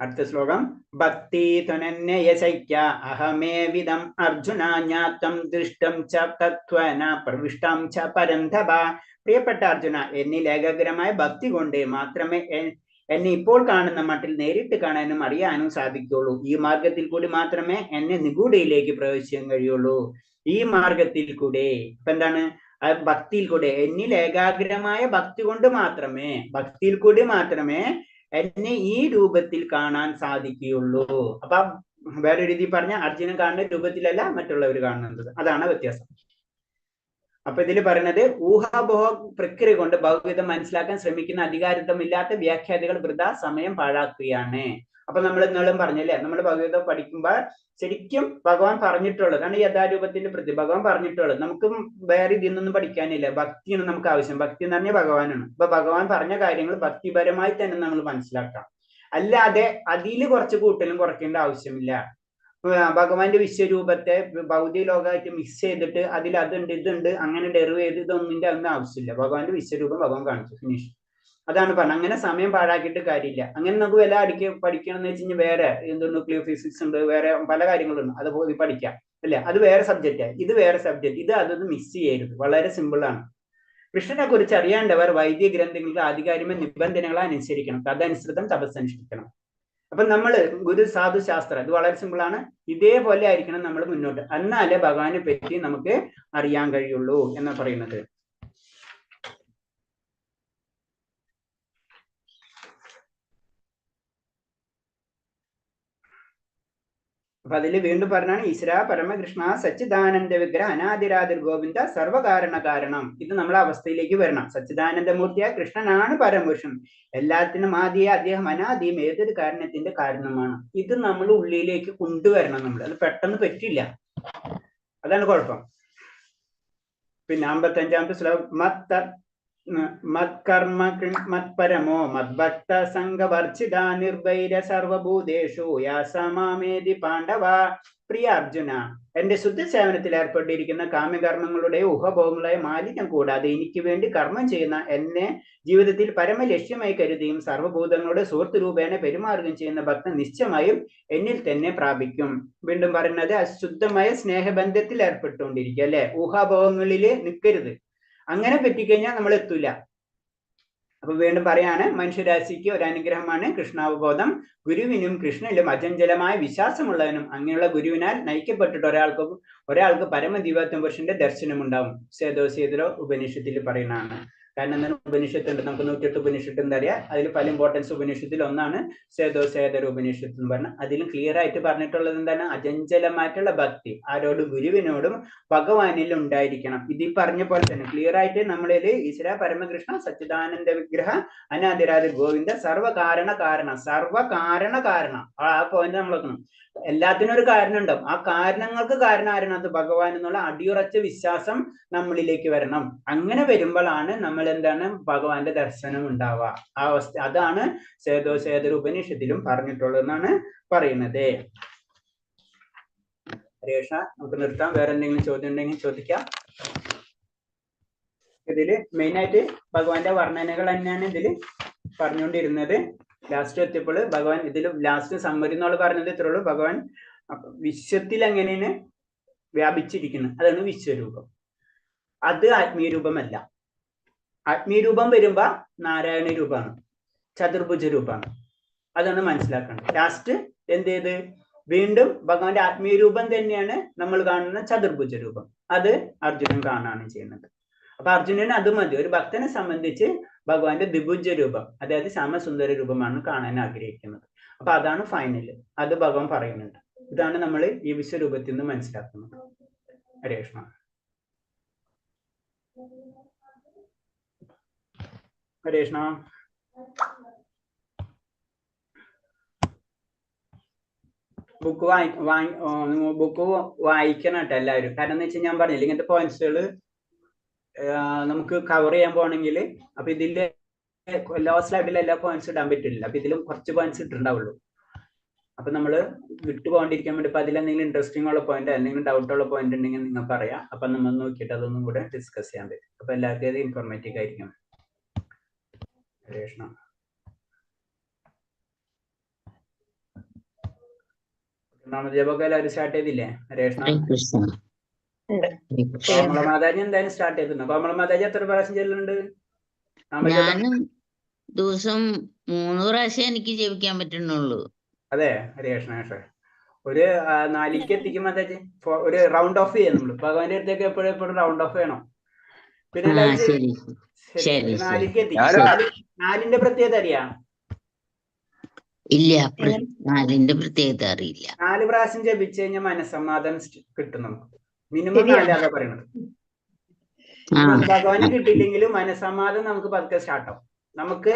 അടുത്ത ശ്ലോകം, ഭക്തി ത്വനന്യയശയ്ക്യ അഹമേവിദം അർജുന ജ്ഞാതം ദൃഷ്ടം ച തത്വന പ്രവിഷ്ടം ച പരന്തപ. പ്രിയപ്പെട്ട അർജുന, എന്നിൽ ഏകാഗ്രമായ ഭക്തി കൊണ്ട് മാത്രമേ എന്നെ ഇപ്പോൾ കാണുന്ന മട്ടിൽ നേരിട്ട് കാണാനും അറിയാനും സാധിക്കുള്ളൂ. ഈ മാർഗത്തിൽ കൂടി മാത്രമേ എന്നെ നിഗൂഢയിലേക്ക് പ്രവേശിക്കാൻ കഴിയുള്ളൂ. ഈ മാർഗത്തിൽ കൂടെ, ഇപ്പൊ എന്താണ്? ഭക്തിയിൽ കൂടെ, എന്നിൽ ഏകാഗ്രമായ ഭക്തി കൊണ്ട് മാത്രമേ, ഭക്തിയിൽ കൂടി മാത്രമേ എന്നെ ഈ രൂപത്തിൽ കാണാൻ സാധിക്കുകയുള്ളൂ. അപ്പൊ വേറെ രീതി പറഞ്ഞ അർജുനൻ കാണുന്ന രൂപത്തിലല്ല മറ്റുള്ളവർ കാണുന്നത്, അതാണ് വ്യത്യാസം. അപ്പൊ ഇതിൽ പറയുന്നത് ഊഹാപോഹ പ്രക്രിയ കൊണ്ട് ഭൗതികത മനസ്സിലാക്കാൻ ശ്രമിക്കുന്ന അധികാരിത്വമില്ലാത്ത വ്യാഖ്യാതികൾ വൃഥാ സമയം പാഴാക്കുകയാണ്. അപ്പൊ നമ്മൾ ഇന്നോളം പറഞ്ഞല്ലേ, നമ്മൾ ഭഗവത്ഗീത പഠിക്കുമ്പോൾ ശരിക്കും ഭഗവാൻ പറഞ്ഞിട്ടുള്ളത്, കാരണം യഥാരൂപത്തിന്റെ പ്രതി ഭഗവാൻ പറഞ്ഞിട്ടുള്ളത്, നമുക്ക് വേറെ ഇതിൽ പഠിക്കാനില്ല. ഭക്തിയാണ് നമുക്ക് ആവശ്യം. ഭക്തി എന്ന് പറഞ്ഞാൽ ഭഗവാനാണ്. അപ്പൊ ഭഗവാൻ പറഞ്ഞ കാര്യങ്ങൾ ഭക്തിപരമായി തന്നെ നമ്മൾ മനസ്സിലാക്കാം, അല്ലാതെ അതിൽ കുറച്ച് കൂട്ടലും കുറയ്ക്കേണ്ട ആവശ്യമില്ല. ഭഗവാന്റെ വിശ്വരൂപത്തെ ഭൗതിക ലോകമായിട്ട് മിക്സ് ചെയ്തിട്ട് അതിൽ അതുണ്ട് ഇതുണ്ട് അങ്ങനെ ഡെറിവ് ചെയ്ത് ഇതൊന്നിന്റെ ഒന്നും ആവശ്യമില്ല. ഭഗവാന്റെ വിശ്വരൂപം ഭഗവാൻ കാണിച്ചു, ഫിനിഷ്. അതാണ് പറഞ്ഞത്. അങ്ങനെ സമയം പാഴാക്കിയിട്ട് കാര്യമില്ല. അങ്ങനെ നമുക്ക് വില പഠിക്കണം എന്ന് വെച്ച് കഴിഞ്ഞാൽ വേറെ എന്തോ ന്യൂക്ലിയർ ഫിസിക്സ് ഉണ്ട്, വേറെ പല കാര്യങ്ങളുണ്ട്, അത് പോയി പഠിക്കാം അല്ലെ. അത് വേറെ സബ്ജക്റ്റായി, ഇത് വേറെ സബ്ജക്ട്, ഇത് അതൊന്നും മിക്സ് ചെയ്യരുത്. വളരെ സിമ്പിൾ ആണ്. കൃഷ്ണനെ കുറിച്ച് അറിയേണ്ടവർ വൈദിക ഗ്രന്ഥങ്ങൾക്ക് ആധികാരിക നിബന്ധനകളെ അനുസരിക്കണം, തദനുസൃതം തപസ് അനുഷ്ഠിക്കണം. അപ്പൊ നമ്മള് ഗുരു സാധു ശാസ്ത്രം, ഇത് വളരെ സിമ്പിൾ ആണ്. ഇതേപോലെ ആയിരിക്കണം നമ്മൾ മുന്നോട്ട്, എന്നാലേ ഭഗവാനെ പറ്റി നമുക്ക് അറിയാൻ കഴിയുള്ളൂ എന്ന് പറയുന്നത്. അപ്പൊ അതില് വീണ്ടും പറഞ്ഞാണ് ഈശ്വര പരമകൃഷ്ണ സച്ചിദാനന്ദ വിഗ്രഹ അനാദിരാതിർ ഗോവിന്ദ സർവകാരണ കാരണം. ഇത് നമ്മളെ അവസ്ഥയിലേക്ക് വരണം. സച്ചിദാനന്ദമൂർത്തിയായ കൃഷ്ണനാണ് പരമപുരുഷൻ, എല്ലാത്തിനും ആദിയെ അദ്ദേഹം അനാദിയും ഏതൊരു കാരണത്തിന്റെ കാരണമാണ്. ഇത് നമ്മൾ ഉള്ളിലേക്ക് കൊണ്ടുവരണം. നമ്മൾ അത് പെട്ടെന്ന് പറ്റില്ല, അതാണ് കുഴപ്പം. പിന്നെ 55-ാമത്തെ ശ്ലോകം, മത്കർമ്മ മത്പരമോ മദ്ഭക്ത സംഘവർജിത നിർവൈര സർവഭൂതേഷു യാസമാമേതി പാണ്ഡവ. പ്രിയ അർജുന, എന്റെ ശുദ്ധ സേവനത്തിൽ ഏർപ്പെട്ടിരിക്കുന്ന കാമ്യകർമ്മങ്ങളുടെ ഊഹഭോഗങ്ങളെ മാലിന്യം കൂടാതെ എനിക്ക് വേണ്ടി കർമ്മം ചെയ്യുന്ന എന്നെ ജീവിതത്തിൽ പരമലക്ഷ്യമായി കരുതിയും സർവഭൂതങ്ങളുടെ സുഹൃത്ത് രൂപേണ പെരുമാറുകയും ചെയ്യുന്ന ഭക്തൻ നിശ്ചയമായും എന്നിൽ തന്നെ പ്രാപിക്കും. വീണ്ടും പറയുന്നത് അശുദ്ധമായ സ്നേഹബന്ധത്തിൽ ഏർപ്പെട്ടുകൊണ്ടിരിക്കുക അല്ലെ, ഊഹാഭോഗങ്ങളില് നിൽക്കരുത്. അങ്ങനെ പറ്റിക്കഴിഞ്ഞാൽ നമ്മൾ എത്തൂല. അപ്പൊ വീണ്ടും പറയാണ്, മനുഷ്യരാശിക്ക് ഒരു അനുഗ്രഹമാണ് കൃഷ്ണാവബോധം. ഗുരുവിനും കൃഷ്ണനിലും അചഞ്ചലമായ വിശ്വാസമുള്ളവനും അങ്ങനെയുള്ള ഗുരുവിനാൽ നയിക്കപ്പെട്ടിട്ട് ഒരാൾക്ക് പരമദിവ്യത്വ പുരുഷന്റെ ദർശനമുണ്ടാവും. സേതോ സേതരോ ഉപനിഷത്തിൽ പറയുന്നതാണ്. കാരണം എന്താണ്, ഉപനിഷത്തുണ്ട്, നമുക്ക് 108 ഉപനിഷത്ത് എന്താ അറിയാം, അതിൽ പല ഇമ്പോർട്ടൻസ് ഉപനിഷത്തിൽ ഒന്നാണ് സേതോ സേതര ഉപനിഷത്ത് എന്ന് പറഞ്ഞാൽ. അതിലും ക്ലിയർ ആയിട്ട് പറഞ്ഞിട്ടുള്ളത് എന്താണ്, അചഞ്ചലമായിട്ടുള്ള ഭക്തി ആരോടും ഗുരുവിനോടും ഭഗവാനിൽ ഉണ്ടായിരിക്കണം. ഇത് ഈ പറഞ്ഞ പോലെ തന്നെ ക്ലിയർ ആയിട്ട് നമ്മളിൽ ഈശ്വര പരമകൃഷ്ണ സച്ചിദാനന്ദ വിഗ്രഹ അനാദിരാതി ഗോവിന്ദ സർവകാരണ കാരണ സർവകാരണ കാരണം, ആ പോയിന്റ് നമ്മൾ വെക്കണം. എല്ലാത്തിനും ഒരു കാരണം ഉണ്ടാവും, ആ കാരണങ്ങൾക്ക് കാരണം ആരാണ്, അത് ഭഗവാൻ എന്നുള്ള അടിയുറച്ച വിശ്വാസം നമ്മളിലേക്ക് വരണം. അങ്ങനെ വരുമ്പോഴാണ് നമ്മൾ എന്താണ് ഭഗവാന്റെ ദർശനം ഉണ്ടാവുക. ആ അവസ്ഥ അതാണ് സേതോ സേതര ഉപനിഷത്തിലും പറഞ്ഞിട്ടുള്ളതെന്നാണ് പറയുന്നത്. ഹരേഷ, നമുക്ക് നിർത്താം. വേറെ എന്തെങ്കിലും ചോദ്യം ഉണ്ടെങ്കിൽ ചോദിക്കാം. ഇതില് മെയിനായിട്ട് ഭഗവാന്റെ വർണ്ണനകൾ തന്നെയാണ് ഇതില് പറഞ്ഞുകൊണ്ടിരുന്നത്. ലാസ്റ്റ് എത്തിയപ്പോൾ ഭഗവാൻ ഇതിൽ ലാസ്റ്റ് സമ്മതി എന്നുള്ള പറഞ്ഞത് ഇത്രേ ഉള്ളൂ. ഭഗവാൻ വിശ്വത്തിൽ എങ്ങനെയാണ് വ്യാപിച്ചിരിക്കുന്നത്, അതാണ് വിശ്വരൂപം. അത് ആത്മീയ രൂപമല്ല. ആത്മീയ രൂപം വരുമ്പോ നാരായണ രൂപമാണ്, ചതുർഭുജ രൂപമാണ്. അതാണ് മനസ്സിലാക്കേണ്ടത്. ലാസ്റ്റ് എന്ത് ചെയ്ത് വീണ്ടും ഭഗവാന്റെ ആത്മീയ രൂപം തന്നെയാണ് നമ്മൾ കാണുന്ന ചതുർഭുജ രൂപം. അത് അർജുനൻ കാണുകയാണ് ചെയ്യുന്നത്. അപ്പൊ അർജുനന് അത് മതി. ഒരു ഭക്തനെ സംബന്ധിച്ച് ഭഗവാന്റെ ദ്വിഭുജ രൂപം, അതായത് ശ്യാമസുന്ദര രൂപമാണ് കാണാൻ ആഗ്രഹിക്കുന്നത്. അപ്പൊ അതാണ് ഫൈനൽ. അത് ഭഗവാൻ പറയുന്നുണ്ട്. ഇതാണ് നമ്മൾ ഈ വിശ്വരൂപത്തിൽ നിന്ന് മനസ്സിലാക്കുന്നത്. ഹരേ കൃഷ്ണ. ഹരേ കൃഷ്ണ. ബുക്ക് ബുക്ക് വായിക്കണം കേട്ടോ എല്ലാവരും. കാരണം എന്ന് വെച്ചാൽ ഞാൻ പറഞ്ഞില്ല, ഇങ്ങനത്തെ പോയിന്റ്സുകൾ നമുക്ക് കവർ ചെയ്യാൻ പോകണമെങ്കിൽ അപ്പൊ ഇതിന്റെ എല്ലാ സ്ലൈഡിലും എല്ലാ പോയിന്റ്സ് ഇടാൻ പറ്റില്ല. അപ്പൊ ഇതിലും കുറച്ച് പോയിന്റ്സ് ഇട്ടിട്ടുണ്ടാവുള്ളൂ. അപ്പൊ നമ്മള് വിട്ടു പോകാണ്ടിരിക്കാൻ വേണ്ടി ഇപ്പൊ അതിലെന്തെങ്കിലും ഇൻട്രസ്റ്റിംഗ് ഉള്ള പോയിന്റ് അല്ലെങ്കിൽ ഡൗട്ട് ഉള്ള പോയിന്റ് ഉണ്ടെങ്കിൽ നിങ്ങൾ പറയാം. അപ്പൊ നമ്മൾ നോക്കിയിട്ട് അതൊന്നും കൂടെ ഡിസ്കസ് ചെയ്യാൻ പറ്റും. അപ്പൊ എല്ലാവർക്കും അത് ഇൻഫോർമേറ്റീവ് ആയിരിക്കും. ഹരേ കൃഷ്ണ. നാമജപമൊക്കെ എല്ലാവരും സ്റ്റാർട്ട് ചെയ്തില്ലേ? ഹരേ കൃഷ്ണ. ഹരേ കൃഷ്ണ. ഉണ്ട്. ഹരേ കൃഷ്ണ. കോമള മാതാജി എന്തായാലും സ്റ്റാർട്ട് ചെയ്തിട്ടുണ്ടോ? കോമള മാതാജി എത്ര പ്രാവശ്യം ചെല്ലുന്നുണ്ട് നാമജപം? ഞാനും ദിവസം 3 പ്രാവശ്യം എനിക്ക് ജപിക്കാൻ പറ്റുന്നുള്ളൂ. അതെ, ഹരേ കൃഷ്ണ. കൃഷ്ണ. ഒരു 4 എത്തിക്കും മാതാജി. ഒരു റൗണ്ട് ഓഫ് ചെയ്യാം നമ്മള്. ഭഗവാന്റെ അടുത്തേക്ക് എപ്പോഴും എപ്പോഴും റൗണ്ട് ഓഫ് ചെയ്യണം. പിന്നെ ആ എല്ലാവരും ശരി ശരി, ശരി ഒരു ശരി. 4 എത്തിക്കും. ഞാൻ 4ന്റെ പ്രത്യേകത അറിയാം? ഇല്ല, 4ന്റെ പ്രത്യേകത അറിയില്ല. 4 പ്രാവശ്യം ജപിച്ചു കഴിഞ്ഞാൽ മനസ്സമാധാനം കിട്ടും നമുക്ക്. മിനിമം ശരിയാണ്. 4 അതാ പറയണത്. ആ ഭഗവാനെ കിട്ടിയില്ലെങ്കിലും മനസ്സമാധാനം നമുക്ക് പതുക്കെ സ്റ്റാർട്ട് ആവും. നമുക്ക്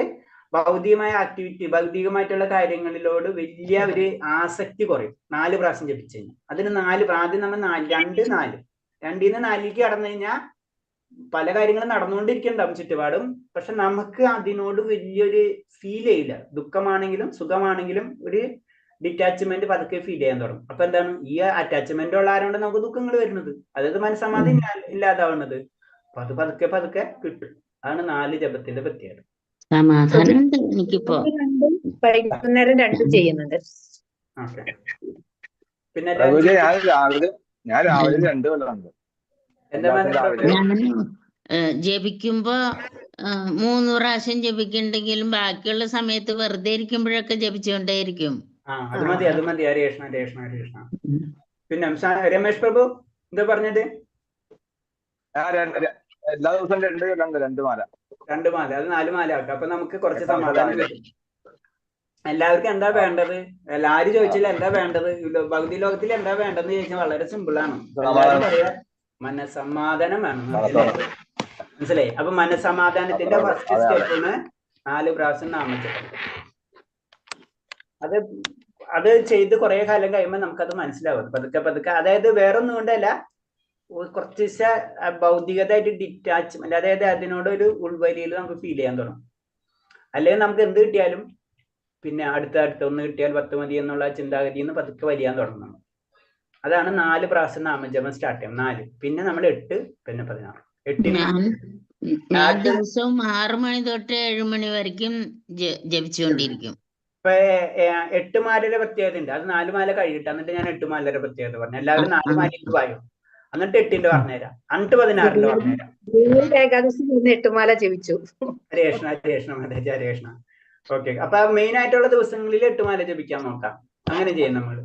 ഭൗതികമായ ആക്ടിവിറ്റി, ഭൗതികമായിട്ടുള്ള കാര്യങ്ങളിലോട് വലിയ ഒരു ആസക്തി കുറയും 4 പ്രാവശ്യം ജപിച്ചു കഴിഞ്ഞാൽ. അതിന് 4 ആദ്യം നമ്മൾ 4 2 4 2 നിന്ന് 4ലേക്ക് കടന്നു കഴിഞ്ഞാൽ പല കാര്യങ്ങളും നടന്നുകൊണ്ടിരിക്കുന്നുണ്ടാവും ചുറ്റുപാടും. പക്ഷെ നമുക്ക് അതിനോട് വലിയൊരു ഫീൽ ചെയ്യില്ല. ദുഃഖമാണെങ്കിലും സുഖമാണെങ്കിലും ഒരു ഡിറ്റാച്ച്മെന്റ് പതുക്കെ ഫീൽ ചെയ്യാൻ തുടങ്ങും. അപ്പൊ എന്താണ് ഈ അറ്റാച്ച്മെന്റ് ഉള്ള ആരോണ്ട് നമുക്ക് ദുഃഖങ്ങൾ വരുന്നത്, അതായത് മനസ്സമാധി ഇല്ലാതാവുന്നത്. അപ്പൊ അത് പതുക്കെ പതുക്കെ കിട്ടും. അതാണ് 4 ജപത്തിന്റെ പ്രത്യേകത. സമാധാനമുണ്ട് എനിക്കിപ്പോ. വൈകുന്നേരം 2 ചെയ്യുന്നുണ്ട്. ഓക്കെ. പിന്നെ പ്രഭുജി, ഞാൻ രാവിലെ 2 കൊല്ലുണ്ട്. എന്താ രാവിലെ ഞാൻ ജപിക്കുമ്പോ 3 പ്രാവശ്യം ജപിക്കുന്നുണ്ടെങ്കിലും ബാക്കിയുള്ള സമയത്ത് വെറുതെ ഇരിക്കുമ്പോഴൊക്കെ ജപിച്ചുകൊണ്ടേയിരിക്കും. അത് മതി, അത് മതി. ഹരേ കൃഷ്ണ, ഹരേ കൃഷ്ണ, ഹരേ കൃഷ്ണ. പിന്നെ രമേശ് പ്രഭു എന്താ പറഞ്ഞത്? എല്ലാ ദിവസവും 2 കൊല്ലുണ്ട്, 2 മാല. 2 മാല, അത് 4 മാല ആക്കാം. അപ്പൊ നമുക്ക് കുറച്ച് സമാധാനം കിട്ടും. എല്ലാവർക്കും എന്താ വേണ്ടത്? എല്ലാരും ചോദിച്ചില്ല എന്താ വേണ്ടത്? ഭൗതിക ലോകത്തിൽ എന്താ വേണ്ടതെന്ന് ചോദിച്ചാൽ വളരെ സിമ്പിൾ ആണ്. എല്ലാവരും പറയാ മനസ്സമാധാനം വേണം. മനസ്സിലായി? അപ്പൊ മനസ്സമാധാനത്തിന്റെ ഫസ്റ്റ് സ്റ്റെപ്പാണ് 4 പ്രാവശ്യം നാമജപം. അത് അത് ചെയ്ത് കുറെ കാലം കഴിയുമ്പോൾ നമുക്കത് മനസ്സിലാവും പതുക്കെ പതുക്കെ. അതായത് വേറൊന്നും കൊണ്ടല്ല, കുറച്ച് ഭൗതികതയായിട്ട് ഡിറ്റാച്ച്മെന്റ്, അതായത് അതിനോടൊരു ഉൾവലിയിൽ നമുക്ക് ഫീൽ ചെയ്യാൻ തുടങ്ങും. അല്ലെങ്കിൽ നമുക്ക് എന്ത് കിട്ടിയാലും പിന്നെ അടുത്ത അടുത്ത ഒന്ന് കിട്ടിയാൽ 10 മതി എന്നുള്ള ചിന്താഗതിയിൽ നിന്ന് പതുക്കെ വലിയാൻ തുടങ്ങും. അതാണ് 4 പ്രാവശ്യം നാമജപം സ്റ്റാർട്ട് ചെയ്യാം. 4, പിന്നെ നമ്മൾ 8, പിന്നെ 16. 8 ഞാൻ ദിവസവും 6 മണി തൊട്ട് 7 മണി വരയ്ക്കും ജപിച്ചുകൊണ്ടിരിക്കും. ഇപ്പൊ 8 മാലയുടെ പ്രത്യേകത ഉണ്ട്. അത് 4 മാല കഴിഞ്ഞിട്ട് എന്നിട്ട് ഞാൻ 8 മാലയുടെ പ്രത്യേകത പറഞ്ഞു. എല്ലാവരും 4 മാലയ്ക്ക് വായോ, എന്നിട്ട് 8ന്റെ പറഞ്ഞുതരാം, എന്നിട്ട് 16ന്റെ പറഞ്ഞുതരാം. ഏകാദശി 8 മാല ജപിച്ചു. ഹരേഷ്ണ ഹരേഷ്ണ മാതാജി ഹരേഷ്ണ. ഓക്കെ, അപ്പൊ മെയിൻ ആയിട്ടുള്ള ദിവസങ്ങളിൽ 8 മാല ജപിക്കാൻ നോക്കാം. അങ്ങനെ ചെയ്യും നമ്മള്.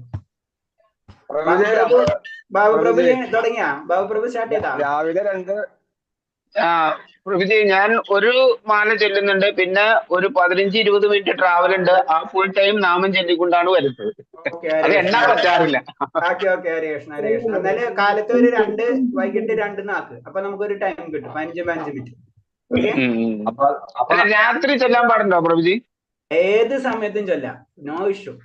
ബാബുപ്രഭു തുടങ്ങിയാ? ബാബുപ്രഭു സ്റ്റാർട്ട് ചെയ്താ? രാവിലെ 2. പ്രഭുജി, ഞാൻ ഒരു മാല ചൊല്ലുന്നുണ്ട്. പിന്നെ ഒരു 15-20 മിനിറ്റ് ട്രാവൽ ഉണ്ട്. ആ ഫുൾ ടൈം നാമം ചൊല്ലിക്കൊണ്ടാണ് വരുന്നത്. അത് എണ്ണാൻ പറ്റാറില്ല. Okay okay, Harekrushna Harekrushna. എന്നാല് കാലത്ത് ഒരു 2, വൈകിട്ട് 2 നാക്ക്. അപ്പൊ നമുക്കൊരു ടൈം കിട്ടും, 15 മിനിറ്റ്. രാത്രി ചൊല്ലാൻ പാടുണ്ടോ പ്രഭുജി? ഏത് സമയത്തും ചൊല്ലാം, നോ ഇഷ്യൂ.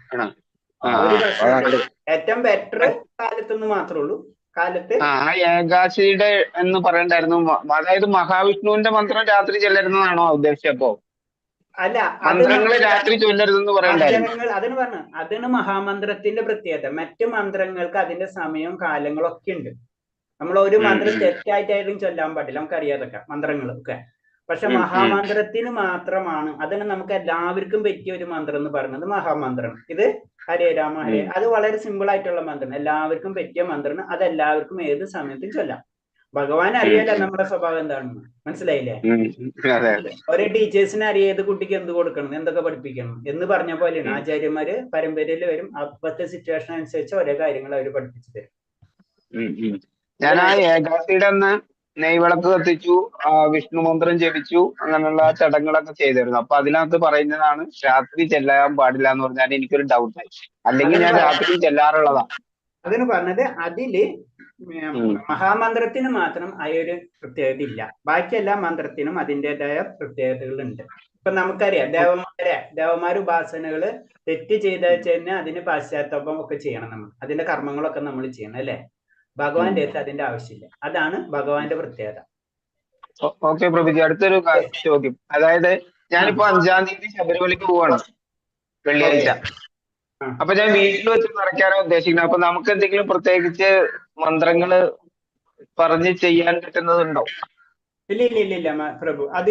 ഏറ്റവും ബെറ്റർ കാലത്തൊന്ന് മാത്രമേ ഉള്ളൂ. കാലത്ത് ആ ഏകാശിയുടെ എന്ന് പറയണ്ടായിരുന്നു. അതായത് മഹാവിഷ്ണുവിന്റെ മന്ത്രം രാത്രി ചൊല്ലരുതെന്നാണോ ഉദ്ദേശിച്ചപ്പോ? അല്ല, മന്ത്രങ്ങള് രാത്രി ചൊല്ലരുതെന്ന് പറയണ്ടായിരുന്നു. അതിന് പറഞ്ഞു, അതിന് മഹാമന്ത്രത്തിന്റെ പ്രത്യേകത. മറ്റു മന്ത്രങ്ങൾക്ക് അതിന്റെ സമയവും കാലങ്ങളും ഒക്കെ ഉണ്ട്. നമ്മൾ ഒരു മന്ത്രം തെറ്റായിട്ടായാലും ചൊല്ലാൻ പാടില്ല, നമുക്കറിയാതൊക്കെ മന്ത്രങ്ങളൊക്കെ. പക്ഷെ മഹാമന്ത്രത്തിന് മാത്രമാണ് അതിന് നമുക്ക് എല്ലാവർക്കും പറ്റിയ ഒരു മന്ത്രം എന്ന് പറയുന്നത് മഹാമന്ത്രം. ഇത് ഹരേ രാമ ഹരേ, അത് വളരെ സിമ്പിൾ ആയിട്ടുള്ള മന്ത്രം, എല്ലാവർക്കും പറ്റിയ മന്ത്രമാണ്. അത് എല്ലാവർക്കും ഏത് സമയത്തും ചൊല്ലാം. ഭഗവാൻ അറിയാലോ നമ്മുടെ സ്വഭാവം എന്താണെന്ന്, മനസ്സിലായില്ലേ? അതെ അതെ. ഓരോ ടീച്ചേഴ്സിനെ അറിയാം ഏത് കുട്ടിക്ക് എന്ത് കൊടുക്കണം, എന്തൊക്കെ പഠിപ്പിക്കണം എന്ന് പറഞ്ഞ പോലെയാണ് ആചാര്യന്മാര് പരമ്പരയിൽ വരും. അപ്പത്തെ സിറ്റുവേഷൻ അനുസരിച്ച് ഓരോ കാര്യങ്ങൾ അവർ പഠിപ്പിച്ചു തരും. ഞാൻ ആ ഏകാദശിയുടെ അന്ന് നെയ്വിളക്ക് കത്തിച്ചു, വിഷ്ണു മന്ത്രം ജപിച്ചു, അങ്ങനെയുള്ള ചടങ്ങുകളൊക്കെ ചെയ്തിരുന്നു. അപ്പൊ അതിനകത്ത് പറയുന്നതാണ് രാത്രി ചെല്ലാൻ പാടില്ല എന്ന് പറഞ്ഞാൽ എനിക്കൊരു ഡൗട്ടായി. അല്ലെങ്കിൽ ഞാൻ രാത്രി ചെല്ലാറുള്ളതാ. അതിന് പറഞ്ഞത് അതില് മഹാമന്ത്രത്തിന് മാത്രം ആ ഒരു പ്രത്യേകത ഇല്ല. ബാക്കി എല്ലാ മന്ത്രത്തിനും അതിൻ്റെതായ പ്രത്യേകതകളുണ്ട്. ഇപ്പൊ നമുക്കറിയാം ദേവന്മാര് ഉപാസനകള് തെറ്റ് ചെയ്താൽ കഴിഞ്ഞാൽ അതിന് പാശ്ചാത്താപം ഒക്കെ ചെയ്യണം നമ്മൾ, അതിന്റെ കർമ്മങ്ങളൊക്കെ നമ്മൾ ചെയ്യണം അല്ലെ? ഭഗവാന്റെ അടുത്ത് അതിന്റെ ആവശ്യമില്ല. അതാണ് ഭഗവാന്റെ പ്രത്യേകത. ഓക്കെ പ്രഭുജി, അടുത്തൊരു ചോദ്യം. അതായത് ഞാനിപ്പോ 5-ാം തീയതി ശബരിമലയ്ക്ക് പോവാണ്, വെള്ളിയാഴ്ച. അപ്പൊ ഞാൻ വീട്ടിൽ വെച്ച് നിറയ്ക്കാനാണ് ഉദ്ദേശിക്കുന്നത്. അപ്പൊ നമുക്ക് എന്തെങ്കിലും പ്രത്യേകിച്ച് മന്ത്രങ്ങള് പറഞ്ഞ് ചെയ്യാൻ പറ്റുന്നതുണ്ടോ? ഇല്ല ഇല്ല ഇല്ല ഇല്ല പ്രഭു, അത്